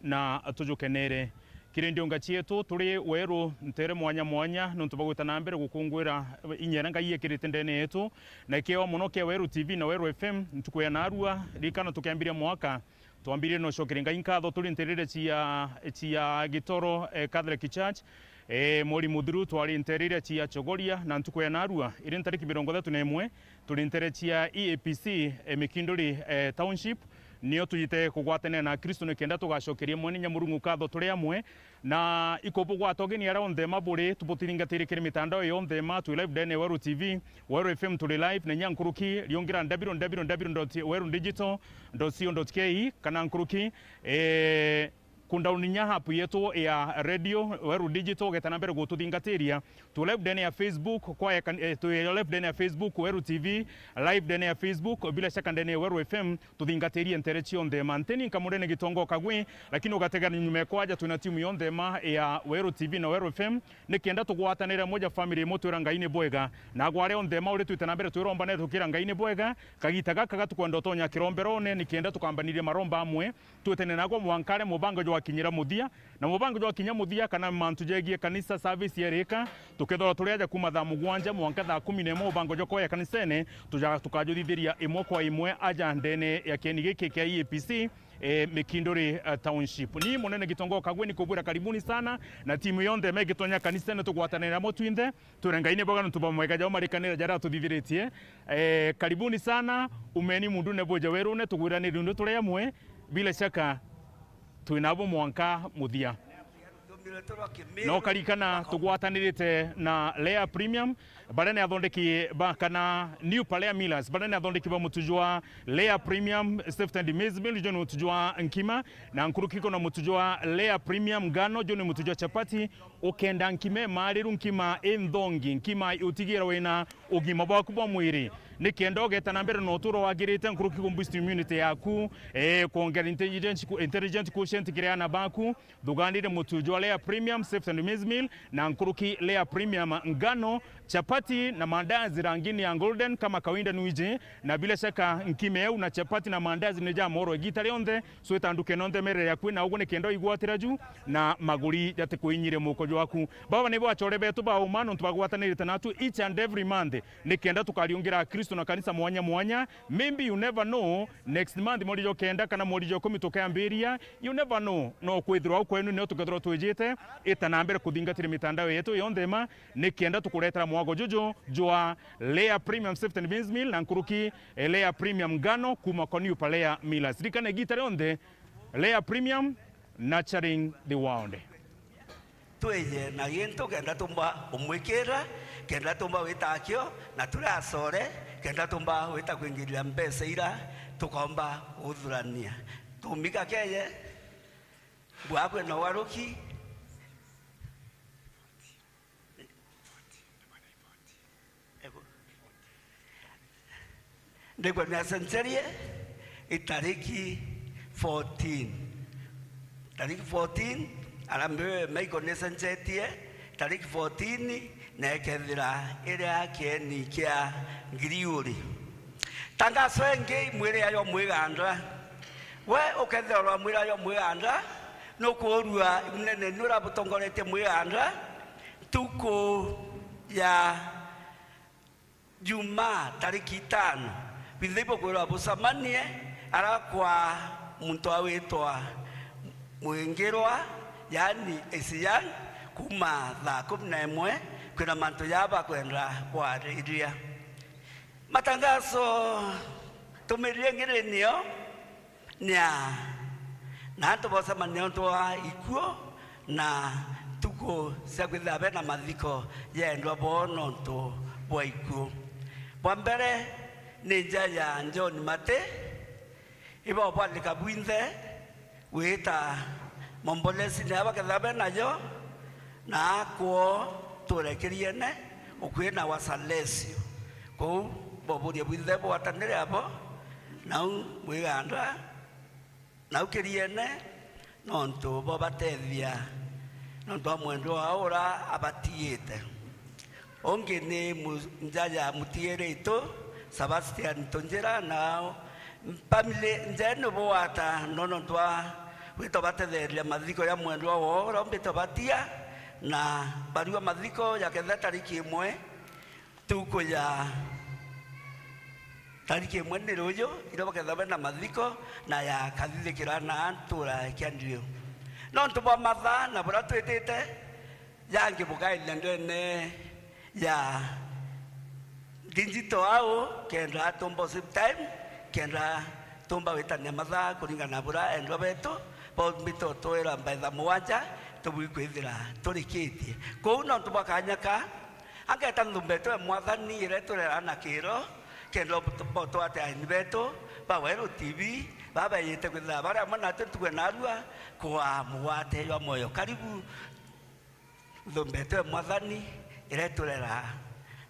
Na tujukenere kirindio ngachietu turi weru ntere mwanya mwanya nontu bagwita na mbere gukungwira inyera ngai yekirite ndene yetu na ikio muno kia Weru TV na Weru FM ntukuya narua rikana tukiambiria mwaka twambirie no cokere ngai nkatho turi nterere cia Gitoro Catholic Church mori muthiru twari nterere cia Chogoria na ntukuya narua iri ntariki 31 turi ntere cia EAPC Mikinduri Township niyo tujite kugwatana na Kristo nikenda tugacokeria mwene nyamurungu katho turi amwe na ikopo gwatogeni ara on thema buri tubutiringatire kiri mitandao yonthe ma tu live dene Weru TV Weru FM turi live na nyankuruki riongira www.werudigital.co.ke kana nkuruki kundauninya hapu yetu ya radio Weru Digital getana mbere gututhingatiria tu live dene ya Facebook kwa tu live dene ya Facebook Weru TV live dene ya Facebook bila shaka ndene Weru FM tuthingatirie ntere chionthe manteni nkamurene gitongo kagwe lakini ugatega nyume kwaja tuna timu yonthe ma ya Weru TV na Weru FM nikienda tugwatanira moja family mutwira ngai ni bwega na gware onthe ma uri twitana mbere twiromba ne tukira ngai ni bwega kagita gaka gatukwenda utonya kiromberone nikienda tukambanirie maromba amwe twetene nagwo mwankare mubango jwa kinyira muthia na mubango jwa kinya muthia kana mantu jegie kanisa service yereka tukethora turiaja kuma thaa mugwanja mwanka thaa 11 mubango jwa koya kanisene tujaga tukajuthiria imwe kwa imwe aja ndene ya kieni giki kia EAPC Mikinduri Township ni munene gitongo kagwe ni kubura karibuni sana na timu yonthe megitonya kanisa ne tugwatanira mutwinthe turengaine boga ntuba mwega jao marikanira jara tuthithiritie karibuni sana umeni mundu ne boja werune tugwiranire ndu turi amwe bila shaka twinabo mwanka muthia no karikana tugwatanirite na Lea Premium barene athondeki ba kana New Palea Millers barene athondeki ba mutujwa Lea Premium Safety and Maize Meal jo ni mutujwa nkima na nkurukiko na mutujwa Lea Premium ngano jo ni mutujwa chapati ukenda nkime mariru nkima enthongi nkima utigira wina ugima bwaku bwa mwiri nikienda ugeta na mbere no turo wagirite nkurukiko boost immunity yaku kuongera intelligent quotient kireana baku thuganire mutujwa Lea Premium Safety and Maize Meal na nkuruki Lea Premium ngano chapati na mandazi rangini ya golden kama kawaida nuije na bila shaka nkimeu na chapati na mandazi neja moro gita rionthe so itanduke nonthe mere yaku na ugo nikendo igwatira ju na maguri jate kuinyire muko jwaku baba nibo achore betu ba umano ntwagwatanirite natu each and every month nikenda tukariungira Kristo na kanisa mwanya mwanya. Maybe you never know, next month mori jo kenda kana mori jo kumi tukambiria, you never know no kwithirwa kwenu no tukethirwa twijite itana mbere kuthingatira mitandao yetu yonthe ma nikienda tukuretera mwago jojo jwa Lea Premium Safety and Beans Meal na nkuruki Lea Premium ngano kuma kwa New Palea Millers rikana gita yonthe Lea Premium nurturing the world. Tweye na gintu kenda tumba umwikira kenda tumba witakio na turasore kenda tumba wita kwingiria mbesa ira tukomba uthurania tumika keye bwakwe na waruki ndikwa ni asenserie itariki 14 tariki 14 arambe meiko nesensetie tariki 14 nekethira iria kieni kia ngiriuri tangaso engi mwire ayo mwiganda we ukethira mwire ayo mwiganda nukurua nene nura butongorete mwiganda tuku ya Juma tariki 5 bithibo kwirwa busamanie arakwa muntu awitwa mwingirwa yani esiyan kuma thaa 11 kwina mantu yaba kwenda kwariria matangazo tumirie ngirenio nya na antu bosamania ntwa ikuo na tuko cia kwithabe na mathiko yendwa bono ntu bwa ikuo bwa mbere ni nja ya John Mate ibo bwandika bwinthe wita mombolesi ne abakethabe nayo na akwo turekeriene ukwie na wasalesio kou boburia bwinthe bwatanire abo nau mwiganda nau keriene nontu bobatethia nontu amwendo aura abatiite ongi ni njaya mutiere itu Sebastian Tunjira nao pamile njeno boata nono twa wito batetheria mathiko ya mwendwa wao rombito batia na barua mathiko ya ketha tariki imwe tuko ya tariki imwe ni rujo iro baketha bena mathiko na ya kathithikira na antura kiandio no ntuba matha na bura twitite yangi bukaile ndene ya digital ao kenda tumbo same time kenda tumba witania matha kuringana bura endwa betu bombito twira mbetha mwanja tubwikwithira turikitie kou no tubakanyaka angeta nthumbe mwathani ire turera na kiro kendo boto ate aini betu ba Weru TV baba yete kwithira baria mwana tuwe narua kwa muwate ya moyo karibu nthumbe mwathani ire turera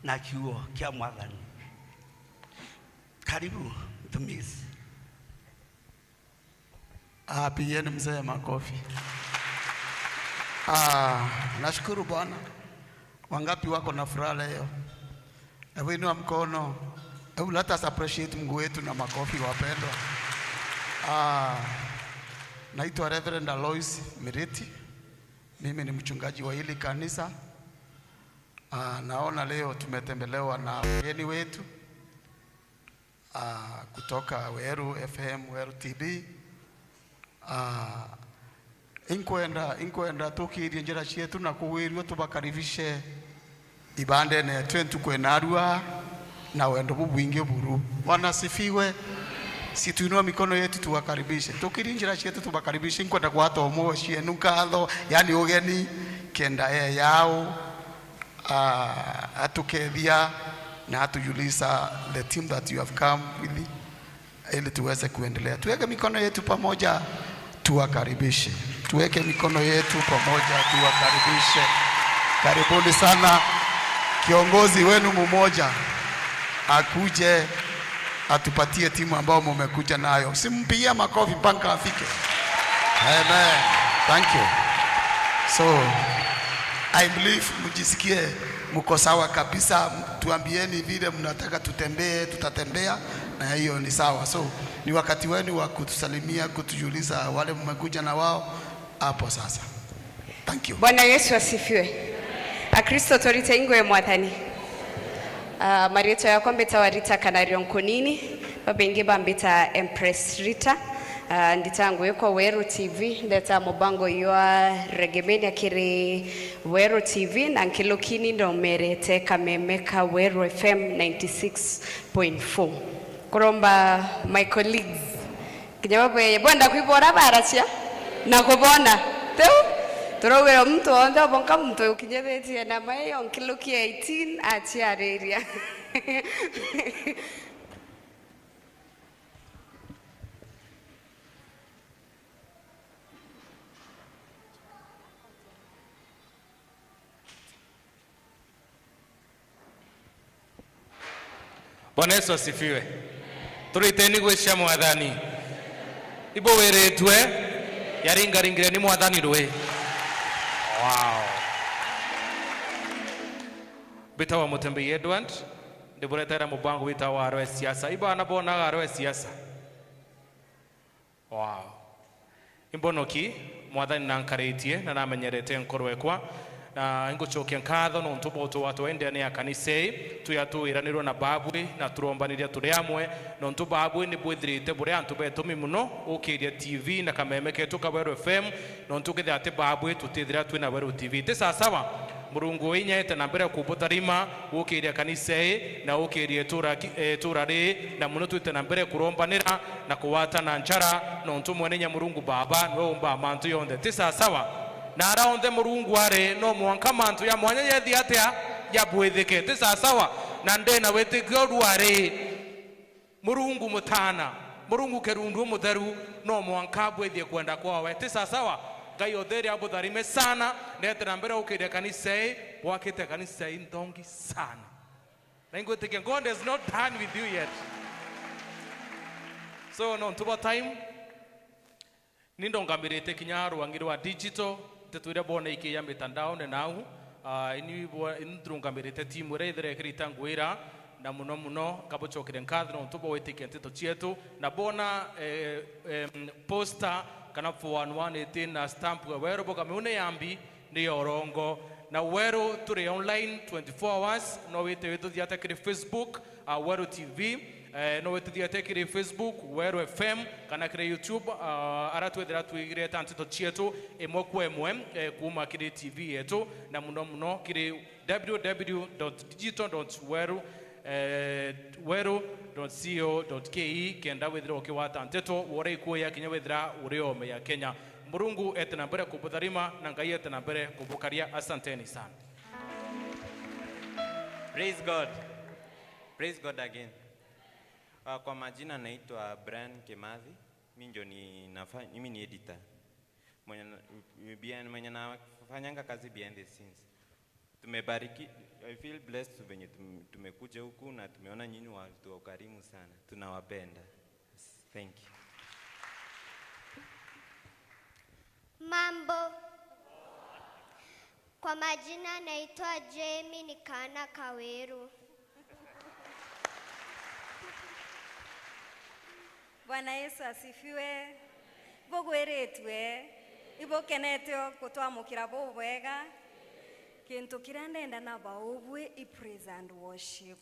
na kiuo kia mwathani karibu mtumishi. Pigeni mzee makofi. Nashukuru Bwana. Wangapi wako na furaha leo? Hebu inua mkono. Hebu let us appreciate Mungu wetu na makofi wapendwa. Naitwa Reverend Alois Miriti. Mimi ni mchungaji wa hili kanisa. Naona leo tumetembelewa na wageni wetu kutoka Weru FM, Weru TV. Inkwenda tukiirie njira cietu na kuwirwo tubakaribishe ibande ne twentukwenarua na wendo bubwingi buru. Bwana sifiwe. Situinua mikono yetu tuwakaribishe. Tukiirie njira cietu tubakaribishe inkwenda gwata omo cienu nkatho yani ugeni kenda yao atukethia na atujulisa the team that you have come with ili tuweze kuendelea. Tuweke mikono yetu pamoja tuwakaribishe. Tuweke mikono yetu pamoja tuwakaribishe. Karibuni sana. Kiongozi wenu mmoja akuje atupatie timu ambao mmekuja nayo. Simpigie makofi mpaka afike. Amen. Thank you. So I believe mjisikie mko sawa kabisa. Tuambieni vile mnataka tutembee, tutatembea na hiyo ni sawa. So ni wakati wenu wa kutusalimia, kutujuliza wale mmekuja na wao hapo sasa. Thank you. Bwana Yesu asifiwe. Akristo torite ingwe mwathani. Marieto yakwa mbita Rita Kanario Nkonini, babengi bambita Empress Rita. Nditangu yuko Weru TV ndeta mubango ywa regemeni akiri Weru TV na nkilokini ndo merete kamemeka Weru FM 96.4. Kuromba my colleagues kinyababu ye bwenda kwibora barachia na kubona teu turowera mtu onde obonka mtu ukinyebetie na mayo nkiloki 18 achiareria. Bwana Yesu asifiwe. Turiteni gwicia mwathani. Ibo wiritwe yaringaringire ni mwathani rwe. Wow. Bitawa Mutembe Edward ndiburetera mubango witawa arwe siasa. Ibo anabonaga arwe siasa. Wow. Imbonoki mwathani nankaretie na namenyerete nkorwekwa na ngucokia nkatho no ntuboto watu ende ne kanisa tuyatuiranirwo na babwe na turombaniria turi amwe no ntu babwe ni bwithirite buria antu betumi muno ukiria TV na kameme ketu ka Weru FM no ntu kithe ati babwe tutithira twina Weru TV ti sasawa murungu inyete na mbere kubutarima ukiria kanisa na ukiria tura ri na muno twite na mbere kurombanira na kuwatana nchara no ntu mwene nya murungu baba niwe umba mantu yonthe ti sasawa na around murungu are no mwanka mantu ya mwanya yethi atia ya bwithike ti sasawa na ndena witikio rware murungu mutana murungu kerundu mutheru no mwanka bwithie kwenda kwawe ti sasawa Ngai othere abutharime sana ndete na mbere ukiria kanisa wakite kanisa nthongi sana na ingwitikia God is not done with you yet. So no ntuba time nindongamirite kinya rwangi rwa digital tetwire bona iki ya mitandao ne nau ini ndrungamirite timu ria ithere kirita ngwira na muno muno kabuchokire nkathi no ntubo witikie nteto cietu na bona poster kana 41118 na stamp ya Weru bokameune yambi ni orongo na Weru turi online 24 hours no wite wituthiate kiri Facebook Weru TV no wituthiate kiri Facebook Weru FM kana kiri YouTube ara twethira twigire tantito chietu imwe kwa imwe kuma kiri TV yetu na muno muno kiri www.digital.weru weru.co.ke kenda withira ukiwata nteto wore ikuya kinya withira uriome ya Kenya. Murungu ete na mbere kubutharima na Ngai ete na mbere kubukaria. Asanteni sana. Praise God. Praise God again. Kwa majina naitwa Brian Kimathi. Mimi ndio mimi ni editor. Mwenye nafanyanga kazi behind the scenes. Tumebariki, I feel blessed venye tumekuja huku na tumeona nyinyi watu wa ukarimu sana. Tunawapenda. Thank you. Mambo. Kwa majina naitwa Jamie Nikana Kaweru. Bwana Yesu asifiwe. Bogweretwe. Ibokenete kutwamukira bobwega. Kintu kiria ndenda na baubwe i praise and worship.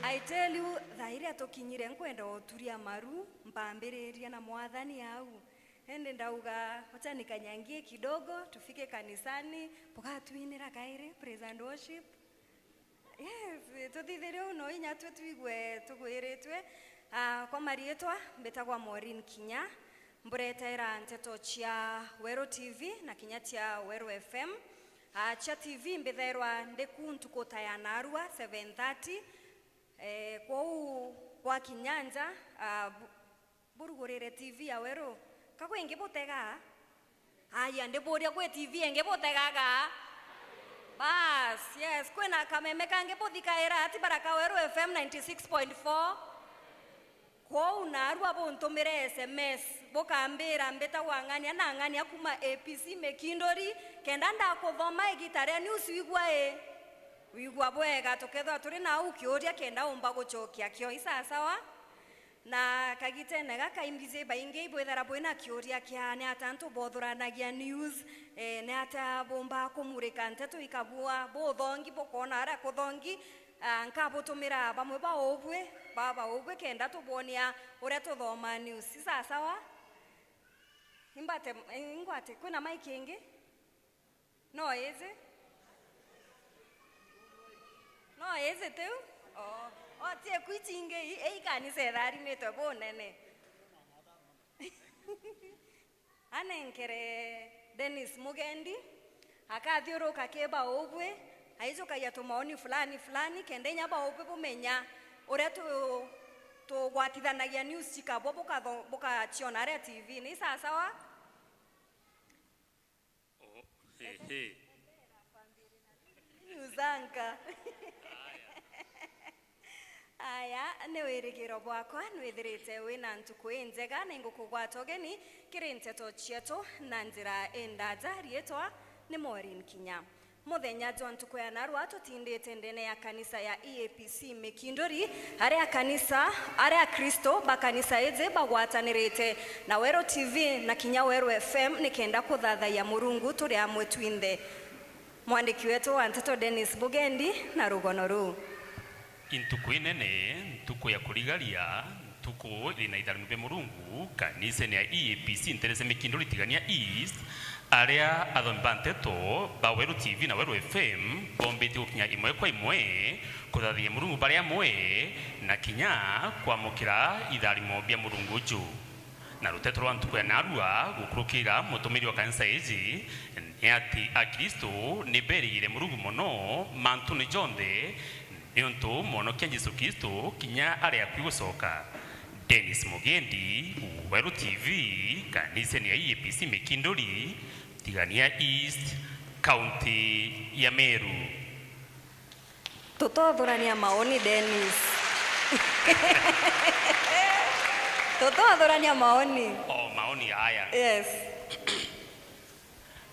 I tell you thairia tukinyire nkwenda uturia maru mpambiriria na mwathani au ende ndauga wacha nikanyangie kidogo tufike kanisani pokatuinira kaire praise and worship. Yes, tuthithirie uno inya twe tuigue tugwiritwe. Kwa marietwa mbetagwa Maureen Kinya mburetaira nteto chia Weru TV na kinya chia Weru FM. Chia TV mbithairwa ndiku ntuku ta ya narua 7:30 kwou kwa kinyanja burugurire TV ya Weru kakwingi butega aya ndiburia kwi TV ingi butegaga bas. Yes, kwina kameme kangi buthikaira ati baraka Weru FM 96.4 kwou narua buntumire SMS bukambira mbetagwa ng'ania na ng'ania kuma APC Mekindori kenda ndakuthoma igitare news wigua wigua bwega tukethwa turi na ukiuria kenda umba gucokia kio isasawa na kagitene gakaimbize baingi ibwethara bwina kiuria kia ni ata ntu bothuranagia news ni ata bomba kumurika nteto ikabua buthongi bukona aria kuthongi nkabutumira bamwe ba ubwe baba ubwe kenda tubonia uria tuthoma news isasawa imbate ingwate kwina mic ingi no eze no eze tu oh oh tie kwichinge ei kanisa etharimitwe bunene anenkere Dennis Mugendi akathiuruka kiba ubwe aicokagia tumaoni fulani fulani kenda inya ba ubwe bumenya uria tugwatithanagia news cikabwo bukachiona aria TV ni sasawa. Oh, he he Newsanka. Aya nĩ wĩrĩgĩro bwakwa nĩwĩthĩrĩte wĩna ntukũ ĩnjega na ingũkũgwata ũgeni kĩrĩ nteto cietu na njĩra ĩndaja rĩtwa nĩ Maureen Kinya. Muthenya John ntukũ ya narua tutindĩte ndene ya kanisa ya EAPC Mekindori aria kanisa aria Kristo ba kanisa ĩnje bagwatanĩrĩte na Weru TV na kinya Weru FM nĩkenda kũthathaiya Mũrungu tũrĩ amwe twinthe. Mwandĩki wetu wa nteto Dennis Bugendi na rũgono rũu. Intuku inene ntuku ya kurigaria ntuku iri na itharimo bya Murungu kanisa ya EAPC nterese Mekindori Tigania East aria athomi ba nteto ba Weru TV na Weru FM bombete gukinya imwe kwa imwe kuthathia Murungu baria amwe na kinya kwamukira itharimo bya Murungu ju na ruteto rwa ntuku ya narua gukurukira mutumiri wa kanisa iji ni ati akristo ni berire Murungu muno mantu ni jonthe niontu monokia Jesu Kristo kinya aria kwigucoka. Dennis Mugendi, Weru TV, kanisa ya EAPC Mekindori, Tigania East, County ya Meru. Tutothurania maoni Dennis. Tutothurania maoni. Oh, maoni haya. Yes.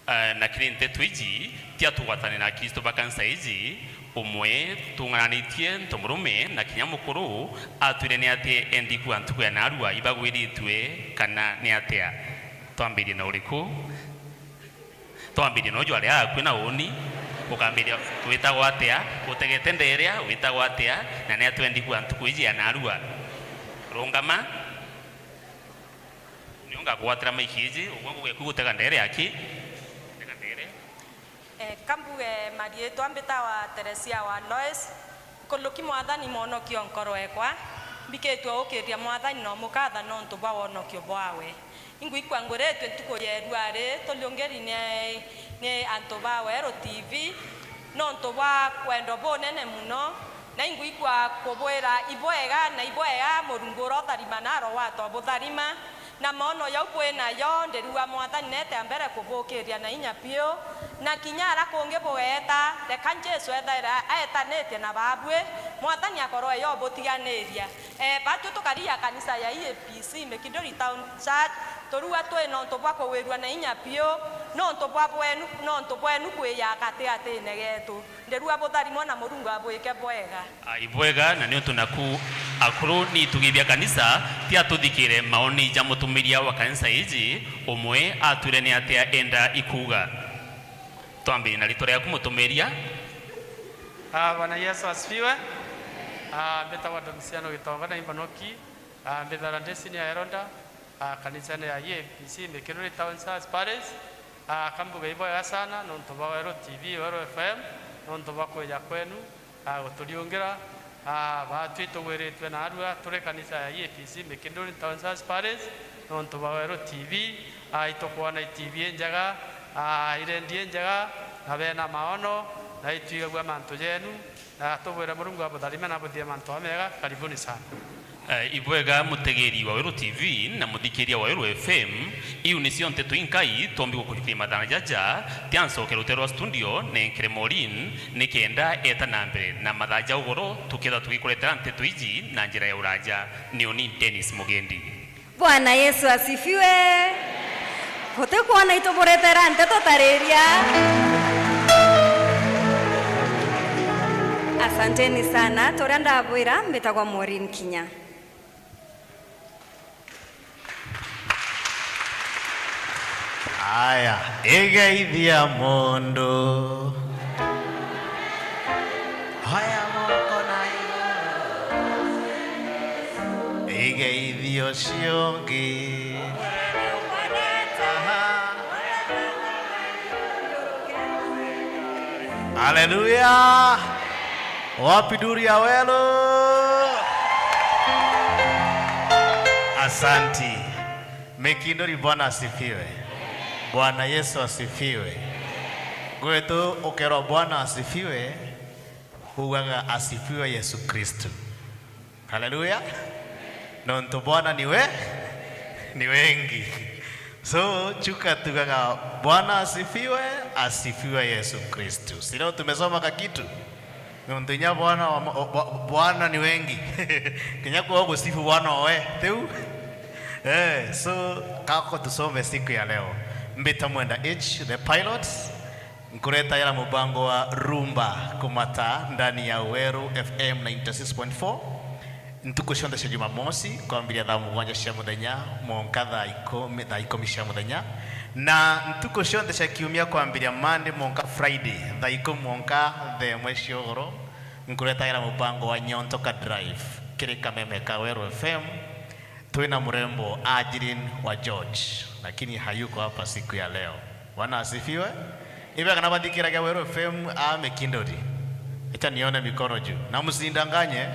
Na kiri nteto iji tia tugwatane na Kristo ba kanisa iji umwe tung'ananitie ntomurume na kinya mukuru atwire ni atia endi kwa ntuku ya narua ibagwiritwe kana ni atia. Twambirie na uriku? Twambirie na uju aria akwi na uni ukambiria witagwo atia, utegete nderia witagwo atia, na ni atwendi kwa ntuku iji ya narua. Rungama niungagwatira maiki iji uguo ngugweku gutega ndere aki. Kambuge marietwa mbitawa Teresia wa Lois nkuluki mwathani monokio nkoro ekwa mbikitwe ukiria mwathani no mukatha no ntu bwa wonokio bwawe ingwikwa nguretwe ntuku yerua ri tuliungeri ni antu ba Weru TV no ntu bwa kwendo bunene muno na ingwikwa kubwira ibwega na ibwega murungu urotharima naro watwa butharima na mono yau bwina yo ndirua mwathani nete ambere kubukiria na inya piu na kinya ara kungi bugeta reka Jesu ethaira etanĩtie na babwe mwathani akorwo eyo butiganĩria. Batu tukaria kanisa ya EAPC Mekindori Town Church turua twi no ntu bwa kuwirua na inya piu no ntu bwa bwenu no ntu bwenu kwiyaka atiatine getu ndirua butharimo na murungu abwike bwega. Ibwega na nĩ ũndũ naku akuru ni itugithia kanisa ti atuthikire maoni ja mutumiria wa kanisa iji umwe atwire ni atia enda ikuga. Twambire na ritwa riaku mutumiria. Bwana Yesu asifiwe. Mbetawa Domisiano Gitonga na Imbanoki, mbethara ndesini ya Eronda, kanisa ya EAPC Mekindori Town Church Parish. Kambuga ibwega sana nontu ba Weru TV Weru FM nontu ba kwija kwenu guturiungira batwi tugwiritwe na arua turi kanisa ya EAPC Mekindori Town Church Parish nontu ba Weru TV. Itukuona TV njega, irendi njega na bena maono na ituigagua mantu jenu na tubwira murungu abutharime na abuthie mantu amega. Karibuni sana. Ibwega mutegeri wa Weru TV na muthikiria wa Weru FM iu nicio nteto inkai tombi gukujukia mathana jaja tiancokera rutero rwa studio nenkere Maureen nikenda eta na mbere na mathaja ugoro tuketha tugikuretera nteto iji na njira ya uraja. Nioni Dennis Mugendi. Bwana Yesu asifiwe. Gutikuona ituburetera nteto tariria. Asanteni sana. Toria ndabwira mbitagwa Maureen Kinya. Aya, igeithia mundu haya moko na iguru igeithio ciongi. Haleluya. Wapi duri ya Welo? Asanti. Mekindori, Bwana asifiwe. Bwana Yesu asifiwe. Gwetu ukerwa Bwana asifiwe, huwaga asifiwe Yesu Kristo. Haleluya. Nonto Bwana ni wengi. So chuka tugaga Bwana asifiwe, asifiwe Yesu Kristo. Si leo tumesoma kakitu. Nonto Bwana Bwana ni wengi. Kinya kwa kusifu Bwana we, teu. So kako tusome siku ya leo. Mbita Mwenda H the pilot nkureta yala mubango wa rumba kumata ndani ya Weru FM 96.4 ntuku cionthe cia Jumamosi kwambiria thaa mugwanja cia muthenya monka thaa ikumi cia muthenya na ntuku cionthe cia kiumia kwambiria Monday monka Friday thaa ikumi monka thaa imwe cia ugoro nkureta yala mubango wa Nyontoka Drive kiri kameme ka Weru FM. Tuina mrembo Ajilin wa George lakini hayuko hapa siku ya leo. Bwana asifiwe. Ibe kana bathikiragia Weru FM a Mekindori. Acha nione mikono juu. Na msindanganye.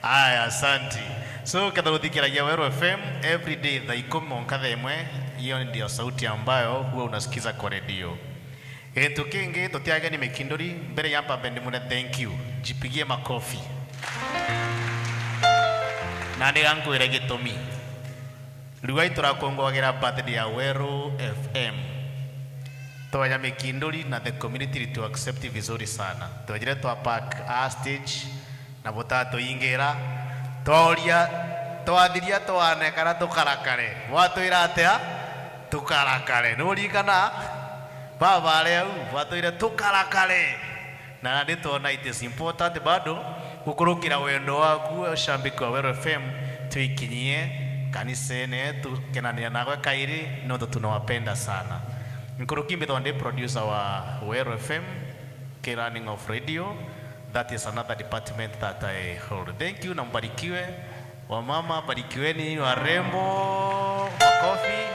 Aya, asanti. So ketha guthikiragia Weru FM every day thaa ikumi monka thaa imwe, hiyo ndio sauti ambayo huwa unasikiza kwa redio. Kintu kingi tutiage ni Mekindori mbere ya mpambe mune thank you. Jipigie makofi. Na ndigankwira gitumi. Riu turakongwagira birthday ya Weru FM. Twaya Mekindori na the community to accept vizuri sana. Twajire twa park a stage na butatu ingira tworia twathiria twanekara tukarakare. Watwira atia? Tukarakare. Nurikana baba aria u batwire tukarakare. Na nditona it is important bado gukurukira wendo waku shambiki wa Weru FM tuikinyie kanisene tukenania nawe kairi nondo tunawapenda sana. Nkuruki mbitho ndi producer wa Weru FM running of radio. That is another department that I hold. Thank you na mbarikiwe. Wamama barikiweni, warembo, makofi.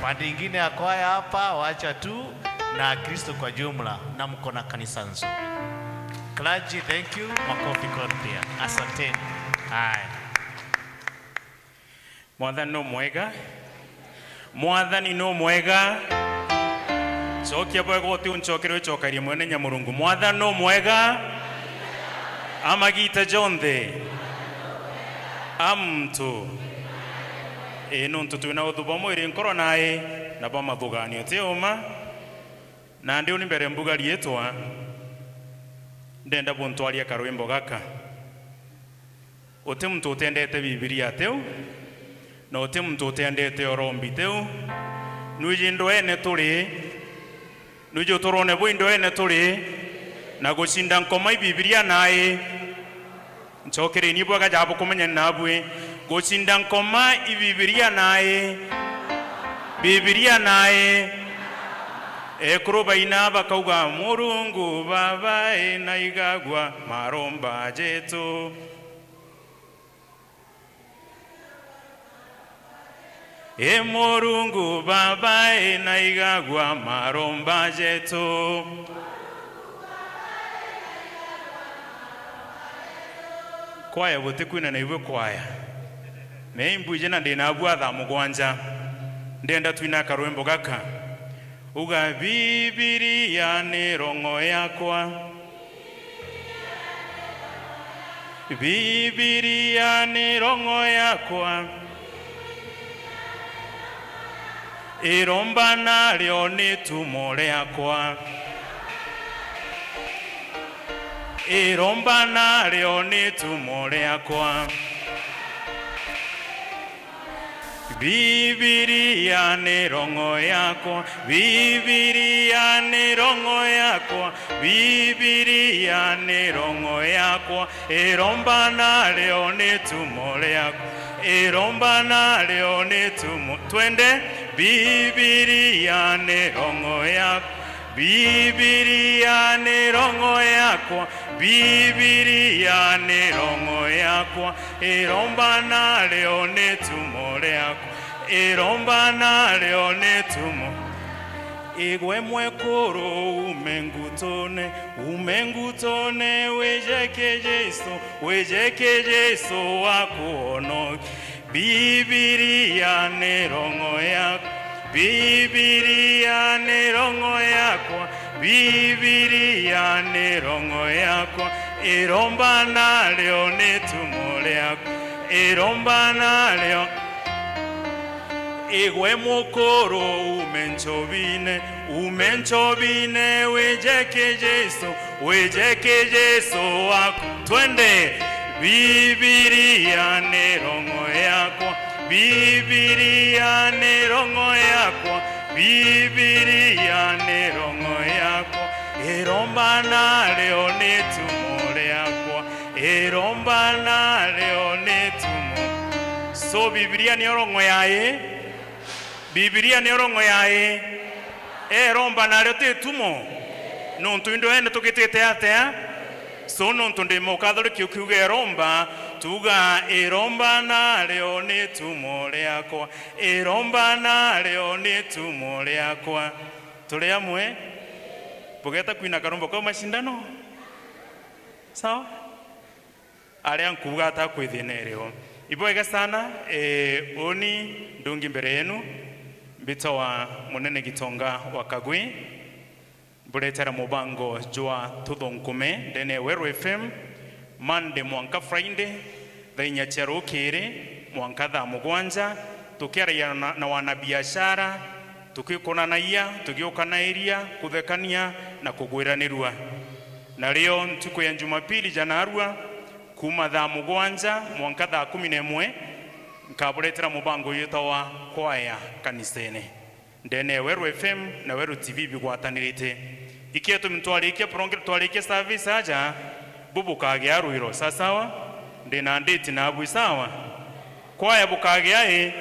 Pande ingine ya kwaya hapa wacha tu na Kristo kwa jumla, na mko na kanisa nzuri. Clergy, thank you. Makofi kwa pia. Asanteni. Haya. Mwathani no mwega. Mwathani no mwega. Cokia bwega uti unchokere ucokarie mwene nyamurungu. Mwathani no mwega. Amagita jonthe. Amtu. Nuntu twina uthuba mwiri nkoro nae na ba mathuganio ti uma na ndi uni mbere mbuga rietwa ndenda buntwaria karwimbo gaka uti muntu utendete Bibilia teu na uti muntu utendete orombi teu nuji ndo ene turi nuji uturone bwi ndo ene turi na gucinda nkoma Bibilia nae nchokere ni bwaga jabo kumenya nabwe gucinda nkoma Bibilia nae Bibilia nae ekuru baina bakauga Murungu baba enaigagwa maromba jetu e Murungu baba enaigagwa maromba jetu kwaya bote kwina na ibwe kwaya neimbuje na ndina abwa tha mugwanja ndenda twina karwimbo gaka uga Bibilia ni rongo yakwa Bibilia ni rongo yakwa iromba naryo ni tumo riakwa iromba naryo ni tumo riakwa Bibilia ni rongo yakwa Bibilia ni rongo yakwa Bibilia ni rongo yakwa iromba naryo ni tumo riakwa iromba naryo ni tumo twende Bibilia ni rongo yakwa Bibilia ni rongo yakwa Bibilia ni rongo yakwa iromba naryo ni tumo riakwa iromba naryo ni tumo igwe mwekuru umengutone umengutone wejeke Jesu wejeke Jesu wakuono Bibilia ni rongo yakwa Bibilia ni rongo yakwa Bibilia ni rongo yakwa iromba naryo ni tumo riakwa iromba naryo igwe mukuru umenchobine umenchobine wejeke Jesu wejeke Jesu wako twende Bibilia ni rongo yakwa Bibilia ni rongo yakwa Bibilia ni rongo yakwa iromba naryo ni tumo riakwa iromba naryo ni tumo so Bibilia ni rongo yae Bibilia ni rongo yae eromba naryo ti tumo nontu indo ene tukitite atia so nontu ndi mukatholiki ukiuga eromba tuga iromba naryo ni tumo riakwa iromba naryo ni tumo riakwa turi amwe bugeta kwina karombo kwa mashindano sawa aria nkuga atakwithinerio iboega sana oni ndungi mbere yenu mbito wa munene Gitonga wa Kagwi buretera mubango jwa tuthunkume ndene Weru FM Monday mwanka Friday thainya cia rukiri mwanka thaa mugwanja tukiaria na wanabiashara tukikonanaia tugiukanairia kuthekania na kugwiranirua na rio ntuku ya Jumapili janarua kuma thaa mugwanja mwanka thaa 11 nkaburetera mubango yitawa kwaya kanisene Ndene Weru FM na Weru TV bigwatanirite. Ikietu mtwarikie prongere twarikie service aja bubukagea ruiro sasawa ndina nditi na abu sawa kwaya bukagea e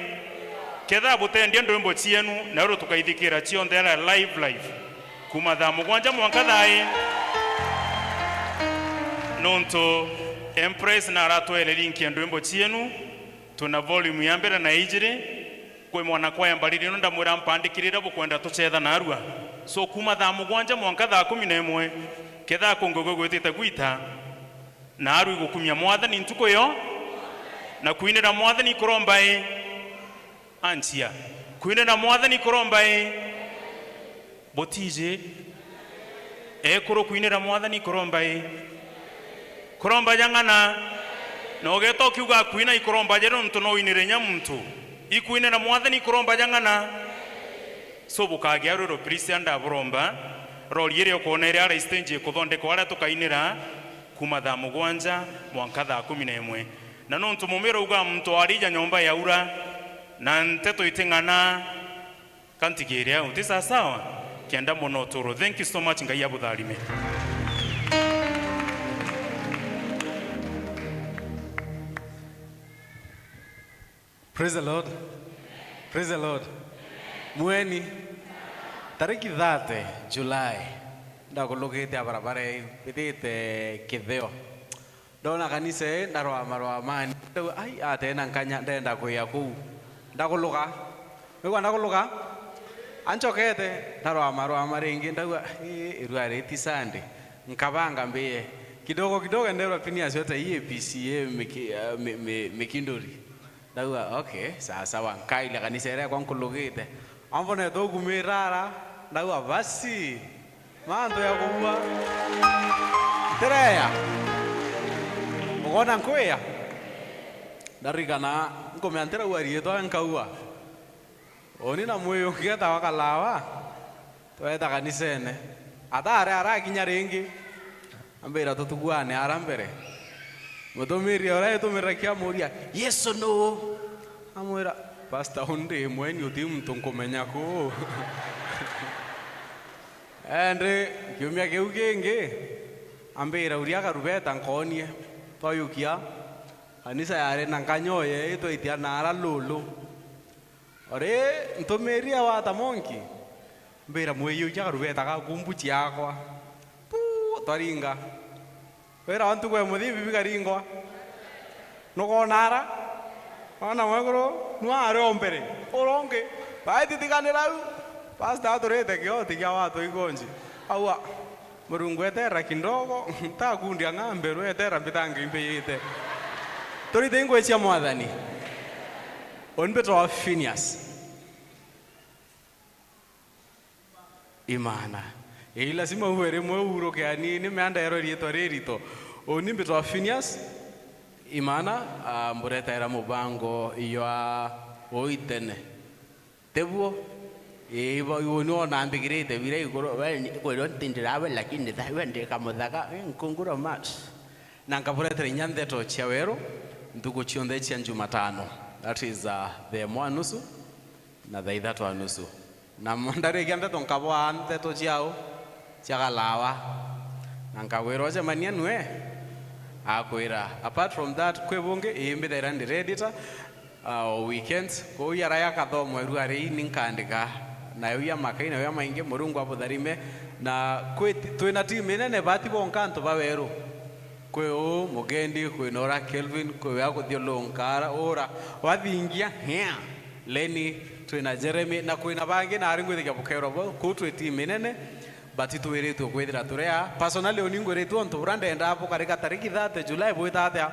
ketha butendie ndwimbo chienu na ru tukaithikira chionthera live live kuma thaa mugwanja mwanka thai nonto Empress na aratwele link ya ndwimbo chienu tuna volume ya mbere na ijiri kwe mwana kwaya mbariri no ndamwira mpandikirira bukwenda tuchetha na arua so kuma thaa mugwanja mwanka thaa 11 ketha kungogo gwitite gwita na aru igukumia mwathani ntuko yo na kuinira mwathani kuromba e anchia kuinira mwathani kuromba e botije e kuro kuinira mwathani kuromba e kuromba jangana na ugeto kiuga kuina ikuromba jero ntu no inire nyamuntu ikuinira mwathani kuromba jangana so bukagia ruro Christian ndaburomba rori ire ukona ire ara stage kuthondekwa aria tukainira kuma thaa mugwanja mwanka thaa 11 na nontu mumiro uga muntu arija nyomba ya ura na nteto iting'ana kantigiria uti sawa kienda muno turo. Thank you so much. Ngai abutharime. Praise the Lord. Praise the Lord. Mweni tariki 30 July ndakulukite barabara bitite kitheo ndona kanisa ndarwa marwa mani ai atena nkanya ndenda kuya kuu ndakuluka wigwa ndakuluka anchokete ndarwa marwa maringi ndauga irua riti Sunday nkabanga mbiye kidogo kidogo nderwa pini yote EAPCA mikinduri ndauga okay sawa sawa nkaile kanisa ere kwa nkulukite ambone togumirara ndauga basi manto ya kuwa tereya ugona nkuya ndarikana nkomyantera warietwa nkaua oni na mwiyo ngeta wakalawa tweta kanisene atare arakinya ringi ambira tutuguane ara mbere mutumiri ora itumira kia muria Yesu no amwira pastor undi mweni uti mtu nkumenya ku ende kiumia kiu kingi ambira uria karubeta nkonie twayukia kanisa yare na nkanyoye itwaitia nara lulu ore ntumiria wata monki mbira mwiyukia karubeta gaku mbuchi yakwa pu twaringa wira wantu kwe muthibi bikaringwa nukonara ona mwekuru nware ombere urongi baititikanira u pastor aturite kioti kia watu igonji aua murungu etera kindogo takundia ng'ambe ru etera mbitangi imbiyite turite ingwe cia mwathani onbetwa wa Phineas imana ii lazima uwere mwe uruke anini meandero rietwa ririto onimbetwa wa Phineas imana mburetaira mubango iyo oitene tebuo ibo iwono nambigirite bire igoro kwero ntindirawe lakini thawe kamuthaka nkunguro mas na nkaburetera inya ntheto cia weru ntuku cionthe cia Jumatano, that is the mwa nusu na thaa ithatu a nusu na ndarikia ntheto nkaboa ntheto ciao cia kalawa na nkawirwa cemania nue akwira apart from that kwi bungi imbithaira ndiredita o weekends kou yara yakathomwa irua rii ninkandika nayo ya makai nayo ya maingi murungu abutharime na kwi twina team inene bati bonka antu ba weru kwi u mugendi kwi Nora Kelvin kwi wa kuthiulungara ura wathingia hia Leni twina Jeremy na kwina bangi na ari ngwithikia bukerwa bo ku twi team inene but twiritwo kwithira turia personally oni ngwiritwo ntu buria ndenda bukarika tariki 30 July bwita atia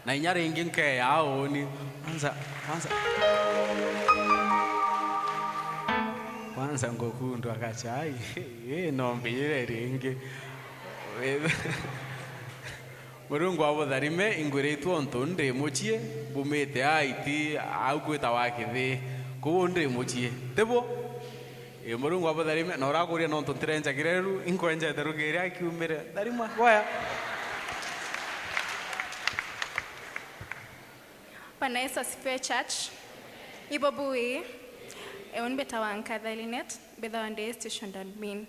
na inya ringi nkeya uni kwanza kwanza kwanza ngokundwa kachai nombire ringi murungu abutharime ingwiritwo ntu ndi muchie bumite aiti au kwita wakithi koguo ndi muchie tibwo murungu abutharime na urakuria nontu ntirenjagire ru inkwenjete rukiria akiumire tharimwa goya. Bwana Yesu asifiwe church. Ibobui. Eon beta wankatha Linet, betha wande station admin.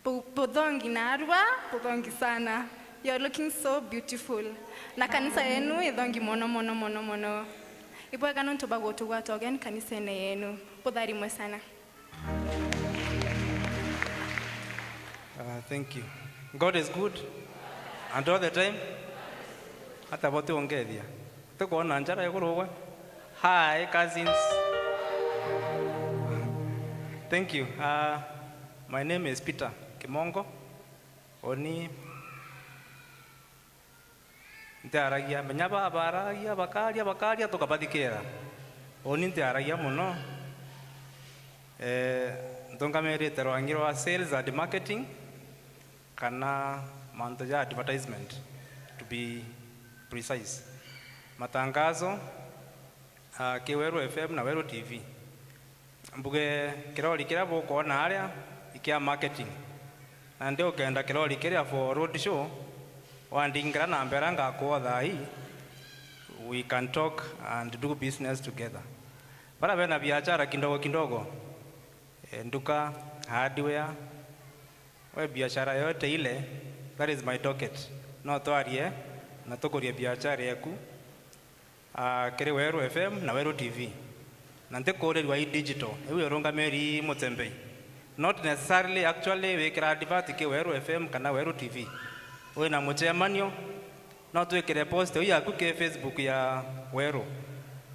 Budhongi narwa, budhongi sana. You're looking so beautiful. Na kanisa yenu idhongi mono mono mono mono. Ibwaga nonto bagoto gwatogen kanisa ene yenu. Budharimwe sana. Thank you. God is good and all the time. Hata bote ongethia. Tukuona njara iguru. Hi cousins. Thank you. My name is Peter Kimongo. Oni ntiaragia menya babaragia bakaria bakaria tukabathikira. Oni ntiaragia muno. Ntungamirite rwangi rwa sales and marketing kana manto ya advertisement to be precise. Matangazo ki Weru FM na Weru TV. Mbuge kirori kiria bukuona aria ikia marketing. Na ndio ukenda kirori kiria for road show wandingira na mbera ngakuo thai we can talk and do business together. Bara bena biashara kidogo kidogo. Nduka, hardware, we biashara yote ile, that is my docket. No twarie na tukurie biashara yaku kiri Weru FM na Weru TV. Na ntikurerwa i digital, iwe rungamiri mutembei. Not necessarily actually wikira advert ki Weru FM kana Weru TV. We na muchemanio no twikire post yaku ki Facebook ya Weru.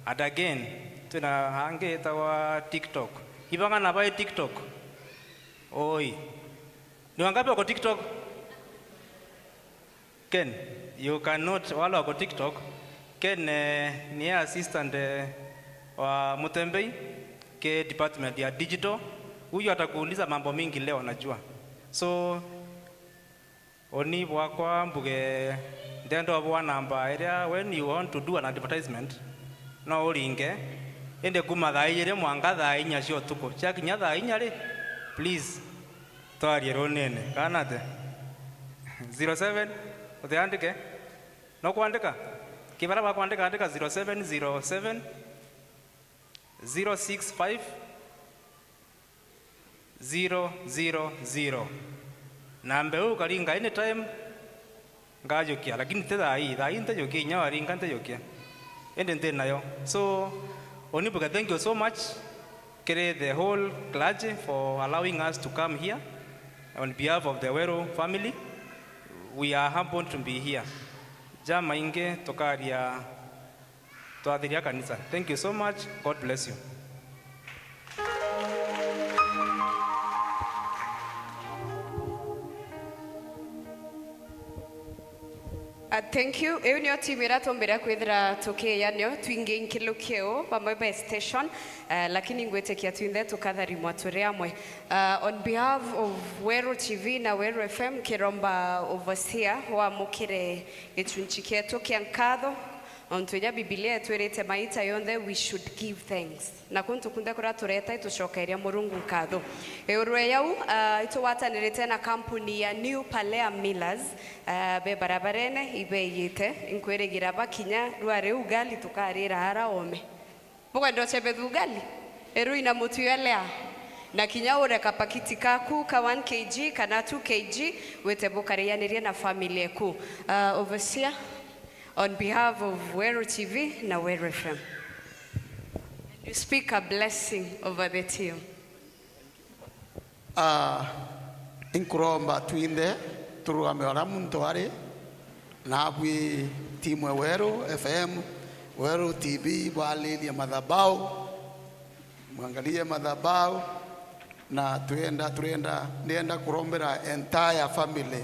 And again twina hangi itawa TikTok. Ibanga na bai TikTok. Oi. Ni wangapi wako TikTok? Ken, you cannot wala wako TikTok. Ken ni assistant wa Mutembei ke department ya digital. Huyu atakuuliza mambo mingi leo najua. So oni wakwa mbuge ndendo wa namba area when you want to do an advertisement no uringe ende kuma thaa igĩrĩ mwanga thaa inya cia ũtukũ ciakinya thaa inya rĩ please twarie rũnene kana te 07 ũtĩandĩke no kwandĩka kĩbara ba kwandĩka andĩka 0707 065 000 na mbeu ukaringa anytime ngajukia lakini te thaa hii ntejukia inya waringa ntejukia ende nte nayo. So Onibuka, thank you so much, Kere, the whole clergy, for allowing us to come here. On behalf of the Weru family, we are humbled to be here. Jama inge tokaria tuathiria kanisa. Thank you so much. God bless you. Thank you. Eyo niyo timu iratumbira kwithira tukiyanio twingi nkilukio pamwe by station lakini ngwitekia twinthe tukatharimwa turi amwe. On behalf of Weru TV na Weru FM kiromba overseer wamukire gicunchi kietu kia nkatho ontunya Biblia etwirite maita yonthe we should give thanks na kuntu kunde kuria tureta itucokeria Murungu nkatho. Eurwe yau ituwatanirite na kampuni ya New Palea Millers be barabarene ibeyite nkwirigira bakinya rware ugali tukarira hara ome bukwenda uchebe ugali eru ina mutu yalea na kinya ure kapakiti kaku ka 1 kg kana 2 kg wete bukarianirie na familia ku. Overseer, on behalf of Weru TV na Weru FM, you speak a blessing over the team. Inkuromba twinde turugame ora muntu ari nabwi timu ya Weru FM, Weru TV bwalilia madhabau, mwangalie madhabau na tuenda ndienda kurombera entire family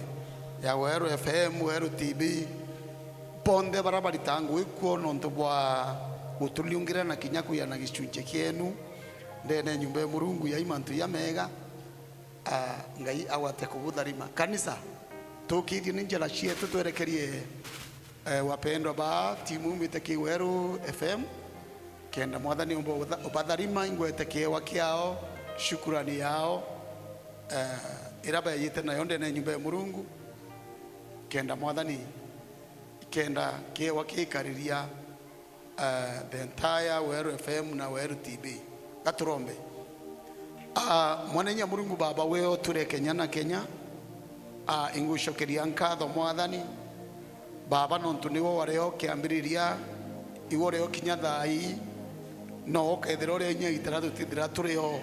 ya Weru FM, Weru TV ponde barabari tangu ikuo nonto bwa gutuliungira na kinya kuya na gicunje kienu ndene nyumba ya Murungu ya imantu ya mega ngai awate kugutharima kanisa tukithio ni njira cietu twerekerie wapendwa ba timu mite ki Weru FM kenda mwathani ubatharima ingwete kiewa kiao shukurani yao iraba yite nayo ndene nyumba ya Murungu kenda mwathani kenda kiewa kikariria the entire Weru FM na Weru TV. Gaturombe. Mwanenya Murungu baba weo ture Kenya na Kenya ingucokeria nkatho mwathani baba nontu niwe wareo kiambiriria iwe ureo kinya thai no ukethira uria inya itara tutithira tureo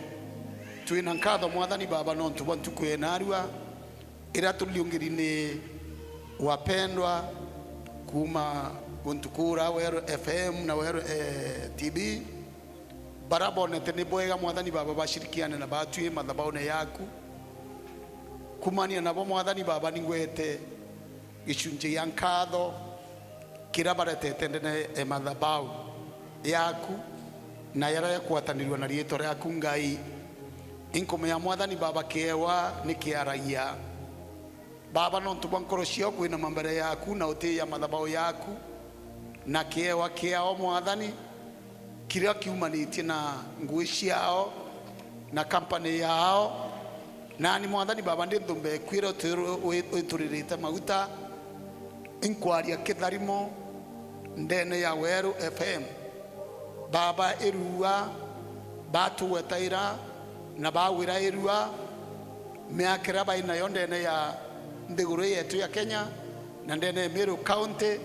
twina nkatho mwathani baba nontu bwa ntuku enarua ira tuliungiri wapendwa kuma untukura Weru FM na Weru TV barabonete ni bwega mwathani baba bashirikiane na batwie mathabaune yaku kumania nabo mwathani baba ningwete gicunji ya nkatho kira baretete ndene mathabau yaku na yara yakwatanirwa na rietwa ryaku Ngai inkome ya mwathani baba kiewa ni kiaragia baba nontu bwa nkoro ciao kwina mambere yaku na uti ya mathabau yaku na kiewa kiao mwathani kiria kiumanitie na ngui ciao na kampani yao nani mwathani baba ndi nthumbe kwira uturirite maguta inkwaria kitharimo ndene ya Weru FM baba irua batuwetaira na bawira irua miakira baina yo ndene ya nthiguru yetu ya Kenya na ndene Meru County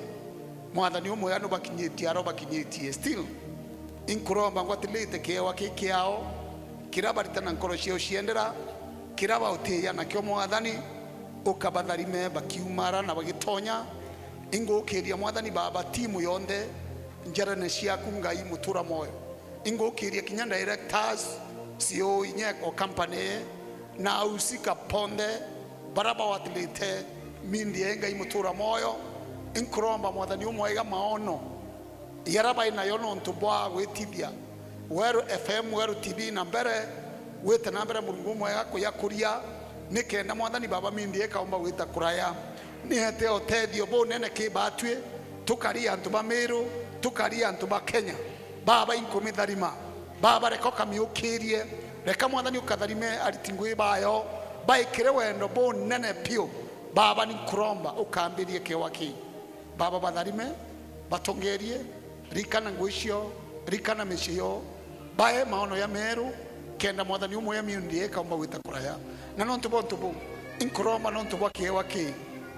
mwathani umwe anu bakinyitie aro bakinyitie still inkuromba ngwatilite kiewa kikiao kirabarita na nkoro ciao ciendera kiraba utiya nakio mwathani ukabatharime bakiumara na bagitonya ingukiria mwathani baba timu yonthe njarane ciaku Ngai mutura moyo ingukiria kinya directors CEO inyeko company na usika ponde baraba watilite mindi Ngai mutura moyo inkuromba mwathani umwega maono yaraba inayo nontu bwa gwitithia Weru FM Weru TV na mbere wite na mbere Murungu mwega kuyakuria nikenda mwathani baba mindi ekaumba gwita kuraya nihete utethio bunene kibatwie tukaria antu ba Meru tukaria antu ba Kenya baba inkumitharima baba reka ukamiukirie reka mwathani ukatharime aritingui bayo baikire wendo bunene piu baba ninkuromba ukambirie kiwa ki baba batharime batongerie rikana ngui cio rikana micio bae maono ya Meru kenda mwathani umwe miundi ekaumba gwita kuraya na nontu bontu bu inkuromba nontu bwa kiewa ki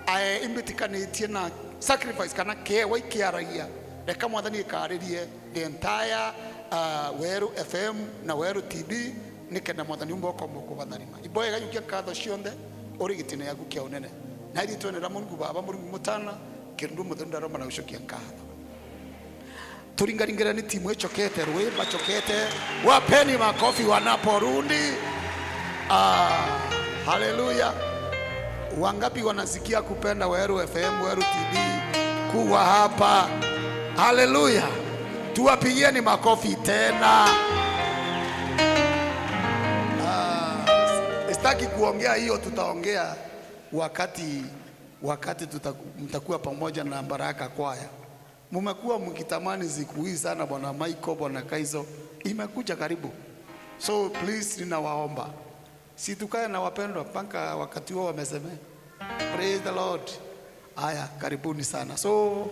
ae imbitikanĩtie na sacrifice kana kiewa ikiaragia reka mwathani ikaririe the entire Weru FM na Weru TV nikenda mwathani umwe ukomba kubatharima iboega yukia katho cionthe uri gitine yaku kia unene na iri twenera Mungu baba Mungu mutana kindu muthenda roma na ucokia nkatho turingaringera ni timu echokete rwimba chokete wapeni makofi wanaporundi. Haleluya. Wangapi wanasikia kupenda Weru FM Weru TV kuwa hapa? Haleluya, tuwapigieni makofi tena. Sitaki kuongea hiyo, tutaongea wakati mtakuwa pamoja na Baraka Kwaya. Mumekuwa mkitamani siku hii sana, bwana Michael, bwana Kaiso, imekuja karibu. So please ninawaomba, si tukae na wapendwa mpaka wakati wao wamesemea. Praise the Lord. Aya, karibuni sana. So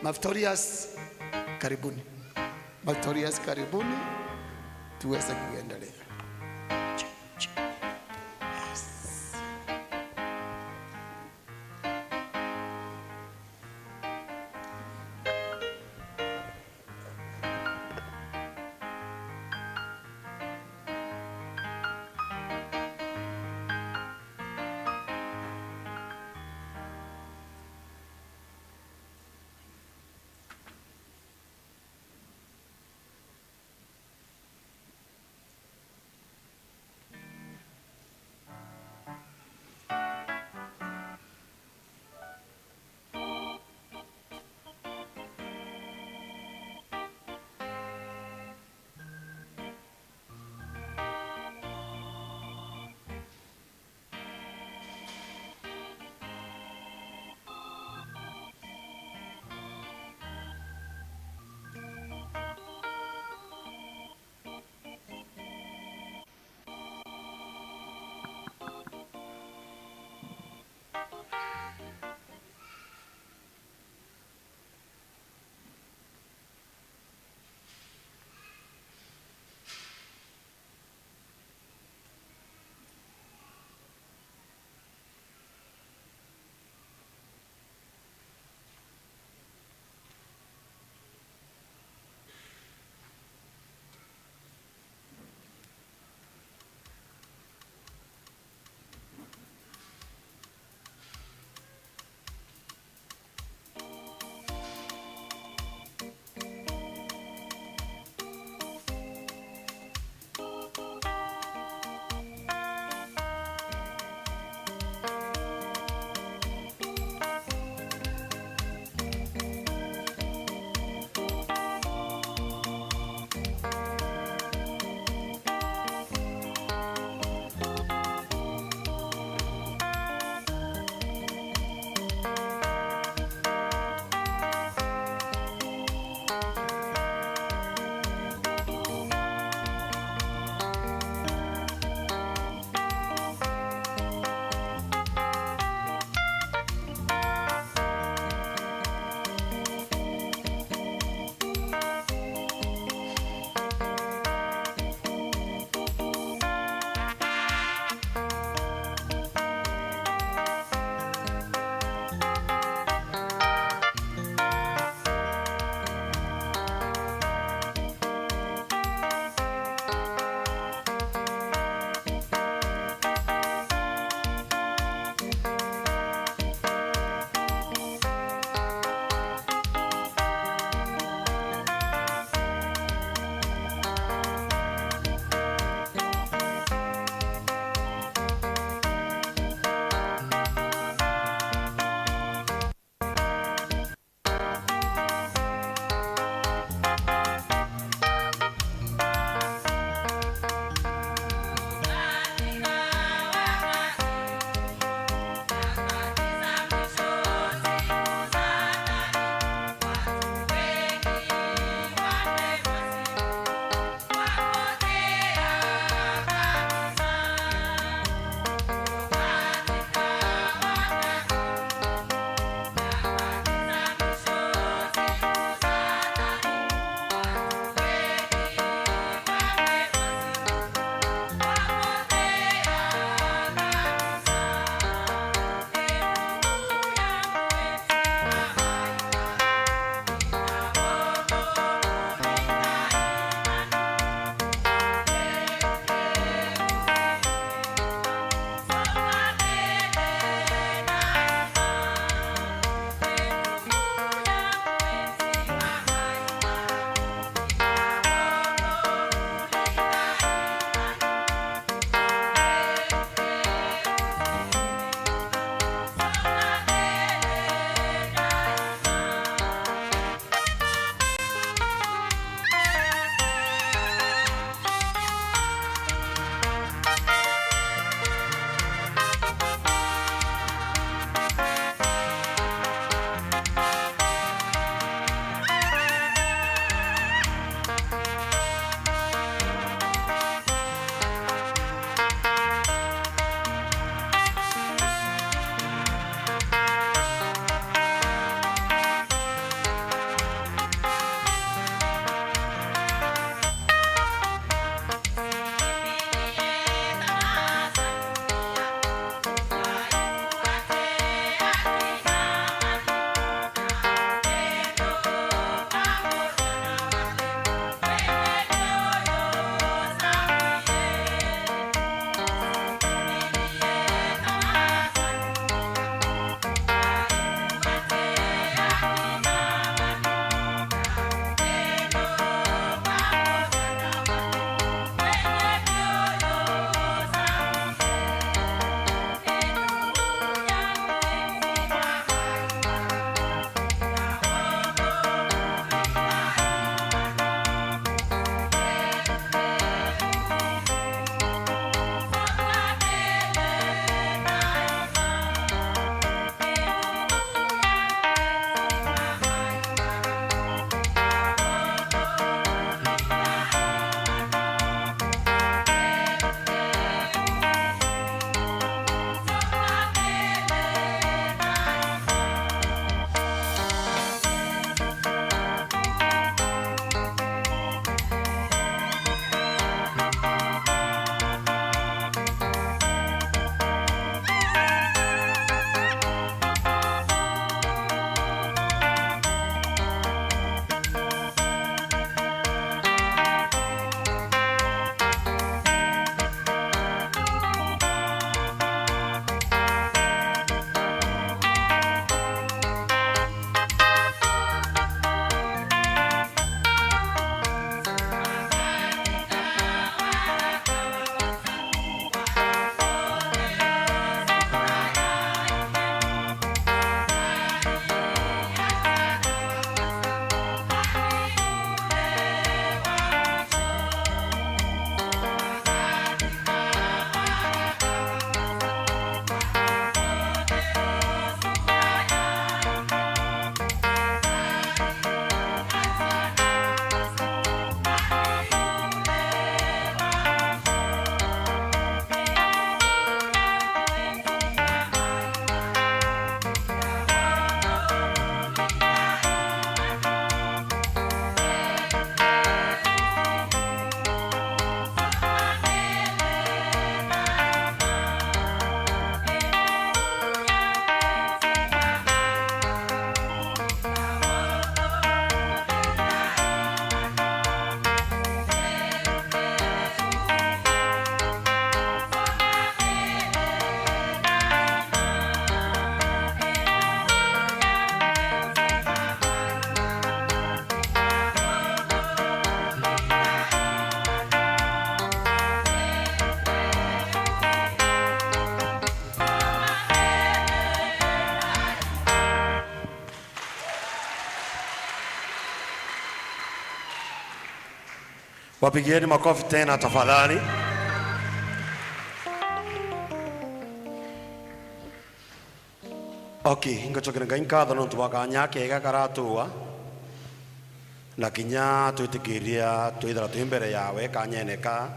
Victorious, karibuni. Victorious, karibuni tuweze kuendelea. Wapigieni makofi tena tafadhali. Okay, ngachokera ngai nkatho nontu bwa kega karatua na kinya twitikiria twithira twi mbere yawe kanyeneka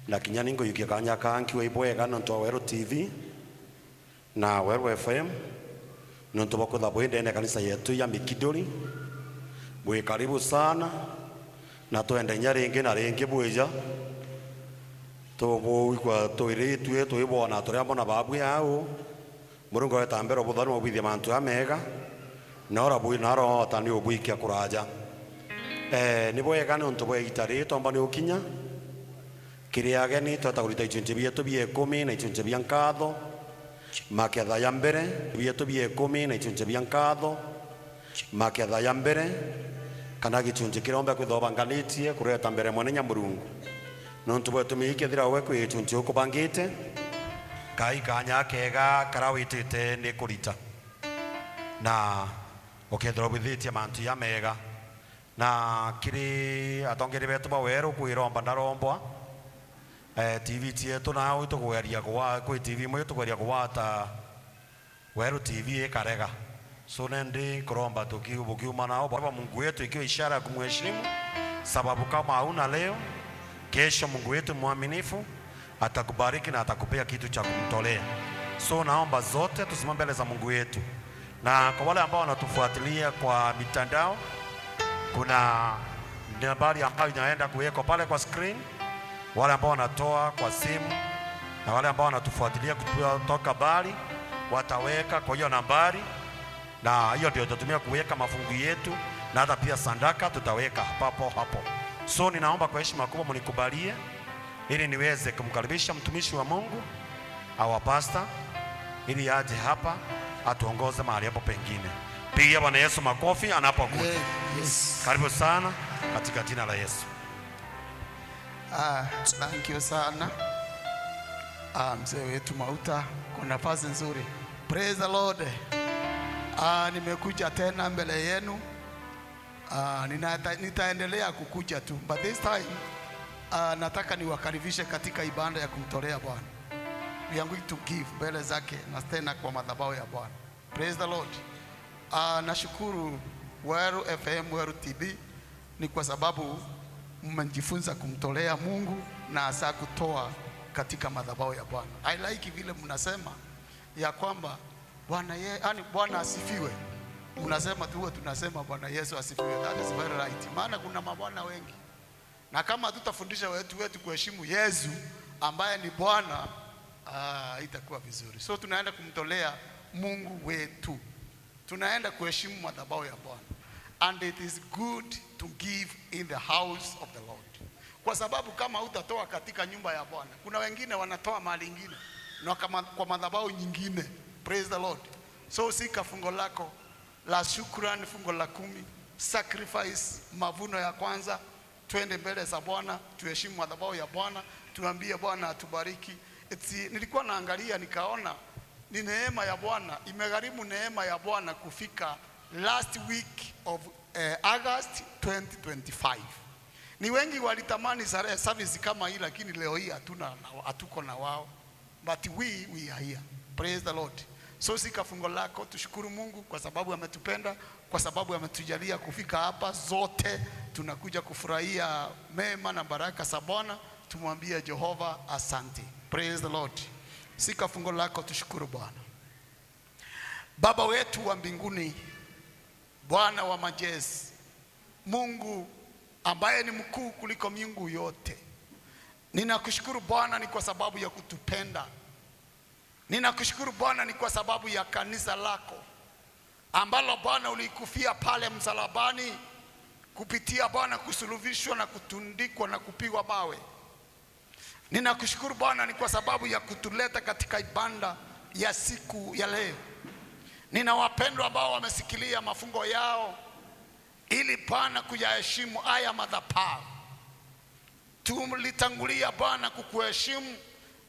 na kinya ninguyukia kanya kankiwa ibwega nontu wa Weru TV na Weru FM nontu bwa bwi ndene kanisa yetu ya Mikidori. Bwi karibu sana na twende nya ringi na ringi bwija tubuikwa twiritue twibona turia mbona babwi au Murungu wetambera buthani obwithia mantu ya mega na ora bwi na roho ni obwikia kuraja ni bwega ni untu bwa gitari tomba ni ukinya kiria ageni twetagurita icunjĩ bietu bia ikumi na icunjĩ bia nkatho maketha ya mbere bietu bia ikumi na icunjĩ bia nkatho maketha ya mbere kana gicunjĩ kiria ombe kwithwo banganitie kureta mbere mwene Nyamurungu nontu bwetu miikethira we kwi gicunjĩ ukubangite kai kanya kega karawitite ni kurita na ukethira withitie mantu ya mega na kiri atongeri betu ba weru kwiromba ndarombwa TV tietu nao itukugeria gwa kwi TV mwe tukugeria gwata Weru TV ikarega so nendi kuromba tukiubukiuma nao Baba Mungu wetu ikiwa ishara ya kumheshimu, sababu kama hauna leo, kesho Mungu wetu mwaminifu atakubariki na atakupea kitu cha kumtolea. So naomba zote tusimame mbele za Mungu wetu. Na kwa wale ambao wanatufuatilia kwa mitandao, kuna nambari ambayo inaenda kuwekwa pale kwa screen. Wale ambao wanatoa kwa simu na wale ambao wanatufuatilia kutoka mbali wataweka kwa hiyo nambari, na hiyo ndio tutatumia kuweka mafungu yetu na hata pia sandaka tutaweka papo hapo. So ninaomba kwa heshima kubwa mnikubalie ili niweze kumkaribisha mtumishi wa Mungu our pastor ili aje hapa atuongoze mahali hapo pengine. Pigia Bwana Yesu makofi anapokuja. Yes. Karibu sana katika jina la Yesu. Thank you sana. Mzee wetu Mauta kwa nafasi nzuri. Praise the Lord. Nimekuja tena mbele yenu. Nitaendelea kukuja tu. But this time nataka niwakaribishe katika ibada ya kumtolea Bwana. We are going to give mbele zake na tena kwa madhabahu ya Bwana. Praise the Lord. Nashukuru Weru FM, Weru TV ni kwa sababu mmejifunza kumtolea Mungu na hasa kutoa katika madhabahu ya Bwana. I like vile mnasema ya kwamba Bwana yani Bwana asifiwe. Mnasema tu tunasema Bwana Yesu asifiwe. That is very right. Maana kuna mabwana wengi. Na kama tutafundisha wetu kuheshimu Yesu ambaye ni Bwana, itakuwa vizuri. So tunaenda kumtolea Mungu wetu. Tunaenda kuheshimu madhabahu ya Bwana. And it is good to give in the house of the Lord. Kwa sababu kama hutatoa katika nyumba ya Bwana, kuna wengine wanatoa mali nyingine na kwa madhabahu nyingine. Praise the Lord. So sika fungo lako la shukrani, fungo la 10, sacrifice, mavuno ya kwanza, twende mbele za Bwana, tuheshimu madhabahu ya Bwana, tuambie Bwana atubariki. Nilikuwa naangalia nikaona ni neema ya Bwana, imegharimu neema ya Bwana kufika last week of August 2025. Ni wengi walitamani service kama hii, lakini leo hii hatuko na wao. But we are here. Praise the Lord. So sika fungo lako, tushukuru Mungu kwa sababu ametupenda, kwa sababu ametujalia kufika hapa. Zote tunakuja kufurahia mema na baraka za Bwana. Tumwambie Jehova asante. Praise the Lord. Sika fungo lako, tushukuru Bwana. Baba wetu wa mbinguni, Bwana wa majeshi, Mungu ambaye ni mkuu kuliko miungu yote, ninakushukuru Bwana ni kwa sababu ya kutupenda. Ninakushukuru Bwana ni kwa sababu ya kanisa lako ambalo Bwana ulikufia pale msalabani, kupitia Bwana kusulubishwa na kutundikwa na kupigwa mawe. Ninakushukuru Bwana ni kwa sababu ya kutuleta katika ibada ya siku ya leo. Nina wapendwa ambao wamesikilia mafungo yao ili Bwana kuyaheshimu haya madhabahu. Tulitangulia Bwana kukuheshimu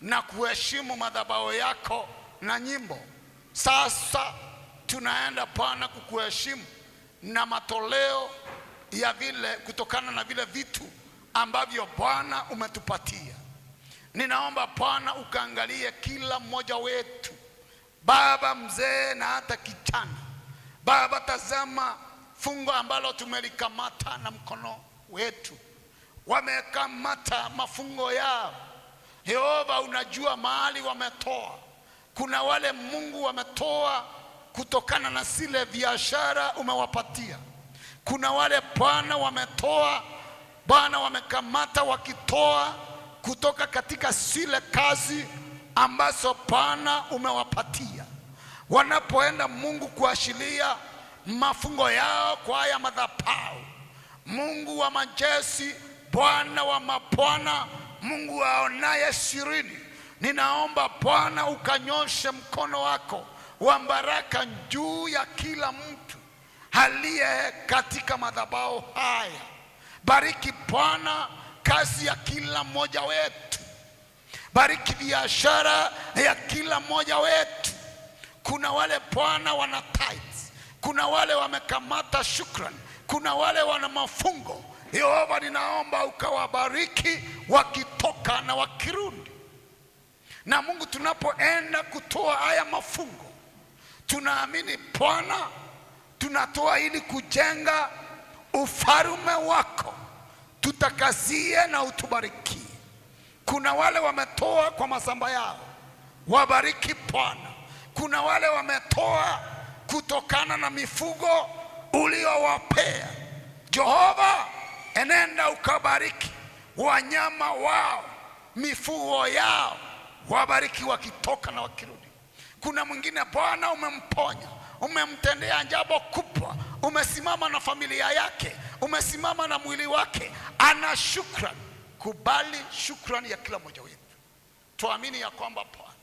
na kuheshimu madhabahu yako na nyimbo. Sasa tunaenda Bwana kukuheshimu na matoleo ya vile kutokana na vile vitu ambavyo Bwana umetupatia. Ninaomba Bwana ukaangalie kila mmoja wetu, baba, mzee na hata kijana. Baba, tazama fungo ambalo tumelikamata na mkono wetu, wamekamata mafungo yao. Yehova, unajua mahali wametoa. Kuna wale Mungu wametoa kutokana na zile biashara umewapatia. Kuna wale Bwana wametoa, Bwana wamekamata wakitoa kutoka katika zile kazi ambazo Bwana umewapatia. Wanapoenda Mungu kuashiria mafungo yao kwa haya madhabahu, Mungu wa majeshi, Bwana wa mabwana, Mungu aonaye sirini, ninaomba Bwana ukanyoshe mkono wako wa baraka juu ya kila mtu aliye katika madhabahu haya. Bariki Bwana kazi ya kila mmoja wetu, bariki biashara ya kila mmoja wetu. Kuna wale Bwana wana tithes, kuna wale wamekamata shukrani, kuna wale wana mafungo. Yehova, ninaomba ukawabariki wakitoka na wakirudi. Na Mungu, tunapoenda kutoa haya mafungo, tunaamini Bwana tunatoa ili kujenga ufalme wako, tutakazie na utubarikie. Kuna wale wametoa kwa masamba yao, wabariki Bwana. Kuna wale wametoa kutokana na mifugo uliowapea. Jehova, enenda ukabariki wanyama wao, mifugo yao, wabariki wakitoka na wakirudi. Kuna mwingine Bwana umemponya, umemtendea jambo kubwa, umesimama na familia yake, umesimama na mwili wake, ana shukrani. Kubali shukrani ya kila mmoja wetu. Tuamini ya kwamba Bwana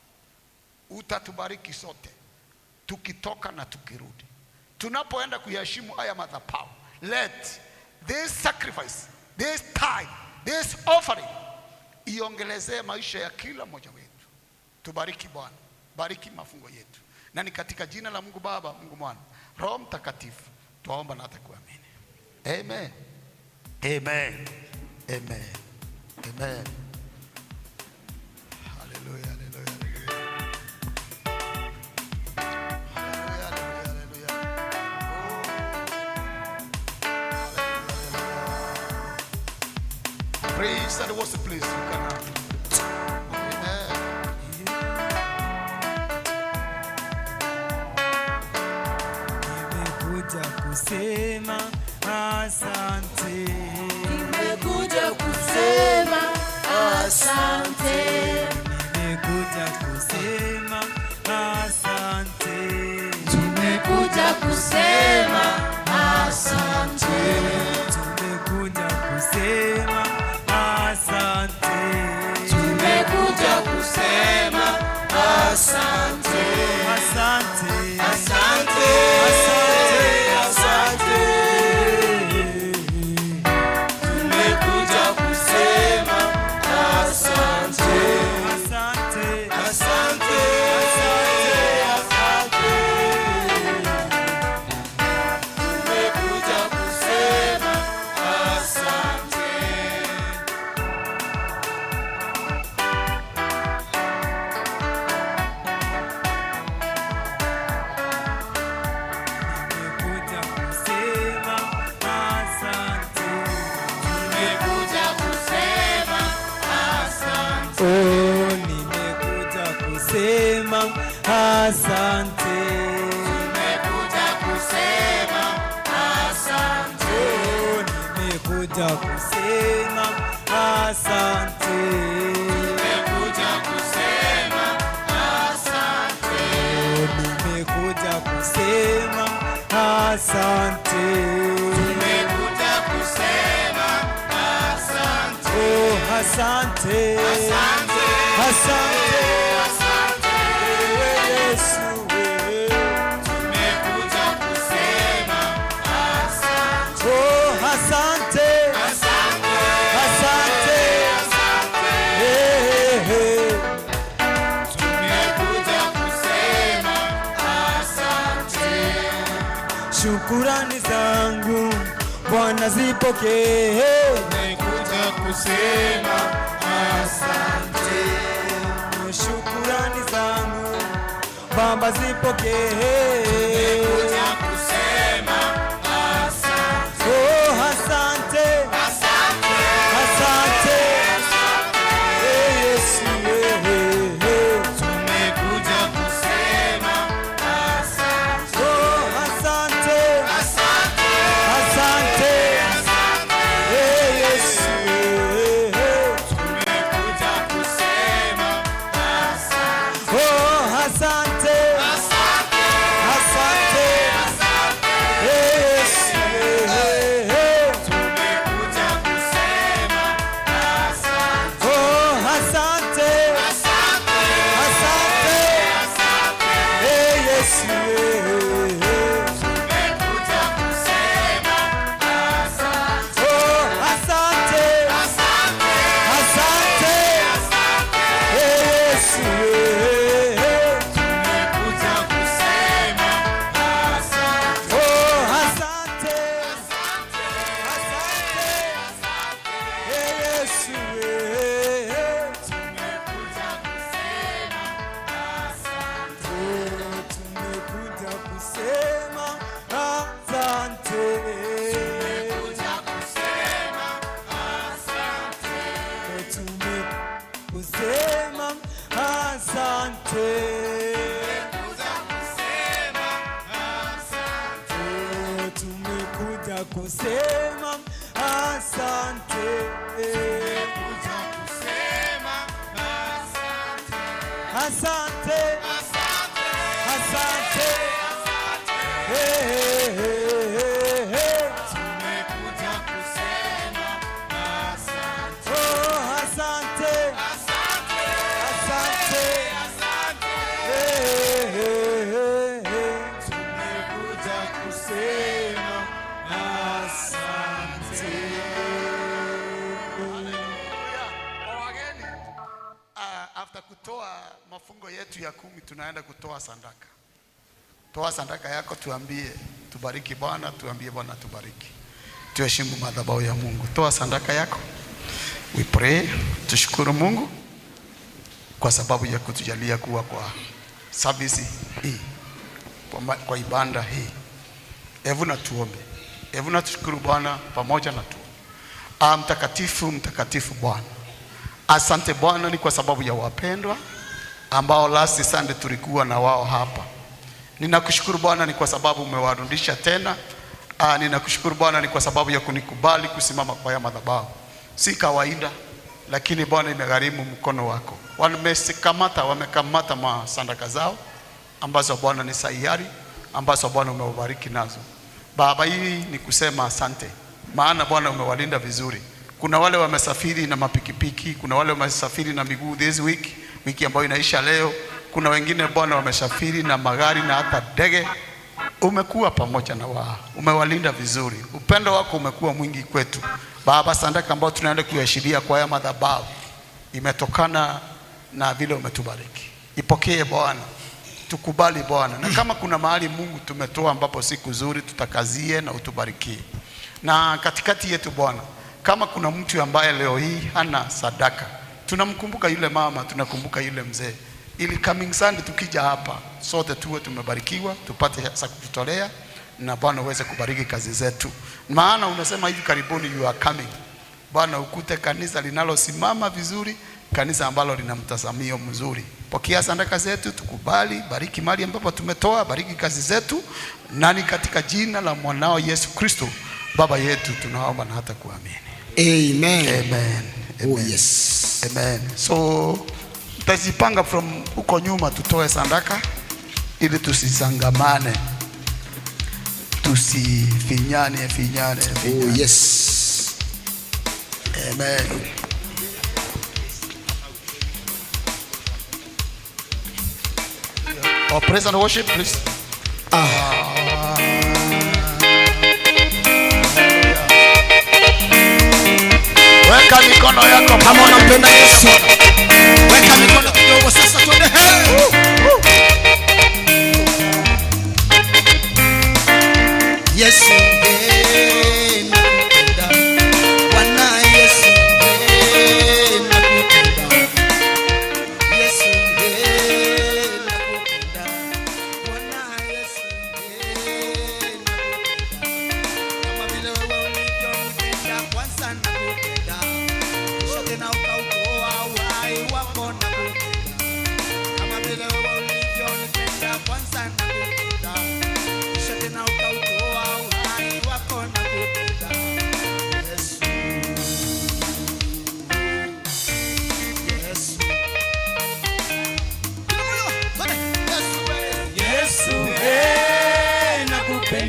utatubariki sote tukitoka na tukirudi. Tunapoenda kuyaheshimu haya madhabahu, let this sacrifice, this tithe, this offering iongelezee maisha ya kila mmoja wetu. Tubariki Bwana, bariki mafungo yetu, na ni katika jina la Mungu Baba, Mungu Mwana, Roho Mtakatifu twaomba na hata kuamini. Amen. Amen. Amen. Amen. Hallelujah, hallelujah, hallelujah. Hallelujah, hallelujah, hallelujah. Oh. Praise and worship, please. You can have. Amen. Nimekuja kusema asante. Nimekuja kusema asante. Nimekuja kusema asante. Tumekuja kusema asante. Tumekuja kusema asante. Tumekuja kusema asante. Asante. Asante. Asante. Asante. Tumekuja kusema asante. Asante. Asante. Asante. Tumekuja kusema asante. Nimekuja kusema asante. Tumekuja kusema asante. Oh, nimekuja kusema asante. Tumekuja kusema asante. Oh, nimekuja kusema asante. Tumekuja kusema asante. Oh, nimekuja kusema asante. Tumekuja kusema asante. Oh, asante. Asante. Asante. Asante. Wewe Yesu wewe. Tumekuja kusema asante. Oh, asante. Asante. Asante. Asante. Hey, hey, hey. Tumekuja kusema asante. Shukurani zangu Bwana zipokee. Tumekuja kusema asante. Shukurani zangu Baba zipokee. Tumekuja kusema asante. Oh, asante. Asante. Asante. Eh, Yesu, eh, eh, eh. Tumekuja kusema asante. Oh, asante. Asante. Asante. Eh, Yesu, eh, eh. Tumekuja kusema asante. Oh, asante. Asante. Asante. Eh, Yesu, eh, eh. Tumekuja kusema asante. Oh, asante. Asante. Asante. Eh, Yesu, eh, eh. Tumekuja kusema asante. Oh, asante. Asante. Asante. Eh, Yesu, eh, eh. Tumekuja kusema asante. Oh, asante. Asante. Eh, Yesu, eh, eh. Tumekuja kusema asante. Oh, tumekuja kusema asante. Tumekuja kusema asante. Kusema asante. Tumekuja kusema asante. Oh, tumekuja kusema asante. Tumekuja kusema asante. Asante. Asante. Asante. Hey, hey, hey, hey. Tumekuja kusema asante. Oh, asante. Asante. Asante. Asante. Hey, hey, hey, hey. Tumekuja kusema asante. Kwa wageni, after kutoa mafungo yetu ya 10 tunaenda kutoa sadaka. Toa sadaka yako, tuambie tubariki Bwana, tuambie Bwana tubariki. Tuheshimu madhabahu ya Mungu. Toa sadaka yako. We pray, tushukuru Mungu kwa sababu ya kutujalia kuwa kwa service hii, kwa ibada hii. Hebu na tuombe. Hebu na tushukuru Bwana pamoja na tuombe. Mtakatifu, mtakatifu Bwana. Asante Bwana ni kwa sababu ya wapendwa ambao last Sunday tulikuwa na wao hapa. Ninakushukuru Bwana ni kwa sababu umewarudisha tena. Ninakushukuru Bwana ni kwa sababu ya kunikubali kusimama kwa ya madhabahu. Si kawaida, lakini Bwana imegharimu mkono wako. Wamekamata masandaka zao ambazo Bwana ni sahiari, ambazo Bwana umewabariki nazo. Baba, hii ni kusema asante, maana Bwana umewalinda vizuri. Kuna wale wamesafiri na mapikipiki, kuna wale wamesafiri na miguu this week, wiki ambayo inaisha leo. Kuna wengine Bwana wamesafiri na magari na hata ndege. Umekuwa pamoja na wao, umewalinda vizuri. Upendo wako umekuwa mwingi kwetu Baba. Sadaka ambayo tunaenda kuiashiria kwa haya madhabahu imetokana na vile umetubariki. Ipokee Bwana, tukubali Bwana, na kama kuna mahali Mungu tumetoa ambapo si kuzuri, tutakazie na utubarikie. Na katikati yetu Bwana, kama kuna mtu ambaye leo hii hana sadaka, tunamkumbuka yule mama, tunakumbuka yule mzee, ili coming Sunday tukija hapa sote tuwe tumebarikiwa, tupate za kututolea, na Bwana uweze kubariki kazi zetu, maana unasema hivi karibuni you are coming. Bwana, ukute kanisa linalosimama vizuri, kanisa ambalo lina mtazamio mzuri. Pokea sadaka zetu, tukubali, bariki mali ambapo tumetoa, bariki kazi zetu, nani katika jina la mwanao Yesu Kristo Baba yetu tunaomba na hata kuamini. Amen. Amen. Amen. Oh, yes. Amen. So tutajipanga from huko nyuma tutoe sadaka ili tusisangamane, tusifinyane finyane, finyane. Oh, yes. Amen. Oh, praise and worship, please. Weka mikono yako Kama unampenda Yesu, weka mikono kidogo sasa, twende. Yesu, nakupenda. Bwana Yesu,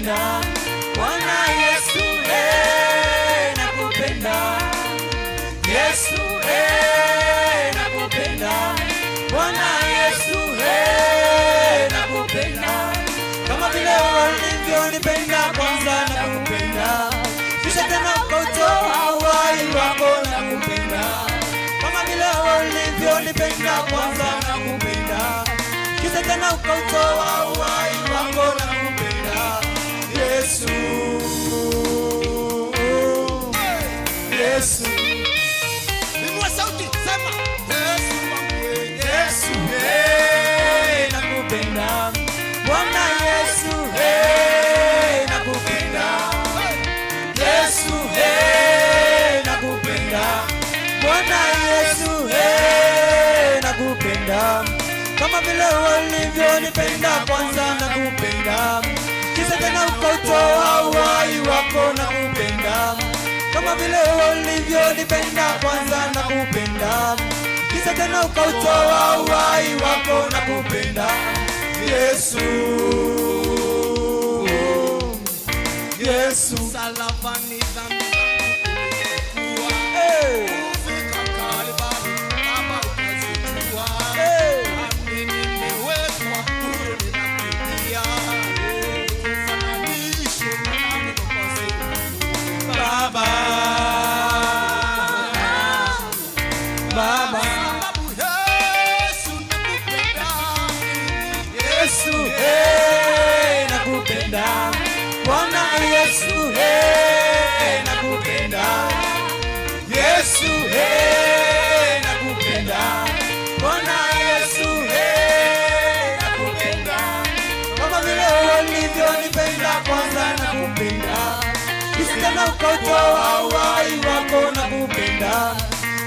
nakupenda. Bwana Yesu, eh, nakupenda. Yesu, eh, nakupenda. Bwana Yesu, eh, nakupenda. Kama vile ulivyonipenda kwanza, nakupenda. Kisha tena ukautoa uhai wako, nakupenda. Kama vile ulivyonipenda kwanza, nakupenda. Kisha tena ukautoa uhai wako, nakupenda. Yesu, Yesu. Inua sauti, sema Yesu wangu, Yesu, eh, nakupenda. Bwana Yesu, eh, nakupenda. Yesu, eh, nakupenda. Bwana Yesu, eh, nakupenda. Kama vile ulivyonipenda kwanza, nakupenda. Kisha tena ukautoa uhai wako, nakupenda. Kama vile ulivyonipenda kwanza, nakupenda. Kisha tena ukautoa uhai wako, nakupenda. Yesu, Yesu. Msalabani dhambi zangu Hey. kufika Kalvari, Baba ukazijua. Nami nimewekwa huru, ninakuimbia. Ufananishe na nani Mwokozi? Baba, Baba. Sababu Yesu nakupenda. Yesu, eh, nakupenda. Bwana Yesu, eh, nakupenda. Yesu, eh, nakupenda. Bwana Yesu, eh, nakupenda. Kama vile ulivyonipenda kwanza, nakupenda. Kisha tena ukautoa uhai wako, nakupenda.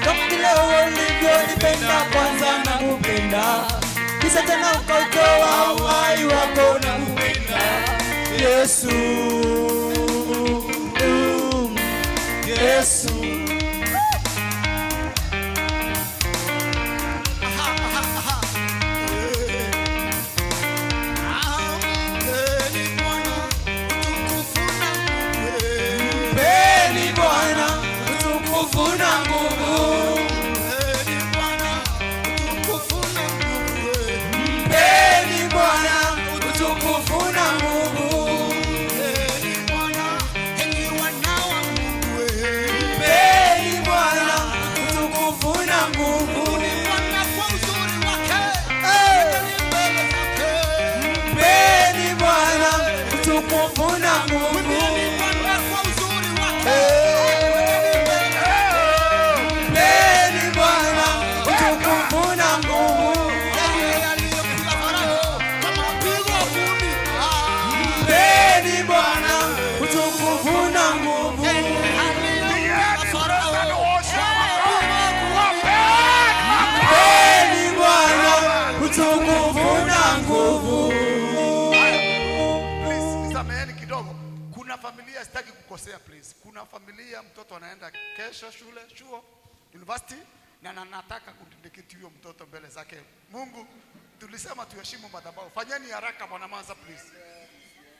Kama vile ulivyonipenda kwanza, nakupenda. Kisha tena ukautoa uhai wako, nakupenda. Yesu, Yesu. Mpeni Bwana utukufu na nguvu. Mpeni Bwana utukufu na nguvu. Mpeni Bwana utukufu na nguvu. Mpeni Bwana utukufu na nguvu. Mpeni Bwana utukufu na nguvu. Mpeni Bwana utukufu na nguvu. Mpeni Bwana utukufu na nguvu. Please, nisameheni kidogo. Kuna familia sitaki kukosea please. Kuna familia mtoto anaenda kesho shule, chuo, university na nataka kudedicate huyo mtoto mbele zake Mungu. Tulisema tuheshimu madhabahu. Fanyeni haraka Bwana Manza please.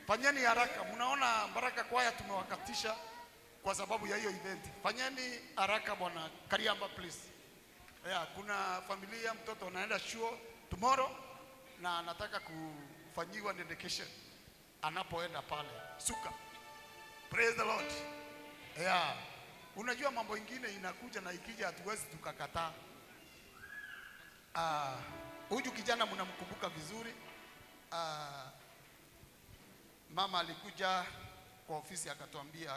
Fanyeni haraka. Mnaona Baraka Kwaya tumewakatisha kwa sababu ya hiyo event. Fanyeni haraka Bwana Kariamba please. Yeah, kuna familia mtoto anaenda chuo tomorrow na anataka kufanyiwa dedication anapoenda pale suka. Praise the Lord. Yeah. Unajua mambo ingine inakuja na ikija hatuwezi tukakataa. Huyu kijana mnamkumbuka vizuri. Mama alikuja kwa ofisi akatuambia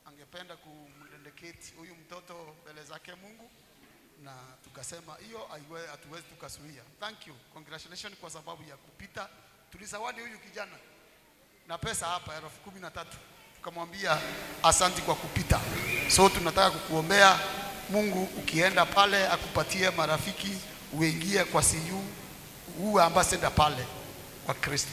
angependa kumdedicate huyu mtoto mbele zake Mungu, na tukasema hiyo hatuwezi tukasuia. Thank you. Congratulations kwa sababu ya kupita. Tulizawadi huyu kijana na pesa hapa 13,000. Tukamwambia asanti kwa kupita. So tunataka kukuombea Mungu, ukienda pale akupatie marafiki, uingie kwa CU, uwe ambassador pale kwa Kristo.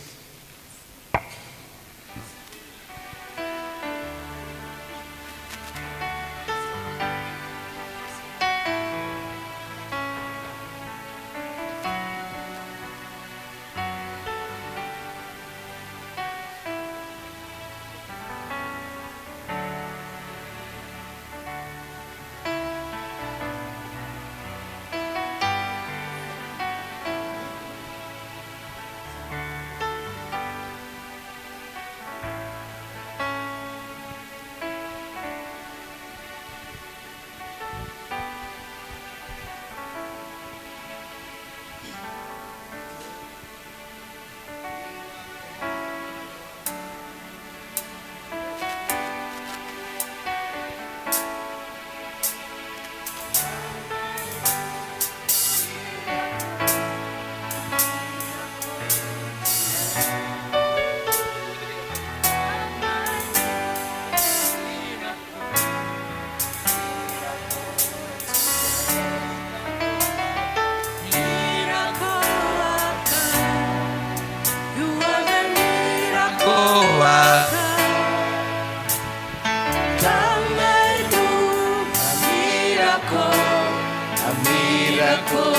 miracle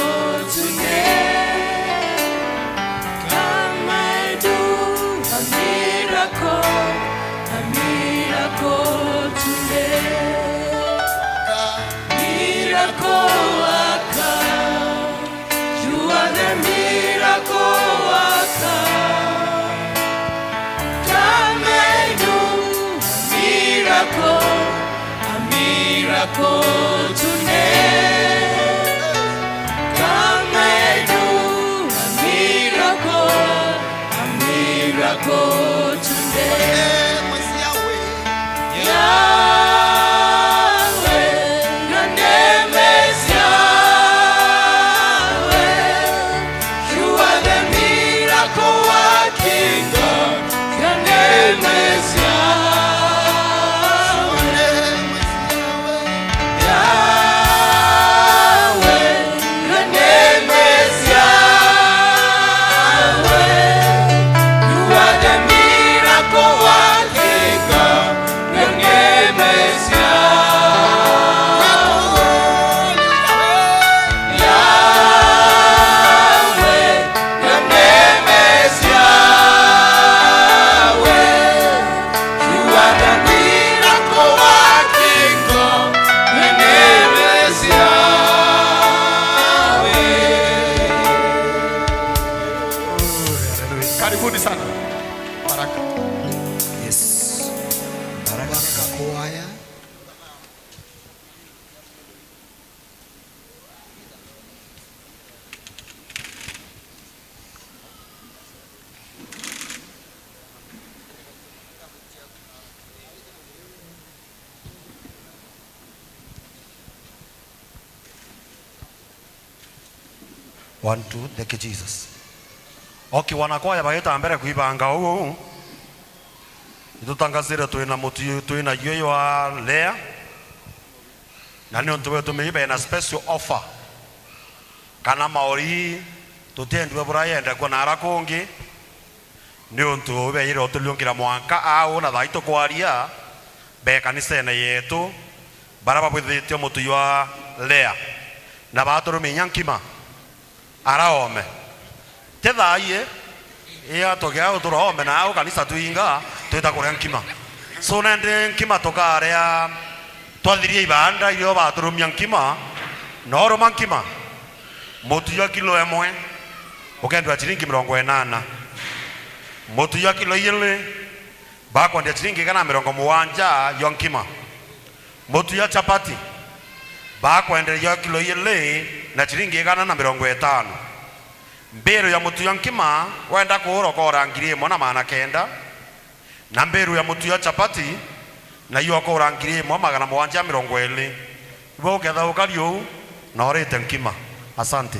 today. Come and do a miracle today. Miracle worker, you are the miracle worker. Come and do a miracle today. Come and do a miracle today. Yahweh, your name is Yahweh. You are the miracle working God. Your name is Yahweh. Yahweh, your name is Yahweh. You are the miracle working God. Your name is Yahweh. Yahweh, your name is Yahweh. You are the miracle working God. Your name is Yahweh. Karibuni sana. Baraka. Yes. Baraka kwaya. One, two, thank you, Jesus. Okay, wanakwaya bagita mbere kwibanga ugu itutangazire twina mutu twina yoyo wa lea na nĩ ũntũ wetu na special offer kana maori tutiendwe burayenda kuona ara kungi nĩ ũntũ beire ũtũliũngĩra mwanka au na thaa tũkwaria be kanitha-inĩ yetu bara babwithĩtio mũtu wa lea na batũrũminya nkima araome te thaiĩ iya tũgĩa ũtũrome na au kanitha tuinga twĩta kũrĩa nkima so nende nkima tũkarĩa twathirie ibanda irio batũrũmia nkima norũma nkima mũtu ya kilo ĩmwe ũkendwa chiringi 80 mũtu ya kilo igĩrĩ bakwendia chiringi 170 yo nkima mũtu ya chapati bakwenderia kilo igĩrĩ na chiringi 150 mbiru ya mũtu ya nkima wenda kũũra ũkora 1900 na mbiru ya mũtu ya chapati na iyo ũkũra 1720 iwe ũketha ũkari ũu na ũrĩte nkima. Asante.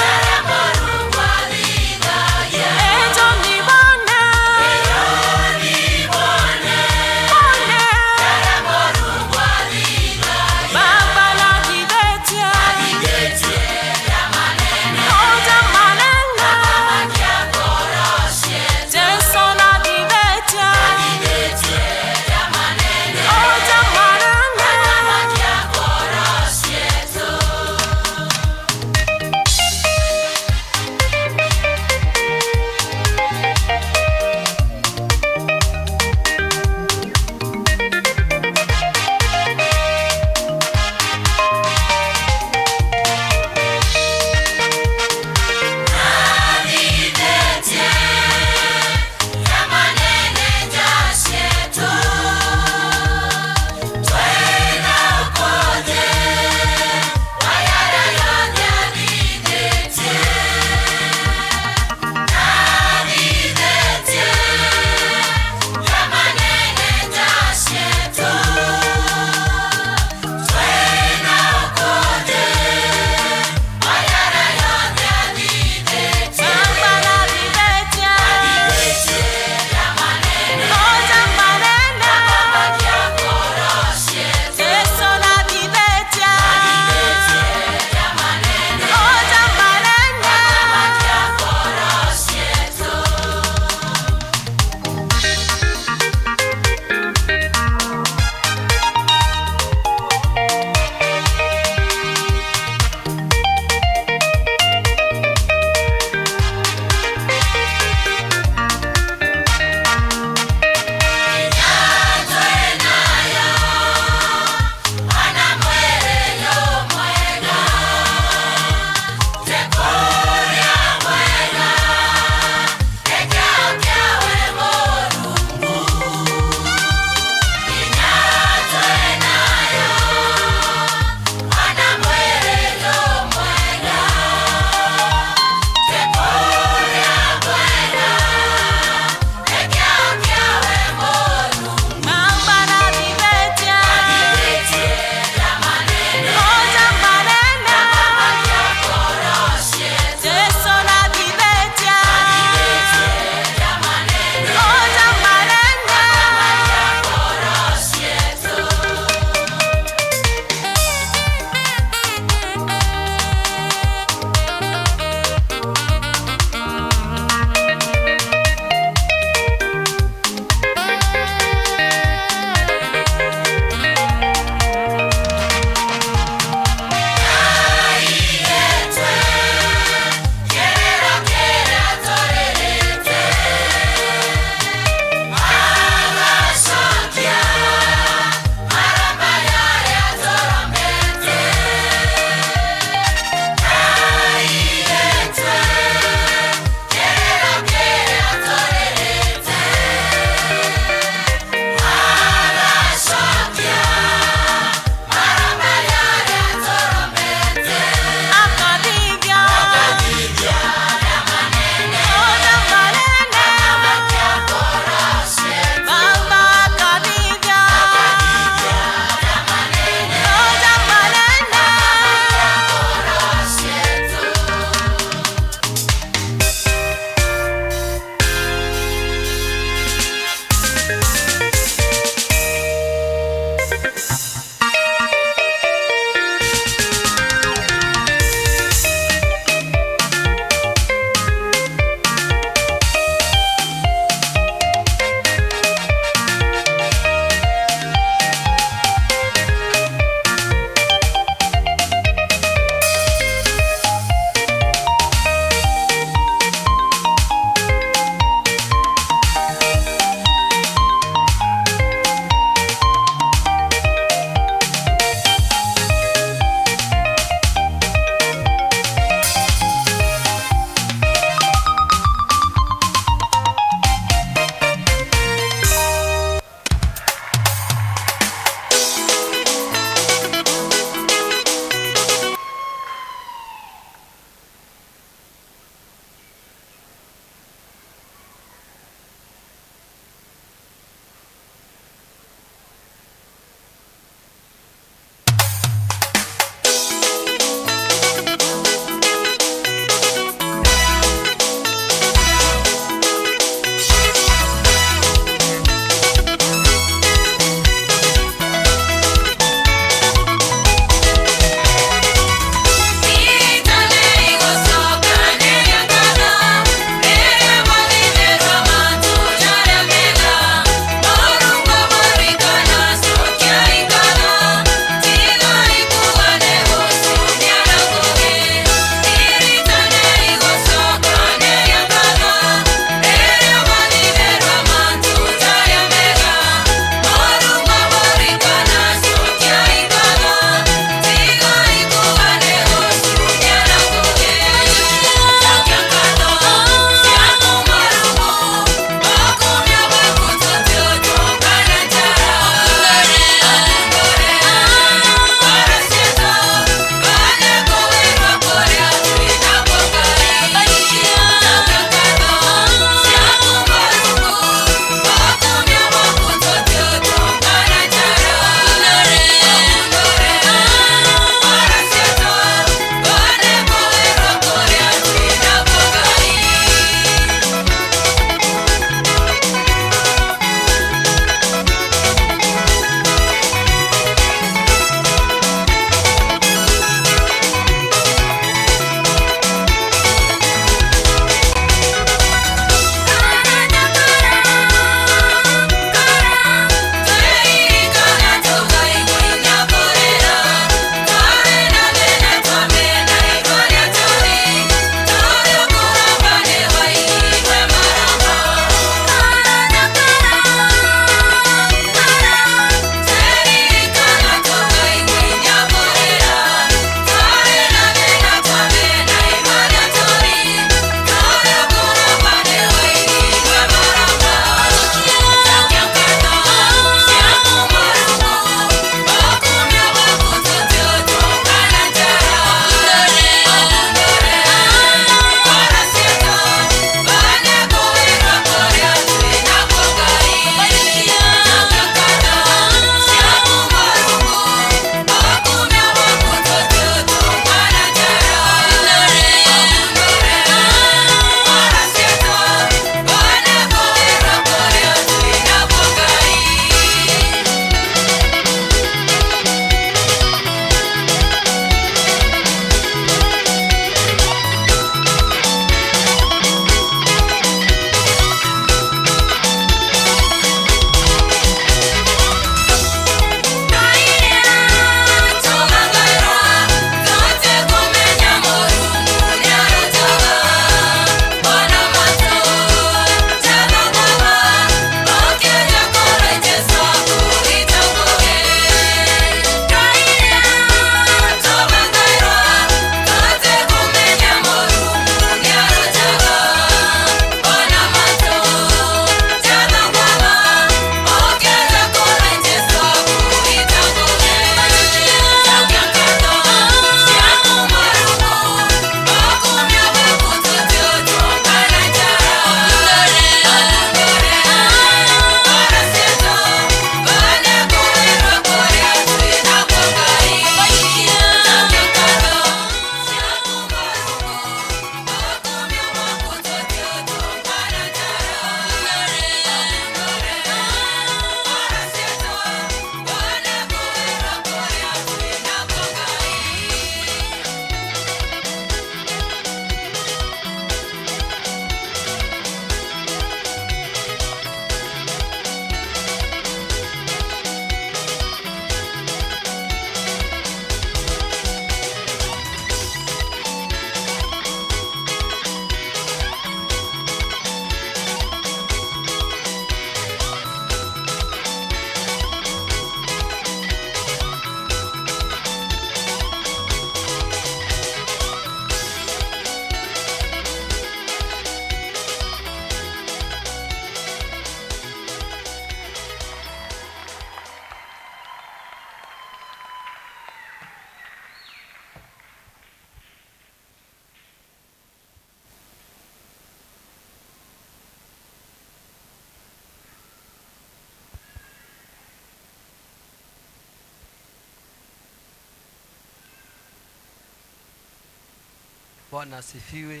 Bwana asifiwe.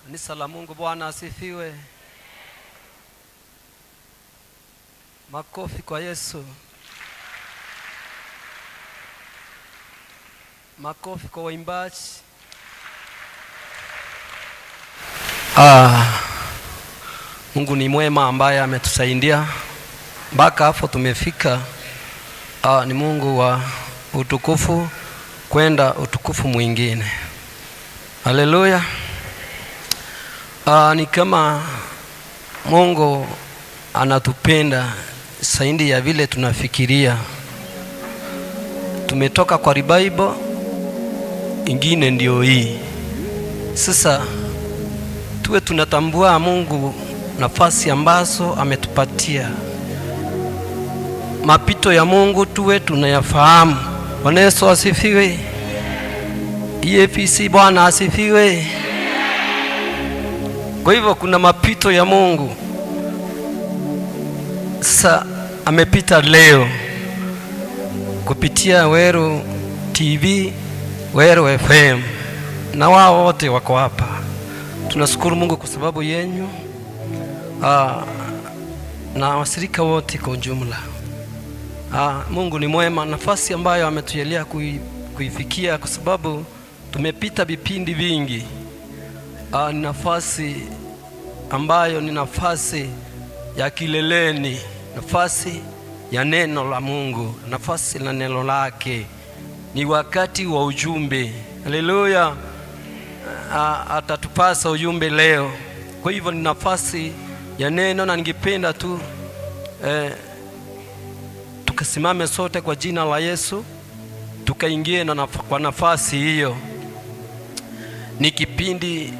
Kanisa la Mungu, Bwana asifiwe. Makofi kwa Yesu. Makofi kwa waimbaji. Mungu ni mwema ambaye ametusaidia mpaka hapo tumefika. Ni Mungu wa utukufu kwenda utukufu mwingine. Haleluya. Ni kama Mungu anatupenda zaidi ya vile tunafikiria. Tumetoka kwa revival ingine ndio hii. Sasa tuwe tunatambua Mungu nafasi ambazo ametupatia. Mapito ya Mungu tuwe tunayafahamu. Bwana Yesu asifiwe. EAPC, Bwana asifiwe. Kwa hivyo kuna mapito ya Mungu. Sasa amepita leo kupitia Weru TV, Weru FM, na wao wote wako hapa. Tunashukuru Mungu kwa sababu yenyu, na wasirika wote kwa ujumla. Mungu ni mwema, nafasi ambayo ametujalia kuifikia, kwa sababu tumepita vipindi vingi. Ni nafasi ambayo ni nafasi ya kileleni, nafasi ya neno la Mungu, nafasi la neno lake. Ni wakati wa ujumbe. Haleluya. Atatupasa ujumbe leo. Kwa hivyo ni nafasi ya neno, na ningependa tu tukasimame sote kwa jina la Yesu, tukaingie na kwa nafasi hiyo. Ni kipindi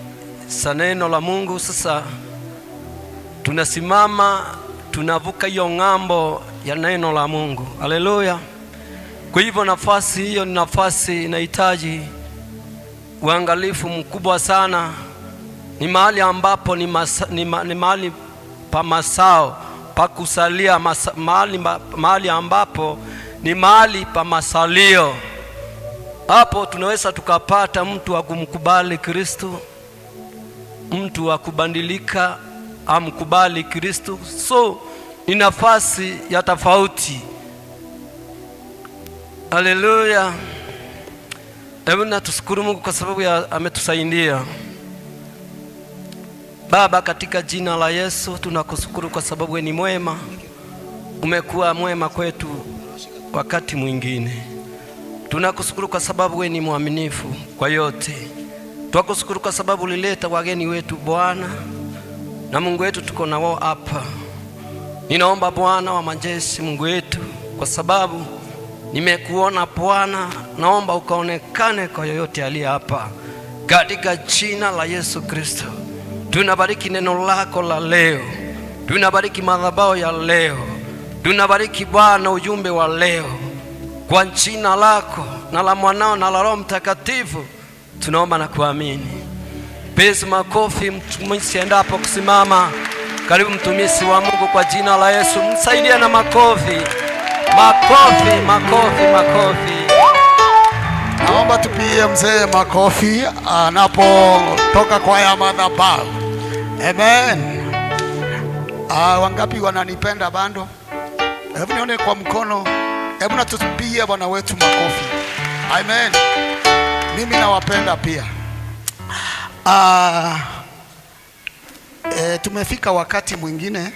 cha neno la Mungu. Sasa tunasimama, tunavuka hiyo ng'ambo ya neno la Mungu. Haleluya. Kwa hivyo nafasi hiyo ni nafasi inahitaji uangalifu mkubwa sana. Ni mahali ambapo ni mahali pa masao pa kusalia, mahali ambapo ni mahali pa masalio. Hapo tunaweza tukapata mtu wa kumkubali Kristo, mtu wa kubadilika amkubali Kristo. So ni nafasi ya tofauti. Haleluya. Hebu na tushukuru Mungu kwa sababu ametusaidia. Baba, katika jina la Yesu tunakushukuru kwa sababu wewe ni mwema. Umekuwa mwema kwetu wakati mwingine. Tunakushukuru kwa sababu wewe ni mwaminifu kwa yote. Tunakushukuru kwa sababu ulileta wageni wetu Bwana, na Mungu wetu tuko na wao hapa. Ninaomba Bwana wa majeshi, Mungu wetu, kwa sababu nimekuona Bwana, naomba ukaonekane kwa yoyote aliye hapa, katika jina la Yesu Kristo. Tunabariki neno lako la leo, tunabariki madhabahu ya leo, tunabariki Bwana ujumbe wa leo, kwa jina lako na la mwanao na la Roho Mtakatifu tunaomba na kuamini. Pesa makofi mtumishi endapo kusimama. Karibu mtumishi wa Mungu kwa jina la Yesu, msaidie na makofi. Makofi, makofi, makofi. Naomba tupie mzee makofi anapotoka kwa ya madhabahu. Amen. Wangapi wananipenda bando? Hebu nione kwa mkono. Hebu na tupie Bwana wetu makofi. Amen. Mimi nawapenda pia. Tumefika wakati mwingine.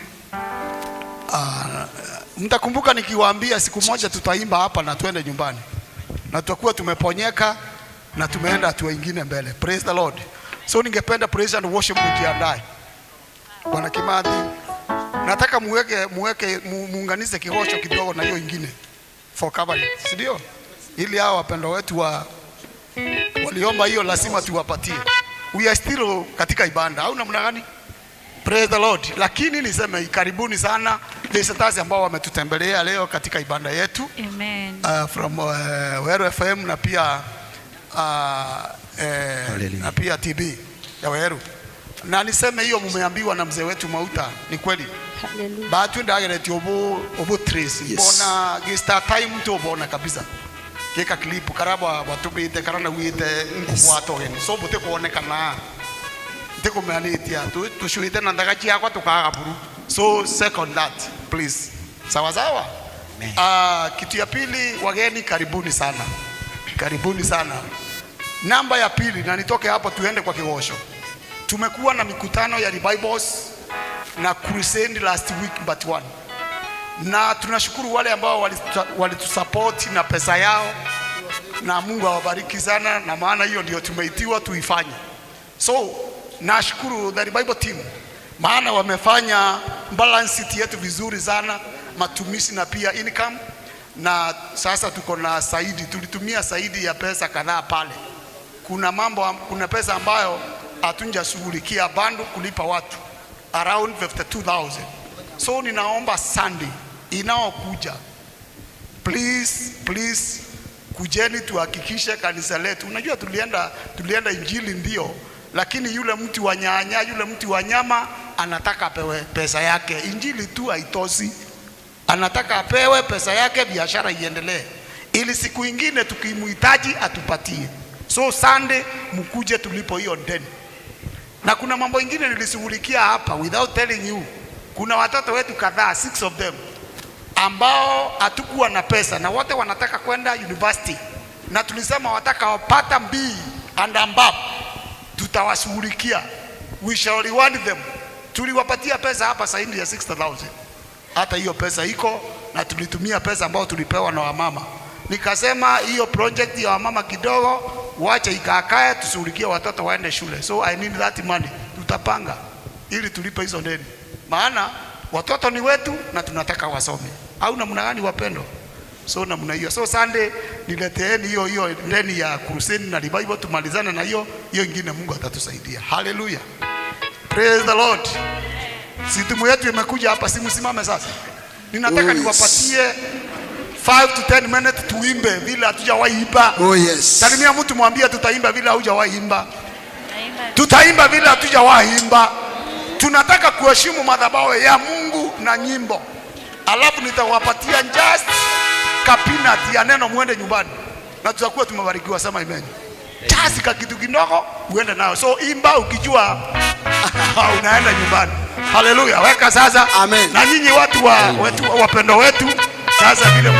Mtakumbuka nikiwaambia siku moja tutaimba hapa na tuende nyumbani, na tutakuwa tumeponyeka na tumeenda hatua ingine mbele. Praise the Lord. So ningependa praise and worship mjiandae. Bwana Kimathi, nataka muweke muunganize kihosho kidogo na hiyo ingine for covering, si ndio? Ili hao wapendwa wetu waliomba hiyo lazima tuwapatie. We are still katika ibada au namna gani? Praise the Lord. Lakini niseme karibuni sana visitors ambao wametutembelea leo katika ibada yetu. Amen. From Weru FM na pia na pia TB ya Weru. Na niseme hiyo mumeambiwa na mzee wetu Mauta ni kweli. Batu ndagereti obu trace. Yes. Bona gista time tu bona kabisa. Gika clip karaba batubite karana wite nkugwatogeni so bute kuonekana ntikumeanitia tushuite na ndagachi yakwa tukaga buru. So second that please. Sawa sawa. Kitu ya pili, wageni karibuni sana, karibuni sana. Namba ya pili, na nitoke hapo tuende kwa kiosho. Tumekuwa na mikutano ya revivals na crusade last week but one, na tunashukuru wale ambao walitusupport na pesa yao, na Mungu awabariki sana, na maana hiyo ndio tumeitiwa tuifanye. So nashukuru the revival team, maana wamefanya balance sheet yetu vizuri sana, matumizi na pia income, na sasa tuko na saidi, tulitumia saidi ya pesa kadhaa pale. Kuna mambo, kuna pesa ambayo hatunjashughulikia bado kulipa watu around 52,000. So ninaomba Sunday inaokuja, please please, kujeni tuhakikishe kanisa letu. Unajua tulienda injili ndio, lakini yule mtu wa nyanya, yule mtu wa nyama anataka apewe pesa yake. Injili tu haitoshi, anataka apewe pesa yake, biashara iendelee, ili siku ingine tukimhitaji atupatie. So Sunday mkuje tulipo hiyo deni. Na kuna mambo ingine nilishughulikia hapa without telling you. Kuna watoto wetu kadhaa, 6 of them, ambao hatukuwa na pesa na wote wanataka kwenda university, na tulisema watakaopata B and above tutawashughulikia, we shall reward them. Tuliwapatia pesa hapa zaidi ya 60,000. Hata hiyo pesa iko, na tulitumia pesa ambayo tulipewa na wamama. Nikasema hiyo project ya wamama kidogo wacha ikaakae, tushughulikie watoto waende shule. So I need that money, tutapanga ili tulipe hizo deni, maana watoto ni wetu na tunataka wasome, au namna gani wapendwa? So namna hiyo. So Sunday nileteeni hiyo deni ya crusade na revival, tumalizane na hiyo ingine, Mungu atatusaidia. Hallelujah, praise the Lord. Si timu yetu imekuja hapa, si msimame sasa. Ninataka niwapatie 5 to 10 minutes tuimbe vile hatujawahi imba. Oh yes. Salimia mtu mwambie tutaimba vile hujawahi imba. Tutaimba vile hatujawahi imba. Tunataka kuheshimu madhabahu ya Mungu na nyimbo. Alafu nitawapatia just kapinati ya neno muende nyumbani. Na tutakuwa tumebarikiwa, sema amen. Just ka kitu kidogo uende nayo. So imba ukijua unaenda nyumbani. Haleluya. Weka sasa. Amen. Na nyinyi watu wapendo wetu, sasa vile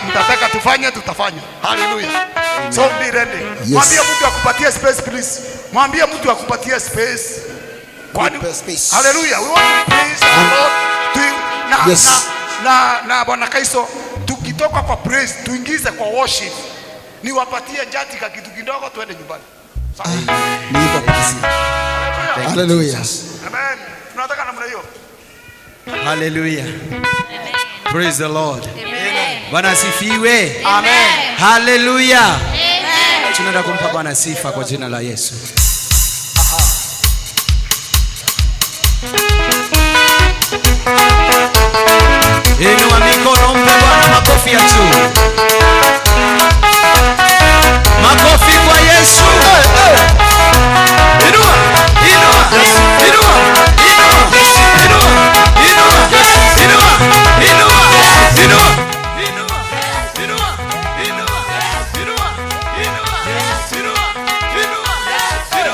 mtataka tufanye, tutafanya. Haleluya. So be ready. Yes. Mwambie mtu akupatie space please. Mwambie mtu akupatie space. Kwani haleluya. We want to praise the Lord. Yes. Na Bwana Kaiso, tukitoka kwa praise tuingize kwa worship. Niwapatie njati ka kitu kidogo tuende nyumbani. Haleluya. Amen. Tunataka namna hiyo. Hallelujah. Praise the Lord. Bwana asifiwe. Amen. Hallelujah. Tunaenda kumpa Bwana sifa kwa jina la Yesu. Inua mikono, mpe Bwana makofi ya juu. Makofi kwa Yesu. Inua, inua, inua, inua, inua, inua, inua, inua, inua. Inua, inua, inua, inua, inua, inua, inua, inua.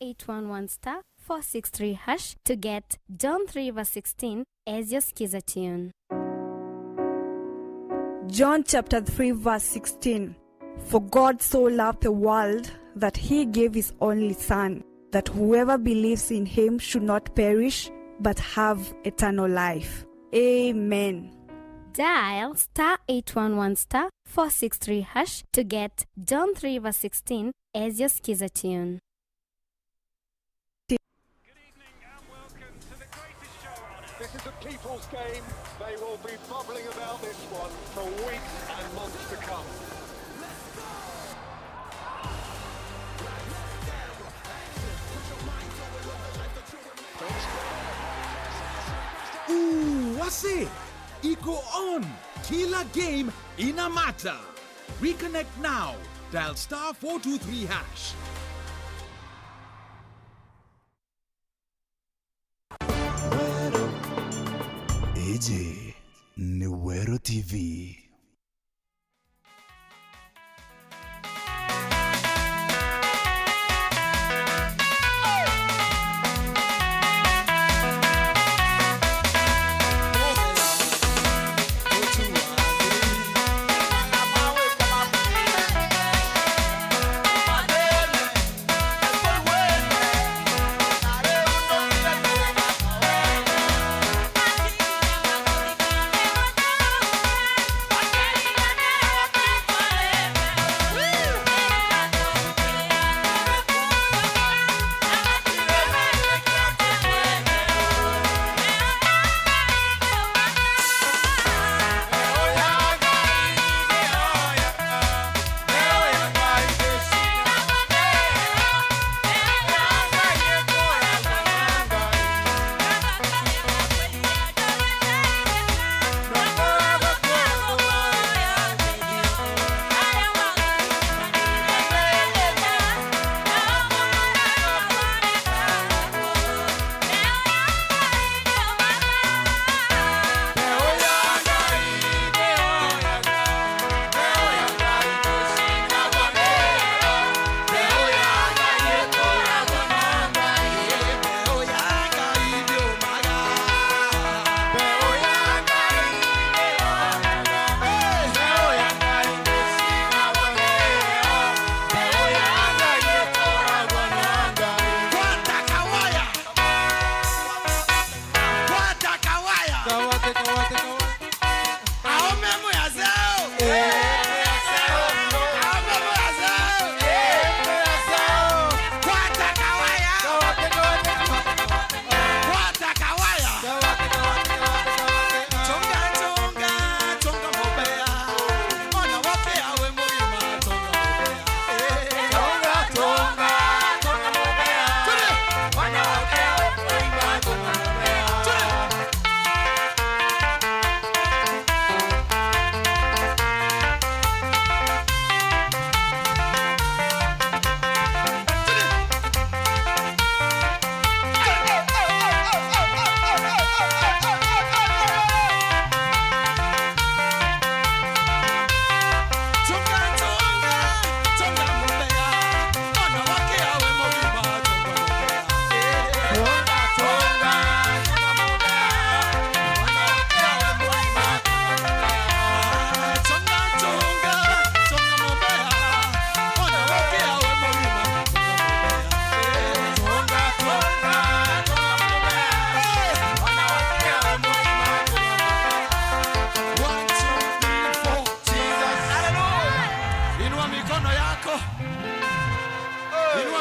*811 star 463 hash to get John 3 verse 16 as your Skiza tune. John chapter 3, verse 16. For God so loved the world that he gave his only Son, that whoever believes in him should not perish, but have eternal life. Amen. Dial star 811 star 463 hash to get John 3 verse 16 as your Skiza tune. This is a people's game. They will be bubbling about this one for weeks and months to come. Ooh, wase iko on. Kila game ina matter. Reconnect now. Dial star 423 hash. AJ Nuero TV.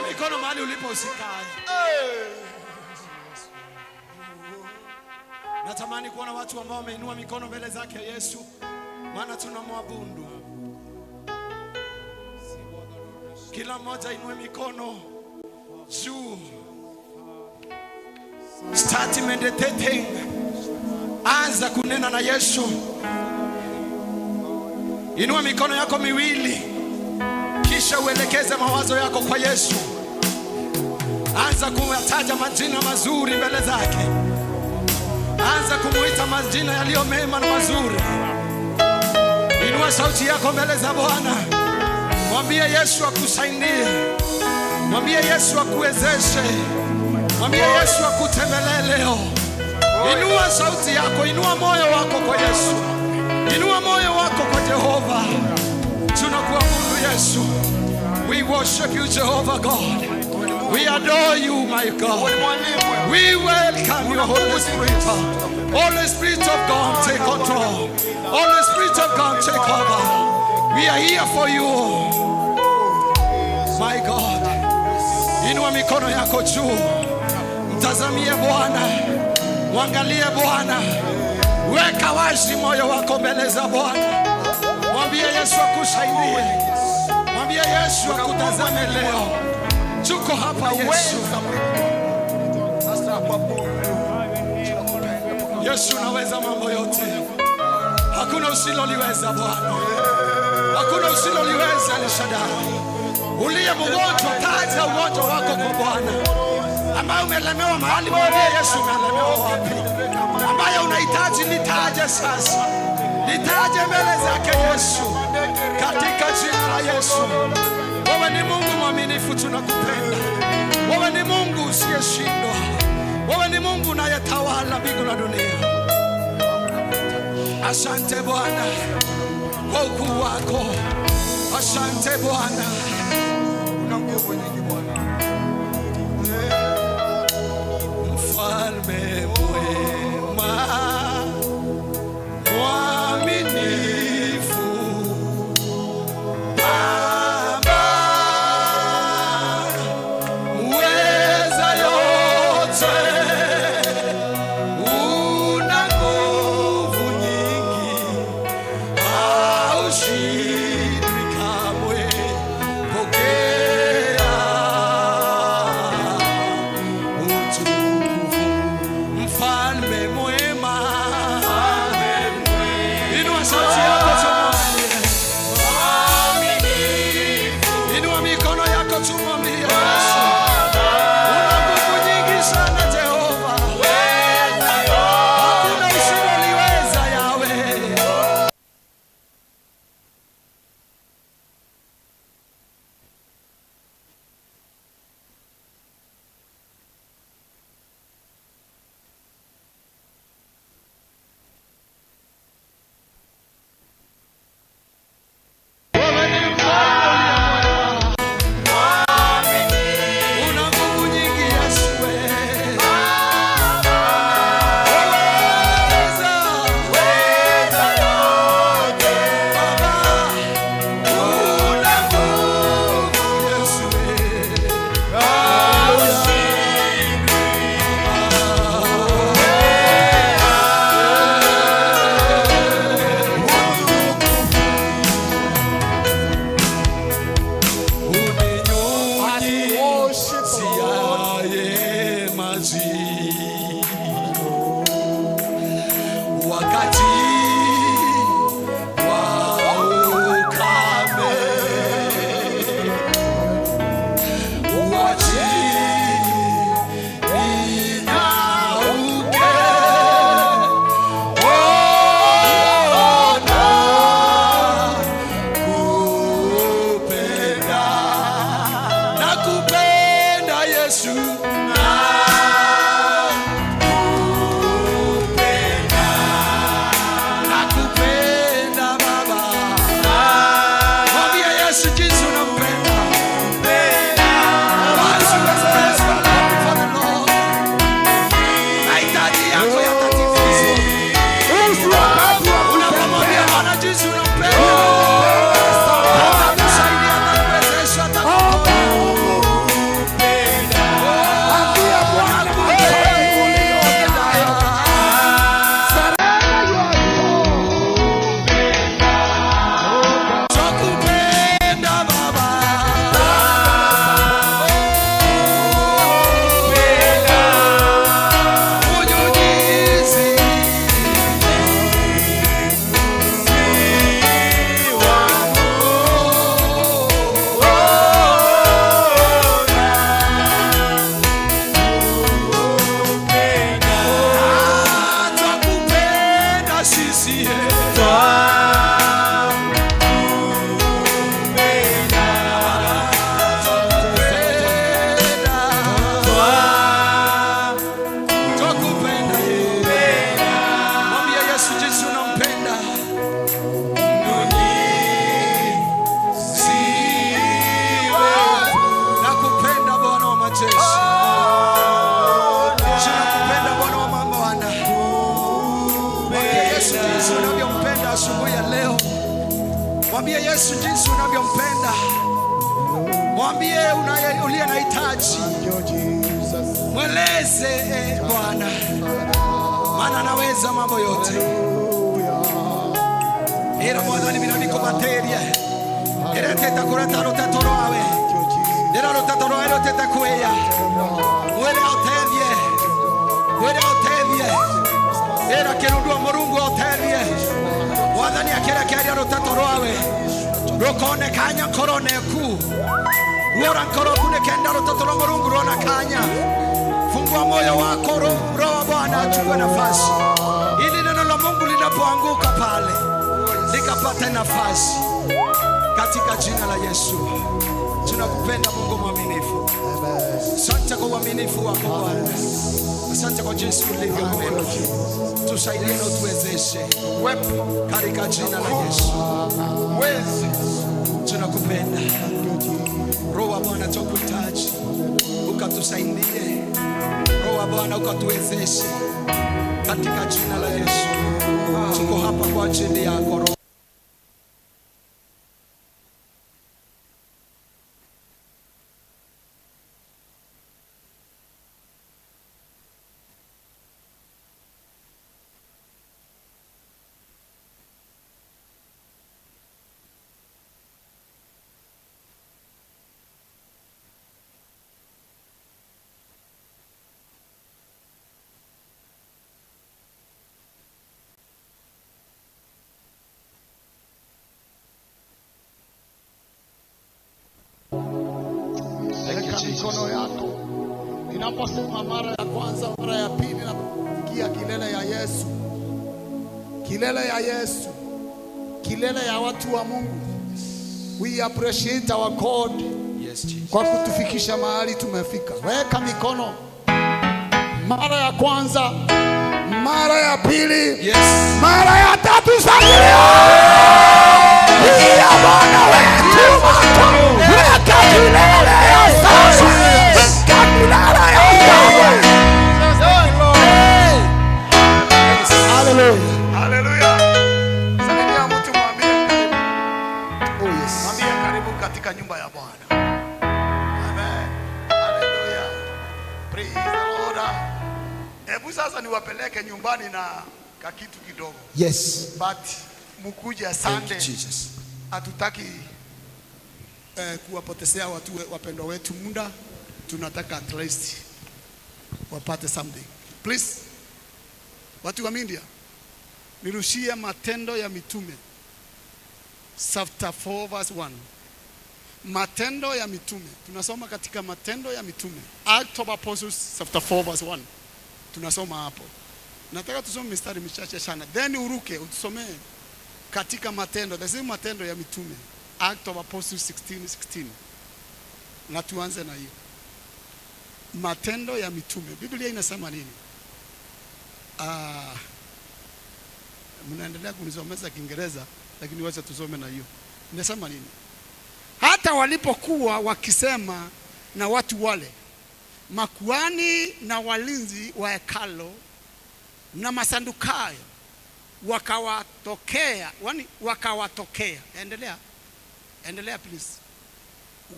Mikono mahali ulipo usikae. Natamani kuona watu ambao wameinua mikono mbele zake Yesu, maana tunamwabudu. Kila mmoja inue mikono juu. Start meditating. Anza kunena na Yesu. Inua mikono yako miwili, kisha uelekeze mawazo yako kwa Yesu. Anza kuyataja majina mazuri mbele zake. Anza kumuita majina yaliyo mema na mazuri. Inua sauti yako mbele za Bwana, mwambie Yesu akusaidie. Mwambie Yesu akuwezeshe. Mwambie Yesu akutembelee leo. Inua sauti yako, inua moyo wako kwa Yesu. Inua moyo wako kwa Jehova. Tunakuabudu Yesu. We worship you, Jehovah God. We adore you, my God. We welcome your Holy Spirit. Holy Spirit of God, take control. Holy Spirit of God, take over. We are here for you. My God. Inua mikono yako juu. Mtazamie Bwana. Mwangalie Bwana. Weka wazi moyo wako mbele za Bwana. Mwambie Yesu akusaidie. Mwambie Yesu akutazame leo. Tuko hapa Yesu. Yesu, unaweza mambo yote. Hakuna usiloliweza Bwana. Hakuna usiloliweza El Shaddai. Uliye mgonjwa, taja ugonjwa wako kwa Bwana. Ambaye umelemewa mahali, mwambie Yesu umelemewa wapi. Ambaye unahitaji, litaje sasa, litaje mbele zake Yesu, katika jina la Yesu. Wewe ni Mungu mwaminifu, tunakupenda. Wewe ni Mungu usiyeshindwa. Wewe ni Mungu unayetawala mbingu na dunia. Asante Bwana kwa ukuu wako. Asante Bwana. Una nguvu nyingi Bwana. Mfalme mwema, mwaminifu, Baba mweza yote, una nguvu nyingi, haushindwi kamwe. Pokea utukufu, Jinsi unavyompenda asubuhi ya leo. Mwambie Yesu jinsi unavyompenda. Mwambie uliye na hitaji. Mweleze Bwana, maana anaweza mambo yote. Era Mwathani mina nikubaterie. Ereteta kureta ruteto rwawe. Era ruteto rwawe rutete kwia. Mwere otethie. Mwere otethie. Era kirundua Murungu otethie. Mwathani akirekeria ruteto rwawe. Rukone kanya nkoro neku. Ruora nkoro kune kenda ruteto rwa Murungu ruona kanya. Fungua moyo wako, Roho wa Bwana achukue nafasi. Ili neno la Mungu linapoanguka pale likapate nafasi. Katika jina la Yesu. Tunakupenda Mungu mwaminifu. Asante kwa uaminifu wako Bwana. Asante kwa jinsi ulivyo mwema. Tusaidie na utuwezeshe. Katika jina la Yesu. Tunakupenda. Roho wa Bwana tukuhitaji. Ukatusaidie. Roho wa Bwana ukatuwezeshe. Katika jina la Yesu. Tuko hapa kwa ajili yako Roho. Weka mikono yako. Ninaposema mara ya kwanza, mara ya pili, nafikia kilele ya Yesu, kilele ya Yesu, kilele ya watu wa Mungu. We appreciate our God. Yes, Jesus. Kwa kutufikisha mahali tumefika. Weka mikono mara ya kwanza, mara ya pili, yes, mara ya tatu. Shangilia ya Bwana wetu. Weka kilele ya sasa, weka kilele ya sasa. Hallelujah. Hallelujah. Salimia mtu mwambie karibu. Oh yes. Mwambie karibu katika nyumba ya Bwana. Amen. Hallelujah. Praise the Lord. Hebu sasa niwapeleke nyumbani na kakitu kidogo. Yes. But mukuje Thank Sunday. you, Jesus. Hatutaki kuwapotezea watu wapendwa wetu muda. Tunataka at least wapate something. Please. Watu wa media, nirushie Matendo ya Mitume chapter 4 verse 1. Matendo ya Mitume. Tunasoma katika Matendo ya Mitume. Act of Apostles chapter 4 verse 1. Tunasoma hapo. Nataka tusome mistari michache sana. Then uruke utusomee katika Matendo, the same Matendo ya Mitume. Act of Apostles 16:16. Na tuanze na hiyo. Matendo ya Mitume. Biblia inasema nini? Mnaendelea kunisomeza Kiingereza, lakini wacha tusome na hiyo. Inasema nini? Hata walipokuwa wakisema na watu wale, makuhani na walinzi wa hekalu na masandukayo wakawatokea, wakawatokea. Endelea. Endelea please.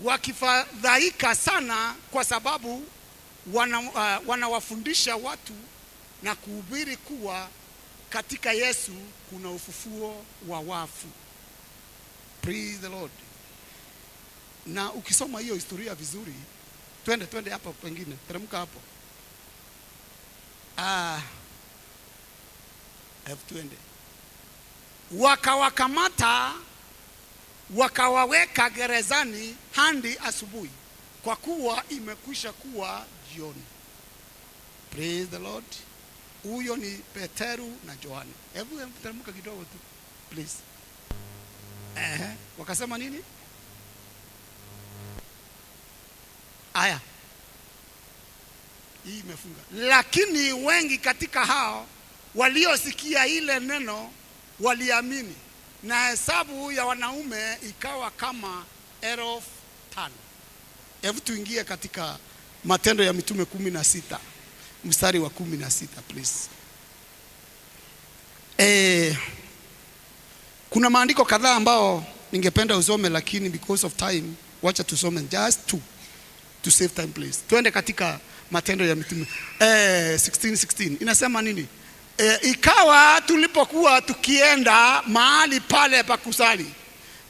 Wakifadhaika sana kwa sababu wanawafundisha watu na kuhubiri kuwa katika Yesu kuna ufufuo wa wafu. Praise the Lord. Na ukisoma hiyo historia vizuri, twende hapa pengine, teremka hapo. Twende. Wakawakamata, wakawaweka gerezani hadi asubuhi, kwa kuwa imekwisha kuwa jioni. Praise the Lord. Huyo ni Peteru na Yohana. Hebu teremka kidogo tu please. Wakasema nini? Aya, hii imefunga. Lakini wengi katika hao waliosikia ile neno waliamini, na hesabu ya wanaume ikawa kama 5,000. Hebu tuingie katika Matendo ya Mitume 16 mstari wa 16 please. Kuna maandiko kadhaa ambao ningependa usome, lakini because of time wacha tusome just two to save time please. Twende katika Matendo ya Mitume 16:16 inasema nini? Ikawa tulipokuwa tukienda mahali pale pa kusali,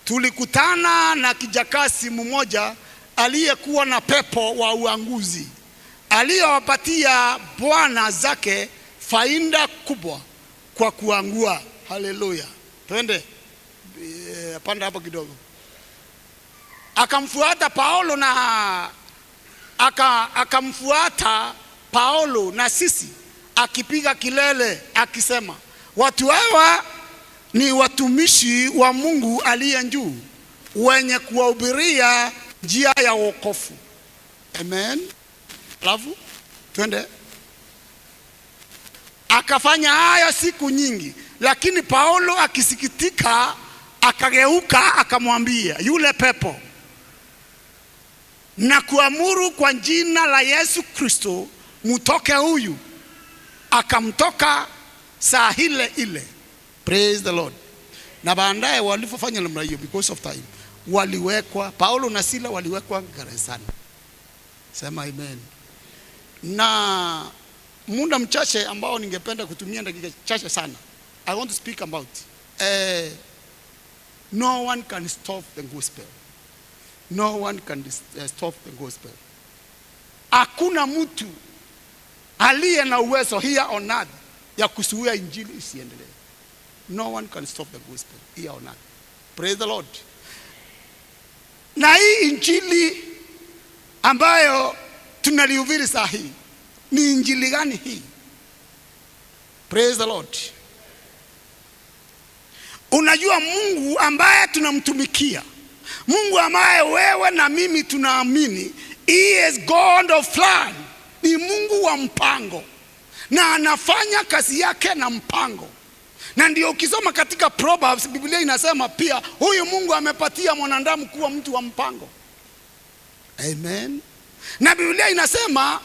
tulikutana na kijakasi mmoja aliyekuwa na pepo wa uanguzi, aliyowapatia bwana zake faida kubwa kwa kuangua. Haleluya. Twende panda hapo kidogo. Akamfuata Paulo na akamfuata Paulo na sisi akipiga kilele akisema, watu hawa ni watumishi wa Mungu aliye juu, wenye kuwahubiria njia ya wokovu. Amen. Alafu twende. Akafanya haya siku nyingi, lakini Paulo akisikitika akageuka akamwambia yule pepo, na kuamuru kwa jina la Yesu Kristo, mtoke huyu. Akamtoka saa ile ile. Praise the Lord. Na baadaye walipofanya namna hiyo, because of time, waliwekwa Paulo na Sila waliwekwa gerezani. Sema amen. Na muda mchache ambao ningependa kutumia, dakika chache sana, I want to speak about no one can stop the gospel. No one can stop the gospel. Hakuna mtu aliye na uwezo here on earth ya kuzuia injili isiendelee. No one can stop the gospel here on earth. Praise the Lord. Na hii injili ambayo tunalihubiri saa hii ni injili gani hii? Praise the Lord. Unajua Mungu ambaye tunamtumikia, Mungu ambaye wewe na mimi tunaamini, he is God of plan. Ni Mungu wa mpango, na anafanya kazi yake na mpango. Na ndio ukisoma katika Proverbs, Biblia inasema pia huyu Mungu amepatia mwanadamu kuwa mtu wa mpango. Amen. Na Biblia inasema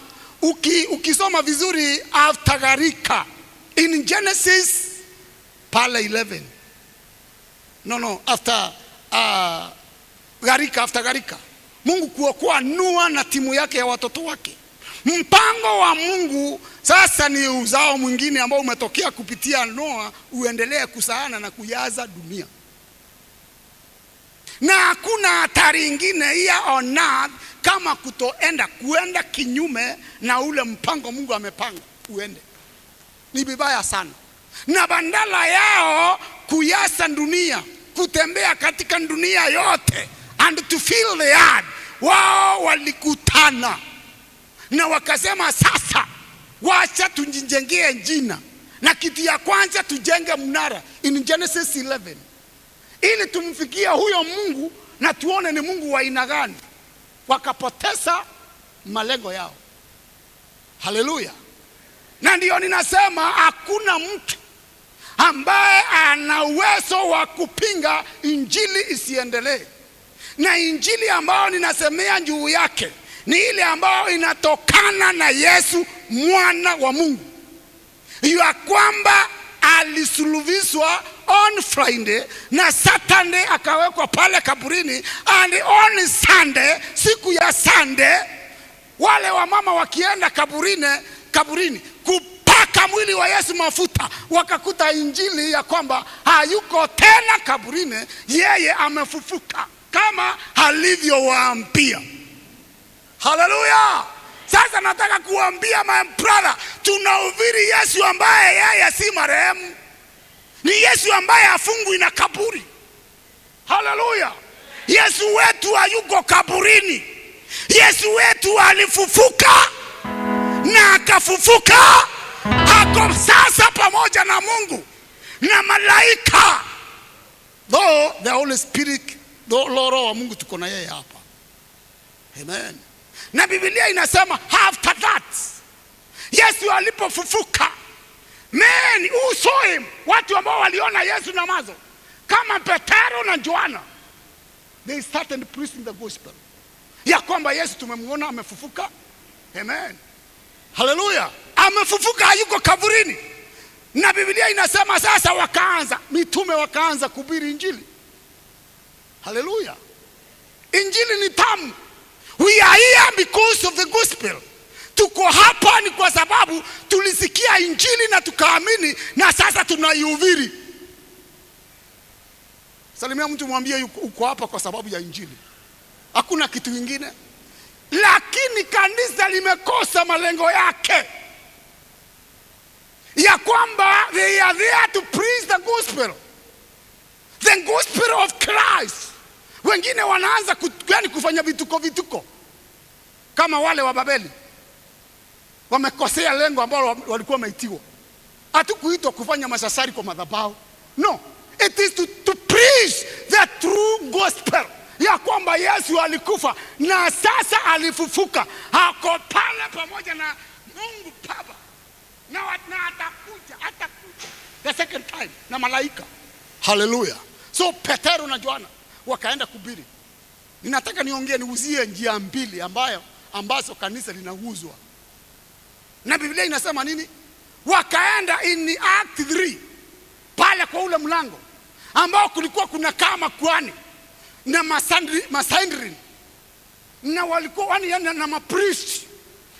ukisoma vizuri after gharika in Genesis pale 11. No, after gharika, after gharika, Mungu kuokoa Noa na timu yake ya watoto wake. Mpango wa Mungu sasa ni uzao mwingine ambao umetokea kupitia Noa uendelee kusaana na kujaza dunia. Na hakuna hatari ingine here on earth kama kutoenda, kuenda kinyume na ule mpango Mungu amepanga uende. Ni vibaya sana. Na badala yao kuyasa dunia, kutembea katika dunia yote and to fill the earth, wao walikutana na wakasema sasa wacha tujijengee jina, na kitu ya kwanza tujenge mnara in Genesis 11 ili tumfikie huyo Mungu na tuone ni Mungu wa aina gani. Wakapoteza malengo yao. Haleluya. Na ndio ninasema hakuna mtu ambaye ana uwezo wa kupinga injili isiendelee. Na injili ambayo ninasemea juu yake ni ile ambayo inatokana na Yesu mwana wa Mungu, ya kwamba alisulubishwa on Friday na Saturday akawekwa pale kaburini, and on Sunday, siku ya Sunday, wale wamama wakienda kaburini kupaka mwili wa Yesu mafuta, wakakuta injili ya kwamba hayuko tena kaburini, yeye amefufuka kama alivyowaambia. Haleluya. Sasa nataka kuambia my brother, tunahubiri Yesu ambaye yeye si marehemu. Ni Yesu ambaye hafungwi na kaburi. Haleluya. Yesu wetu hayuko kaburini. Yesu wetu alifufuka na akafufuka, ako sasa pamoja na Mungu na malaika. Though the Holy Spirit, though Roho wa Mungu tuko na yeye hapa. Amen. Na Biblia inasema after that, Yesu alipofufuka, men who saw him, watu ambao waliona Yesu na mazo kama Petero na Yohana, they started preaching the gospel ya kwamba Yesu tumemuona amefufuka. Amen. Haleluya. Amefufuka, hayuko kaburini. Na Biblia inasema sasa wakaanza, mitume wakaanza kuhubiri injili. Haleluya! Injili ni tamu. We are here because of the gospel. Tuko hapa ni kwa sababu tulisikia injili na tukaamini, na sasa tunaihubiri. Salimia mtu mwambie uko hapa kwa sababu ya injili, hakuna kitu kingine. Lakini kanisa limekosa malengo yake ya kwamba they are there to preach the gospel of Christ. Wengine wanaanza yani kufanya vituko vituko kama wale wa Babeli, wamekosea lengo ambalo walikuwa wameitiwa. Hatukuitwa kufanya masasari kwa madhabahu, no, it is to preach the true gospel ya kwamba Yesu alikufa na sasa alifufuka, ako pale pamoja na Mungu Baba na atakuja, atakuja the second time na malaika. Haleluya! So Petero na Yohana wakaenda kuhubiri. Ninataka niongee, niuzie njia mbili ambazo kanisa linauzwa, na Biblia inasema nini? Wakaenda in Act 3 pale kwa ule mlango ambao kulikuwa kuna kama kuhani na masandrin na walikuwa na mapriest,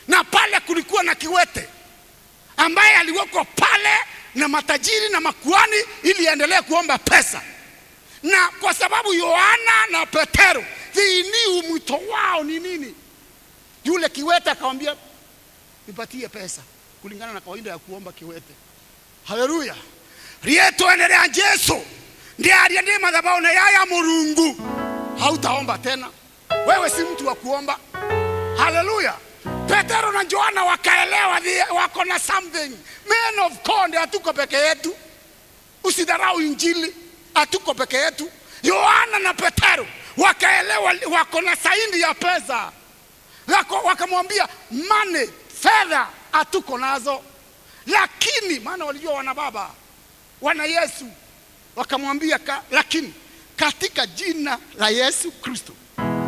na pale kulikuwa na kiwete ambaye aliwekwa pale na matajiri na makuhani ili aendelee kuomba pesa. Na kwa sababu Yohana na Petero they knew mwito wao ni nini, yule kiwete akamwambia nipatie pesa kulingana na kawaida ya kuomba kiwete. Haleluya! Rieto endelea Yesu ndiye aliye madhabahu na yaya Mulungu. Hautaomba tena, wewe si mtu wa kuomba. Haleluya! Petero na Yohana wakaelewa wako na something. Men of God, hatuko peke yetu. Usidharau injili, hatuko peke yetu. Yohana na Petero wakaelewa wako na saini ya pesa. Wakamwambia money, fedha hatuko nazo, lakini maana walijua wana baba, wana Yesu. Wakamwambia lakini katika jina la Yesu Kristo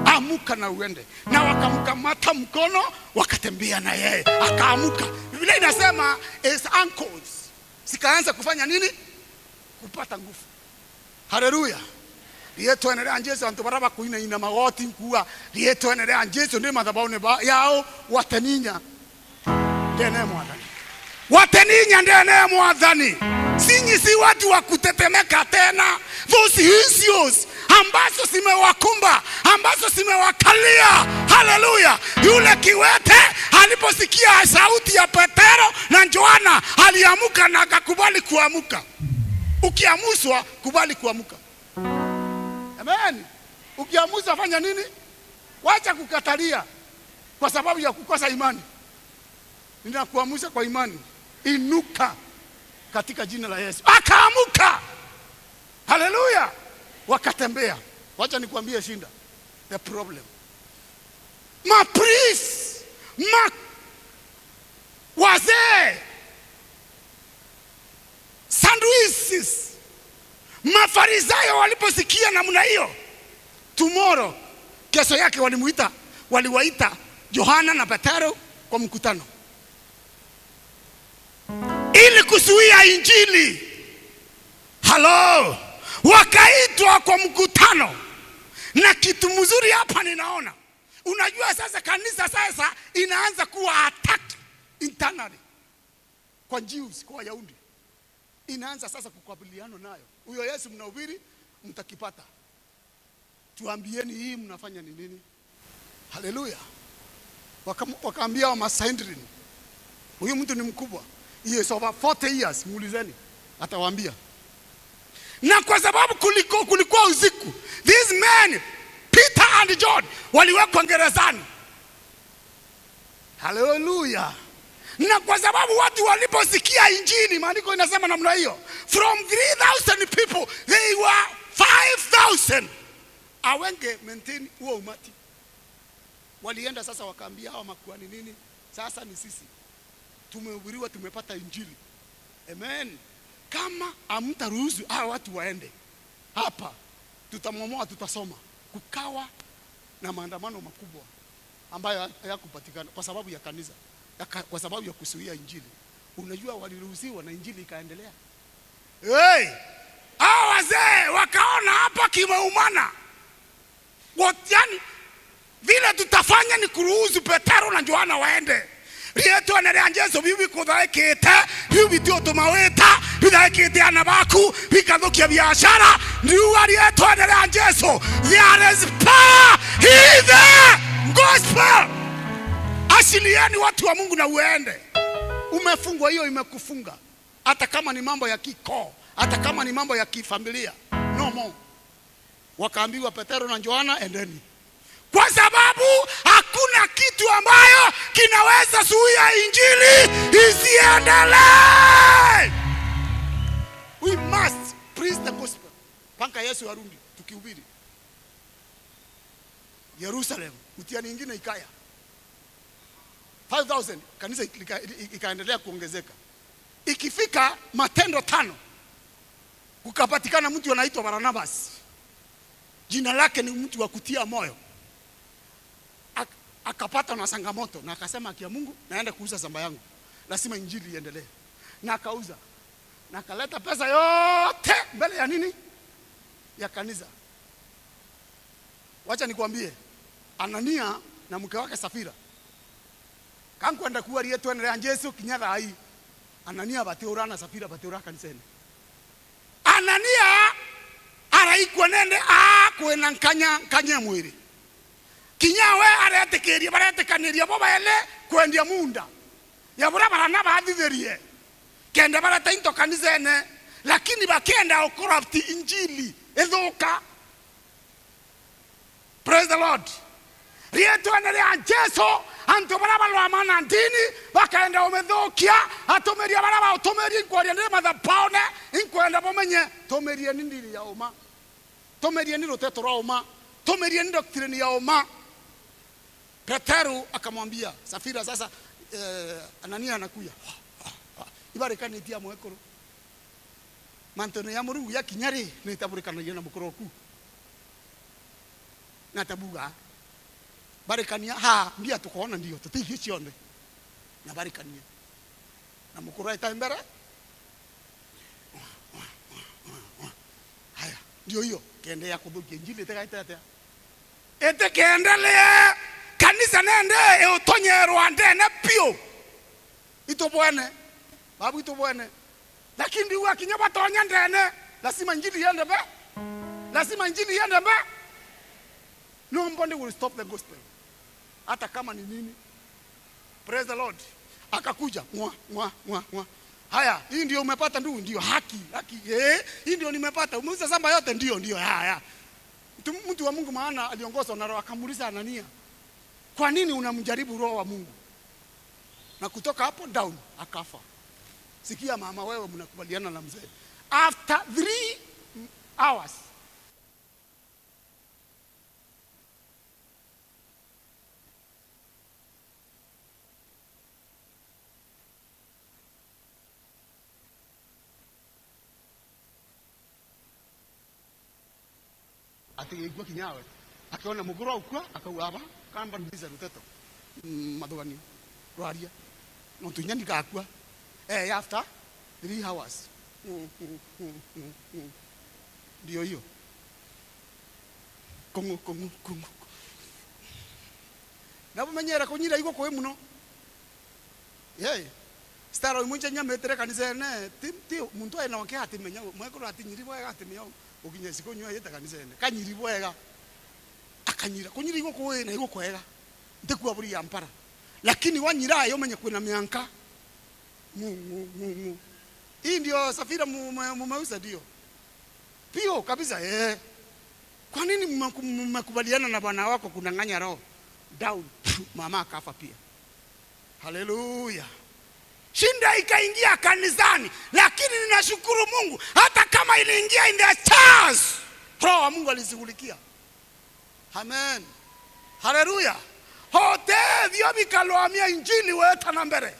amuka na uende. Na wakamkamata mkono wakatembea na yeye akaamuka. Biblia inasema his ankles zikaanza kufanya nini? Kupata nguvu. Haleluya! Rieto endelea Yesu antu baraba kuina ina magoti nkuwa rieto endelea Yesu ndi madhabahu yao wateninya ndene mwathani, wateninya ndene mwathani. Sinyi si watu wa kutetemeka tena. Those issues ambazo zimewakumba, ambazo zimewakalia. Haleluya! Yule kiwete aliposikia sauti ya Petero na Yohana aliamuka na akakubali kuamuka. Ukiamuswa kubali kuamuka. Amen. Ukiamuswa fanya nini? Wacha kukatalia kwa sababu ya kukosa imani. Ninakuamusha kwa imani, inuka katika jina la Yesu. Akaamuka. Haleluya! Wakatembea. Wacha nikuambie shinda the problem. Ma priests, ma wazee, Sadducees, Mafarisayo waliposikia namna hiyo, tomorrow, kesho yake walimuita, waliwaita Yohana na Petero kwa mkutano ili kuzuia injili. Halo, wakaitwa kwa mkutano. Na kitu mzuri hapa ninaona, unajua sasa kanisa sasa inaanza kuwa attack internally kwa Jews, kwa Wayahudi. Inaanza sasa kukabiliana nayo. Huyo Yesu mnahubiri mtakipata. Tuambieni hii mnafanya ni nini? Haleluya. Wakaambia wa Masaindrin, huyu mtu ni mkubwa, he is over 40 years, muulizeni atawaambia. Na kwa sababu kulikuwa usiku, these men Peter and John waliwekwa gerezani. Haleluya. Na kwa sababu watu waliposikia injili, maandiko inasema namna hiyo, from 3,000 people they were 5,000. Awenge maintain huo umati. Walienda sasa wakaambia hawa makuhani nini? Sasa ni sisi tumehubiriwa, tumepata injili. Amen. Kama hamtaruhusu hawa watu waende hapa, tutamomoa, tutasoma. Kukawa na maandamano makubwa ambayo hayakupatikana kwa sababu ya kanisa, kwa sababu ya kuzuia injili. Unajua waliruhusiwa na injili ikaendelea. Hey! Hao wazee wakaona hapa kimeumana. Yani vile tutafanya ni kuruhusu Petero na Yohana waende. Rietwa rĩa Jesu biu bikuthaikite, biu bitiũtũma wĩta, bithaikite ana baku, bikathukia biashara. Riuga rietwa rĩa Jesu, there is power in the gospel. Ashilieni watu wa Mungu na uende. Umefungwa, hiyo imekufunga. Hata kama ni mambo ya kikoo, hata kama ni mambo ya kifamilia. No more. Wakaambiwa Petero na Yohana, endeni. Kwa sababu hakuna kitu ambayo kinaweza zuia injili isiendelee. We must preach the gospel. Paka Yesu arudi tukihubiri. Yerusalem, mtihani ingine ikaya. 5000 kanisa ikaendelea kuongezeka. Ikifika Matendo 5 kukapatikana mtu anaitwa Barnabas. Jina lake ni mtu wa kutia moyo. Akapata na changamoto na akasema, akia Mungu, naenda kuuza shamba yangu, lazima injili iendelee. Na akauza na akaleta pesa yote mbele ya nini? Ya kanisa. Wacha nikwambie, Anania na mke wake Safira kankwenda kuwa rietwa rĩa Jesu kinya thai. Anania batiura na Safira batiura kanisene. Anania araikwa nende a kwina nkanya nkanya mwiri kinyawe aretekeria baretekaniria bo baele kwendia munda yabura barana bathithirie kenda bareta into kanisene, lakini bakenda ocorrupt injili ithuka. Praise the Lord. Rietwa rĩa Jesu antu baria barwamana ndini bakaenda umethukia atumiria baria bautumirie inkwaria ni mathabaone inkwenda bomenye tumirie ni ndini ya uma, tumirie ni ruteto rwa uma, tumirie ni doctrine ya uma. Petero akamwambia Safira, sasa Anania anakuya ibarekanitia mwekoro mantono ya Murungu ya kinyari nitaburikanagia na mukoroku na tabuga barikania ha mbia tukona ndio tutithie cionde na barikania na mukuru eta mbere. Haya ndio hiyo kende ya kuthukia injili itegaite atia itikendelee kanisa nende eutonyerwa ndene piu itubwene babu itubwene, lakini ndio akinya batonya ndene, lazima injili iende mbe, lazima injili iende mbe. Nobody will stop the gospel hata kama ni nini. Praise the Lord. Akakuja mwa mwa mwa mwa. Haya, hii ndio umepata ndugu, ndio haki haki. Hii ndio nimepata. Umeuza shamba yote, ndio ndio. Haya. Mtu wa Mungu maana aliongozwa na Roho akamuuliza Anania, kwa nini unamjaribu Roho wa Mungu? Na kutoka hapo down akafa. Sikia mama, wewe mnakubaliana na mzee. After 3 hours atigigua kinyawe akiona muguru aukua akauga aba kamba ndiza ruteto mathugani rwaria no tunya ndikakua after 3 hours ndio hiyo kongo kongo kongo nabumenyera kunyira igwo kwe muno yeye staro imunje nyametere kanisa ne ti muntu aina wake atimenya mwekoro atinyiri bwega atimenya ukinya siko nywa yeta kanisa ne kanyiri bwega akanyira kunyira igwo kwe na igwo kwega ndikuwa buri yampara lakini wanyira ayo menye kwina mianka mu hii ndio Safira mumeuza ndio pio kabisa. Kwa nini mmekubaliana na bwana wako kunang'anya roho down? Mama akafa pia. Haleluya. Shinda ikaingia kanisani, lakini ninashukuru Mungu hata kama iliingia in the church, roho wa Mungu alizishughulikia. Amen. Haleluya. Hote vyo bikalwamia injili weta na mbere.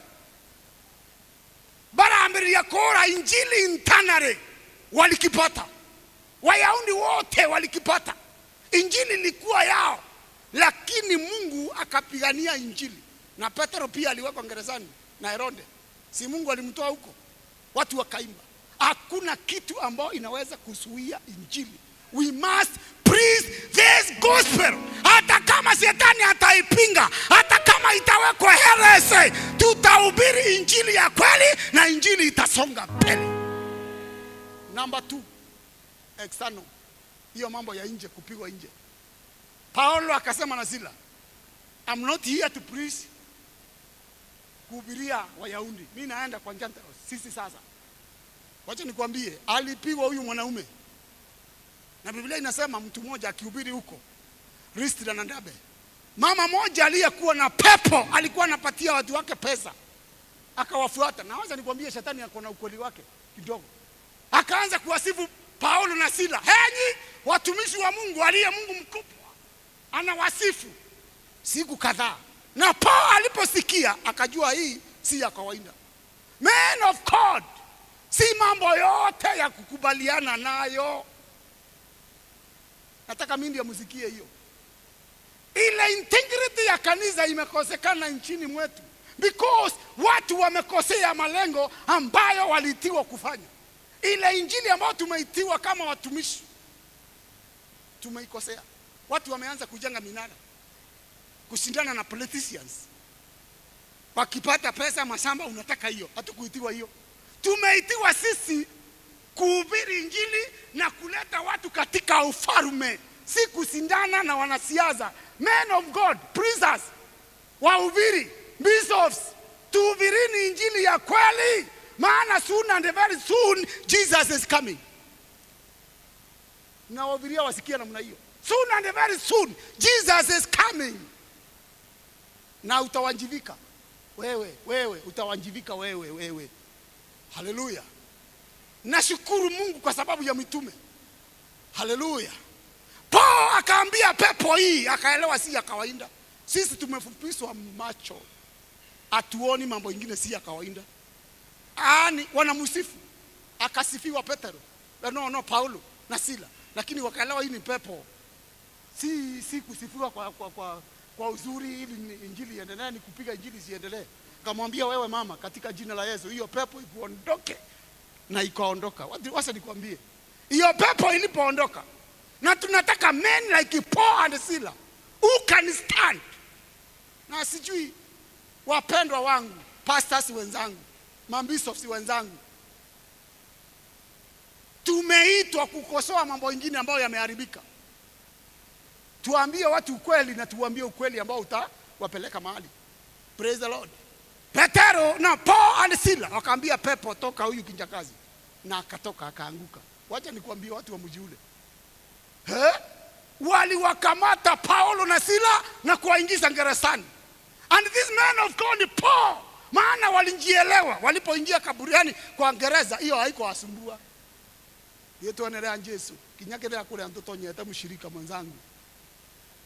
Barambiriya kora injili internally walikipata. Wayahudi wote walikipata. Injili ilikuwa yao, lakini Mungu akapigania injili. Na Petro pia aliwekwa gerezani na Herode. Si Mungu alimtoa huko? Watu wakaimba. Hakuna kitu ambao inaweza kuzuia injili. We must preach this gospel. Hata kama shetani ataipinga, hata kama itawekwa heresy, tutahubiri injili ya kweli na injili itasonga mbele. Number 2, external. Hiyo mambo ya nje, kupigwa nje. Paulo akasema na Sila, I'm not here to preach, kuhubiria Wayahudi. Mimi naenda kwa Gentiles. Sisi sasa. Wacha nikwambie, alipigwa huyu mwanaume. Na Biblia inasema mtu mmoja akihubiri huko Listra na Derbe, mama moja aliyekuwa na pepo alikuwa anapatia watu wake pesa, akawafuata. Na wacha nikwambie, shetani ako na ukweli wake kidogo. Akaanza kuwasifu Paulo na Sila, henyi watumishi wa Mungu aliye Mungu mkubwa, anawasifu siku kadhaa. Na Paulo aliposikia akajua hii si ya kawaida. Man of God, si mambo yote ya kukubaliana nayo. Nataka mimi ndio msikie hiyo. Ile integrity ya kanisa imekosekana nchini mwetu because watu wamekosea malengo ambayo walitiwa kufanya. Ile injili ambayo tumeitiwa kama watumishi tumeikosea. Watu wameanza kujenga minara, kushindana na politicians. Wakipata pesa mashamba, unataka hiyo. Hatukuitiwa hiyo. Tumeitiwa sisi kuhubiri injili na kuleta watu katika ufalme, si kushindana na wanasiasa. Men of God, preachers, wahubiri, bishops, tuhubirini injili ya kweli, maana soon and very soon Jesus is coming. Na wahubiria wasikia namna hiyo. Soon and very soon Jesus is coming. Na utawajibika wewe, wewe utawajibika wewe, wewe. Haleluya. Nashukuru Mungu kwa sababu ya mitume. Haleluya. Paulo akaambia pepo hii, akaelewa si ya kawaida. Sisi tumefupishwa macho, hatuoni mambo ingine si ya kawaida. Ani wanamsifu, akasifiwa Petero, no Paulo na Sila, lakini wakaelewa hii ni pepo. Si kusifiwa kwa uzuri ili injili iendelee, ni kupiga injili isiendelee. Akamwambia wewe mama, katika jina la Yesu hiyo pepo ikuondoke, na ikaondoka. Wacha nikwambie, hiyo pepo ilipoondoka, na tunataka men like Paul and Sila who can stand. Na sijui wapendwa wangu, pastors wenzangu, mabishops wenzangu, tumeitwa kukosoa mambo mengine ambayo yameharibika. Tuambie watu ukweli, na tuambie ukweli ambao utawapeleka mahali. Praise the Lord. Petero na Paul and Sila wakaambia pepo, toka huyu kinjakazi, na akatoka akaanguka. Wacha nikwambie watu wa mji ule, waliwakamata Paulo na Sila na kuwaingiza gerezani. And this man of God Paul, maana walinjielewa walipoingia kaburiani kwa gereza hiyo haikowasumbua. Yetu Jesu kinyakelea kule antoto nyeta mshirika mwenzangu,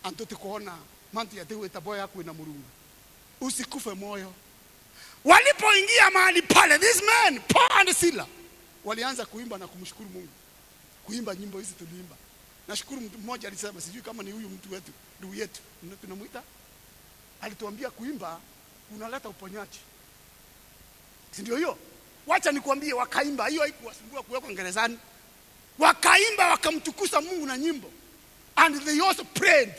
antoto kuona mantu yatewe taboya yako na Mulungu. Usikufe moyo. Walipoingia mahali pale, this man Paul and Sila walianza kuimba na kumshukuru Mungu, kuimba nyimbo hizi tuliimba. Nashukuru mtu mmoja alisema, sijui kama ni huyu mtu wetu, ndugu yetu, tunamuita, alituambia kuimba unaleta uponyaji. Si ndio hiyo? Wacha nikwambie, wakaimba, hiyo haikuwasumbua kuwekwa gerezani. Wakaimba wakamtukuza Mungu na nyimbo. And they also prayed.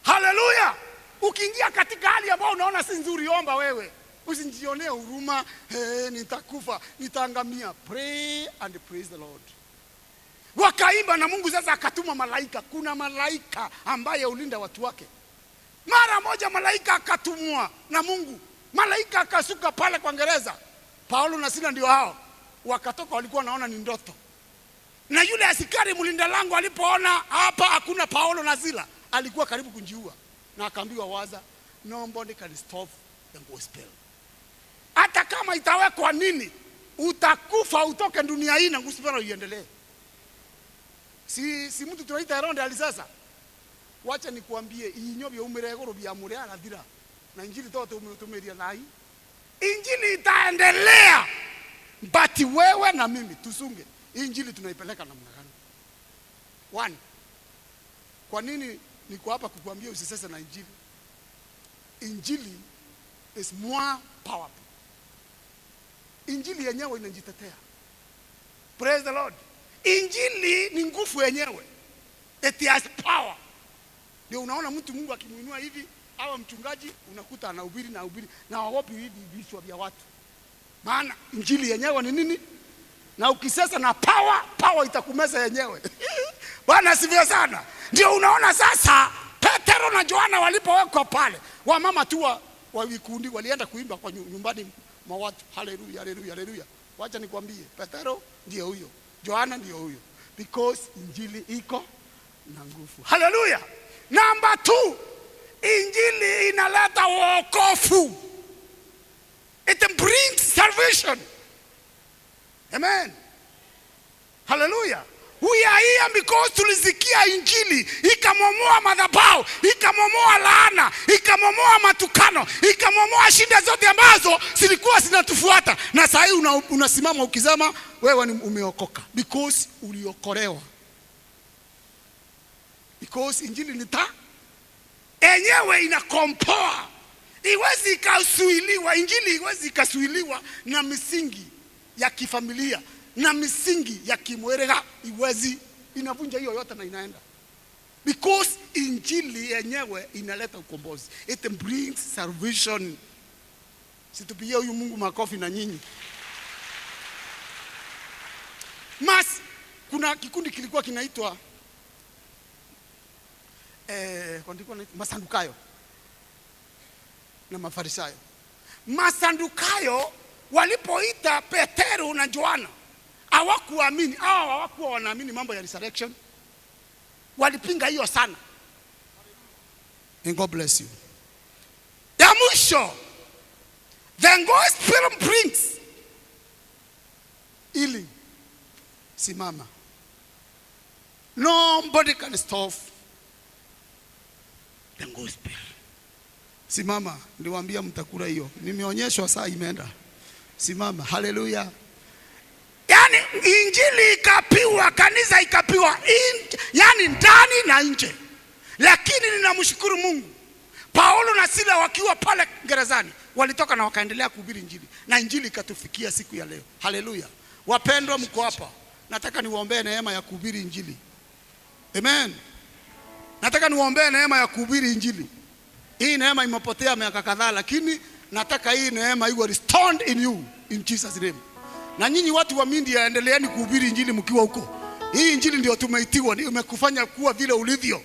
Hallelujah. Ukiingia katika hali ambayo unaona si nzuri, omba wewe. Usijionee huruma, hey, nitakufa, nitaangamia. Pray and praise the Lord. Wakaimba na Mungu sasa akatuma malaika. Kuna malaika ambaye ulinda watu wake. Mara moja malaika akatumwa na Mungu. Malaika akashuka pale kwa gereza. Paulo na Sila ndio hao. Wakatoka, walikuwa wanaona ni ndoto. Na yule askari mlinda lango alipoona hapa hakuna Paulo na Sila, alikuwa karibu kunjiua. Na akaambiwa waza, nobody can stop the gospel. Hata kama itawekwa nini, utakufa utoke dunia hii na gospel iendelee. Si mtu tunaita Herode alisasa. Wacha nikuambie, inyo bya umire goro bya mure arathira. Na injili toto umetumiria nai. Injili itaendelea. But wewe na mimi tusunge. Injili tunaipeleka namna gani? One. Kwa nini niko hapa kukuambia usisese na injili? Injili is more powerful. Injili yenyewe inajitetea. Praise the Lord. Injili ni nguvu yenyewe. It has power. Ndio unaona mtu Mungu akimuinua hivi awe mchungaji, unakuta anahubiri na hubiri na haogopi hivi vichwa vya watu. Maana injili yenyewe ni nini? Na ukisesa na power, power itakumeza yenyewe. Bwana asifiwe sana. Ndio unaona sasa Petero na Yohana walipowekwa pale, wamama tu wa vikundi walienda kuimba kwa nyumbani mwa watu. Haleluya, haleluya, haleluya. Wacha nikwambie, Petero ndiye huyo, Yohana ndiye huyo, because injili iko na nguvu. Haleluya. Namba 2, injili inaleta wokovu. It brings salvation. Amen. Hallelujah. We are here because tulisikia injili ikamomoa madhabahu, ikamomoa laana, ikamomoa matukano, ikamomoa shida zote ambazo zilikuwa zinatufuata. Na saa hii unasimama ukisema wewe ni umeokoka because uliokolewa. Because injili ni taa enyewe inakompoa. Iwezi ikasuiliwa, injili iwezi ikasuiliwa na misingi ya kifamilia na misingi ya kimwerega, iwezi, inavunja hiyo yote na inaenda. Because injili yenyewe inaleta ukombozi. It brings salvation. Situpigie huyu Mungu makofi na nyinyi. Mas kuna kikundi kilikuwa kinaitwa Masandukayo na Mafarisayo. Masandukayo walipoita Petero na Yohana hawakuamini. Hao hawakuwa wanaamini mambo ya resurrection. Walipinga hiyo sana. And God bless you. Ya mwisho, the gospel brings healing. Simama. Nobody can stop the gospel. Simama, niliwaambia mtakula hiyo. Nimeonyeshwa saa imeenda. Simama, haleluya. Yani injili ikapiwa, kanisa ikapiwa, yani ndani na nje. Lakini ninamshukuru Mungu, Paulo na Sila wakiwa pale gerezani walitoka na wakaendelea kuhubiri injili, na injili ikatufikia siku ya leo. Haleluya. Wapendwa, mko hapa, nataka niwaombee neema ya kuhubiri injili. Amen. Nataka niwaombee neema ya kuhubiri injili. Hii neema imepotea miaka kadhaa, lakini nataka hii neema iwe restored in you in Jesus name. Na nyinyi watu wa Mindia, endeleeni kuhubiri injili mkiwa huko. Hii injili ndio tumeitiwa, ndio imekufanya kuwa vile ulivyo.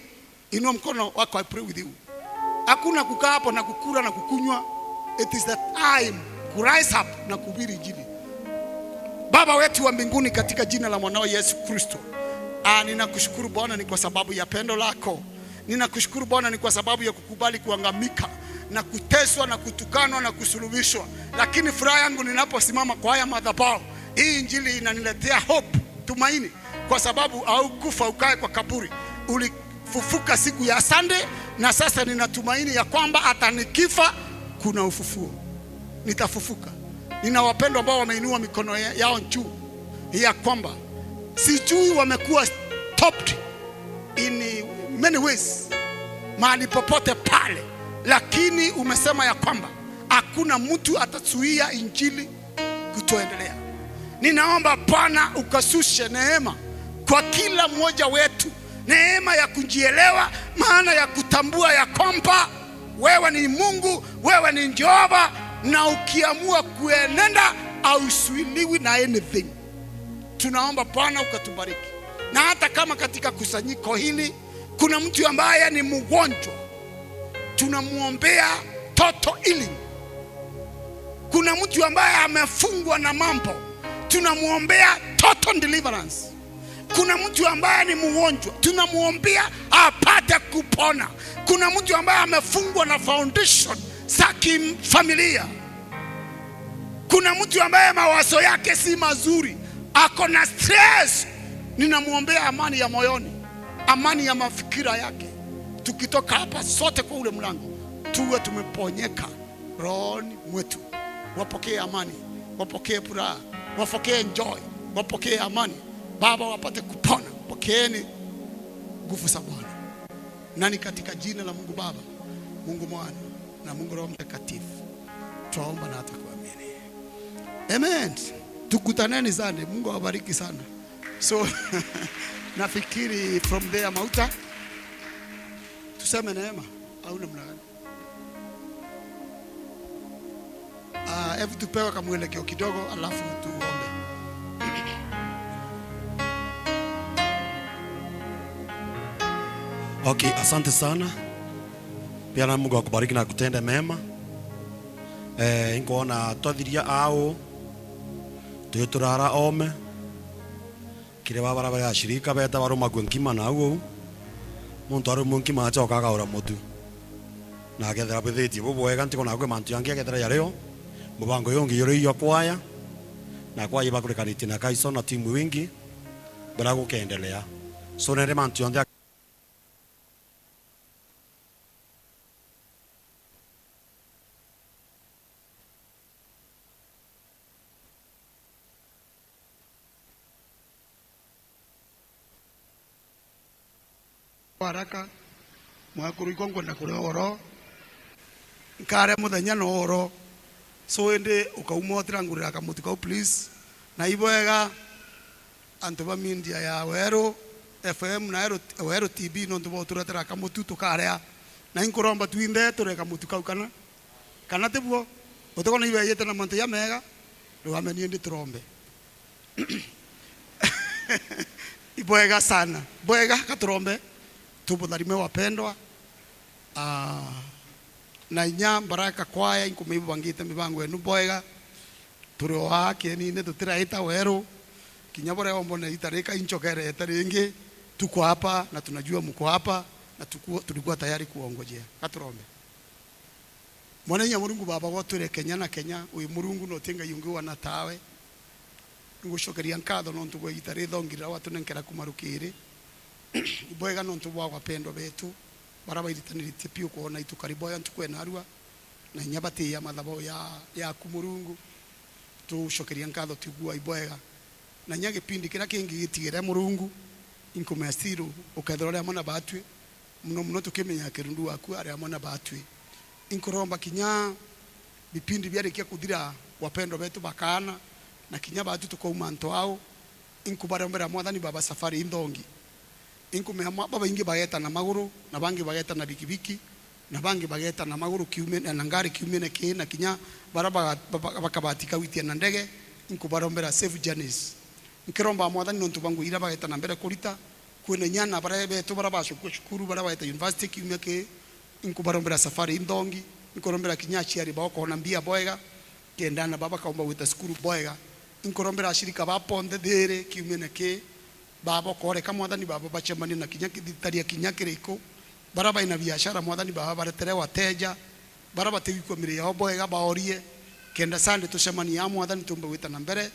Inua mkono wako, I pray with you. Hakuna kukaa hapo na kukula na kukunywa. It is the time to rise up na kuhubiri injili. Baba wetu wa mbinguni, katika jina la mwanao Yesu Kristo, ninakushukuru Bwana ni kwa sababu ya pendo lako. Ninakushukuru Bwana ni kwa sababu ya kukubali kuangamika na kuteswa na kutukanwa na kusulubishwa. Lakini furaha yangu ninaposimama kwa haya madhabahu, hii injili inaniletea hope, tumaini, kwa sababu haukufa ukae kwa kaburi. Ulifufuka siku ya Sunday, na sasa ninatumaini ya kwamba hata nikifa kuna ufufuo. Nitafufuka. Nina wapendwa ambao wameinua mikono yao juu ya kwamba sijui wamekuwa stopped in many ways mahali popote pale, lakini umesema ya kwamba hakuna mtu atazuia injili kutoendelea. Ninaomba Bwana ukasushe neema kwa kila mmoja wetu, neema ya kujielewa, maana ya kutambua ya kwamba wewe ni Mungu, wewe ni Jehova, na ukiamua kuenenda hauzuiliwi na anything. Tunaomba Bwana ukatubariki, na hata kama katika kusanyiko hili kuna mtu ambaye ni mgonjwa, tunamuombea total healing. Kuna mtu ambaye amefungwa na mambo, tunamuombea total deliverance. Kuna mtu ambaye ni mgonjwa, tunamuombea apate kupona. Kuna mtu ambaye amefungwa na foundation za kifamilia. Kuna mtu ambaye mawazo yake si mazuri, ako na stress, ninamuombea amani ya moyoni, amani ya mafikira yake. Tukitoka hapa sote kwa ule mlango, tuwe tumeponyeka rohoni mwetu. Wapokee amani, wapokee furaha, wapokee joy, wapokee amani. Baba, wapate kupona. Pokeeni nguvu za Bwana. Na ni katika jina la Mungu Baba, Mungu Mwana na Mungu Roho Mtakatifu twaomba na hata kuamini. Amen. Tukutaneni sana. Mungu awabariki sana. So nafikiri from there mauta tuseme neema au namna gani? Hebu tupewe kamwelekeo kidogo alafu tuombe. Okay, asante sana. Pia na Mungu akubariki na kutenda mema. Inkoona twathiria au twiturara ome kire babara bara ashirika beta baruma nkima na au muntu arumwe nkima achoka akaura mutu na agethera bwithitie bubwega ntikona kwi mantu yangi agethera yario mubango yongi yoriyo kwaya na kwaya bakurikanitie na kaiso na timu wingi bara gukendelea so nere mantu yonthe. Haraka mwakuru ikongo na kure oro nkare muthenya no oro so ende ukauma otirangurira kamutu kau please na ibwega antu ba media ya Weru FM na Weru TV no ndu turetera kamutu tukarea na inkuromba twinde ture kamutu kau kana kana tibuo utukona ibeyete na mantu ya mega rugamenie ndi turombe ibwega sana bwega katurombe tubutharime wapendwa. Na inya baraka kwaya inkumibangite mibango enu boega turi o kienine tutiraita weru kinya bore ombone itarika inchokerete ringi. Tuko hapa na tunajua mko hapa na tulikuwa tayari kuongojea. Katurombe mwana nya Murungu baba gwature Kenya na Kenya uyu Murungu no tinga yungiwa na tawe ngucokeria nkatho no ntu gwe thongira watu nenkera kumarukiri ibwega no ntu bwa wapendwa betu barabairitaniritie piu kuona itukariboya ntukwena arua na nyabati ya mathabo ya kumurungu tucokeria nkatho tigua ibwega na nya gipindi kira kingi gitigire Murungu inkumesiru ukethera aria mona batwe muno muno tukimenya kirundu waku aria mona batwe inkuromba kinya bipindi byarikia kuthira wapendwa betu bakana na kinya batu tukauma nto ao inkubarombera mwathani baba safari inthongi inkumea baba ingi bageta na maguru na bangi bageta na bikibiki na bangi bageta na maguru kiume na ngari kiume na ki na kinya baraba bakabatika witia na ndege inkubarombera safe journeys nkiromba mwathani nontu bangu ira bageta na mbere kurita kwina nyana barebe tu barabasho kushukuru barabeta university kiume ki inkubarombera safari inthongi inkurombera kinya chiari bakona mbia boega kendana baba kaomba wita skuru boega inkurombera ashirika baponde there kiume na ki baba kore kamwathani baba bachemani na kinya kithitaria kinya kiriko baraba ina biashara mwathani baba baretere wateja baraba tegikwo mire yao boega baorie kenda sande tucemani ya mwathani tumbe wita na mbere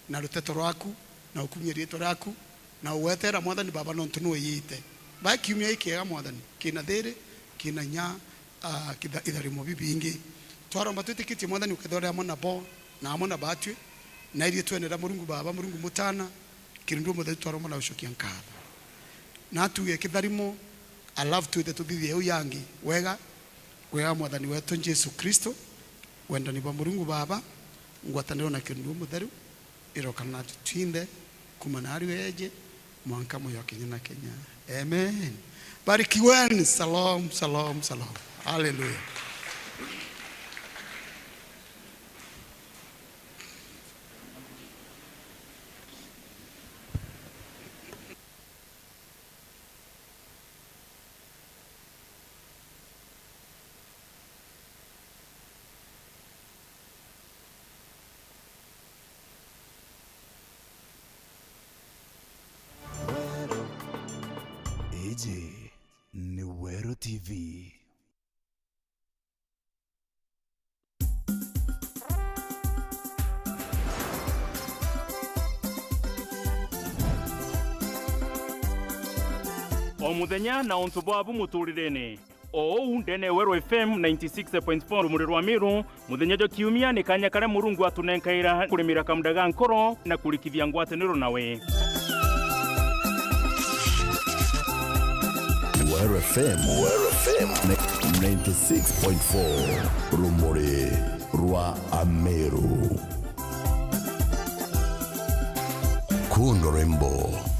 na ruteto rwaku na ukumie rieto raku na uwetera mwathani baba no ntu yite ba kiumia ikiega mwathani kina there kina nya itharimo bibingi twaromba twitikitie mwathani ukethorea mona bo na amona batwe na irie twenera Murungu baba Murungu mutana kirundu muthe twaromba na ucokia nkatho na tuge kitharimo alafu tuite tuthithie eu yangi wega wega mwathani wetu Jesu Kristo wendani bwa Murungu baba ngwataniro na kirundu mutheru irokana tutinde kuma na ari eje mwanka moyo Kenya na Kenya. Amen. Barikiweni. Shalom, shalom, shalom. Hallelujah. AJ ni Weru TV. O muthenya na untu bwabu muturirene o ndene Weru FM 96.4 rumuri rwa Miru muthenya jo kiumia ni kanya karia Murungu atunenkaira kurimira kamudaga nkoro na kurikithia ngwataniro nawe. Weru FM, Weru FM 96.4 Rumuri rwa Ameru. Rwembo.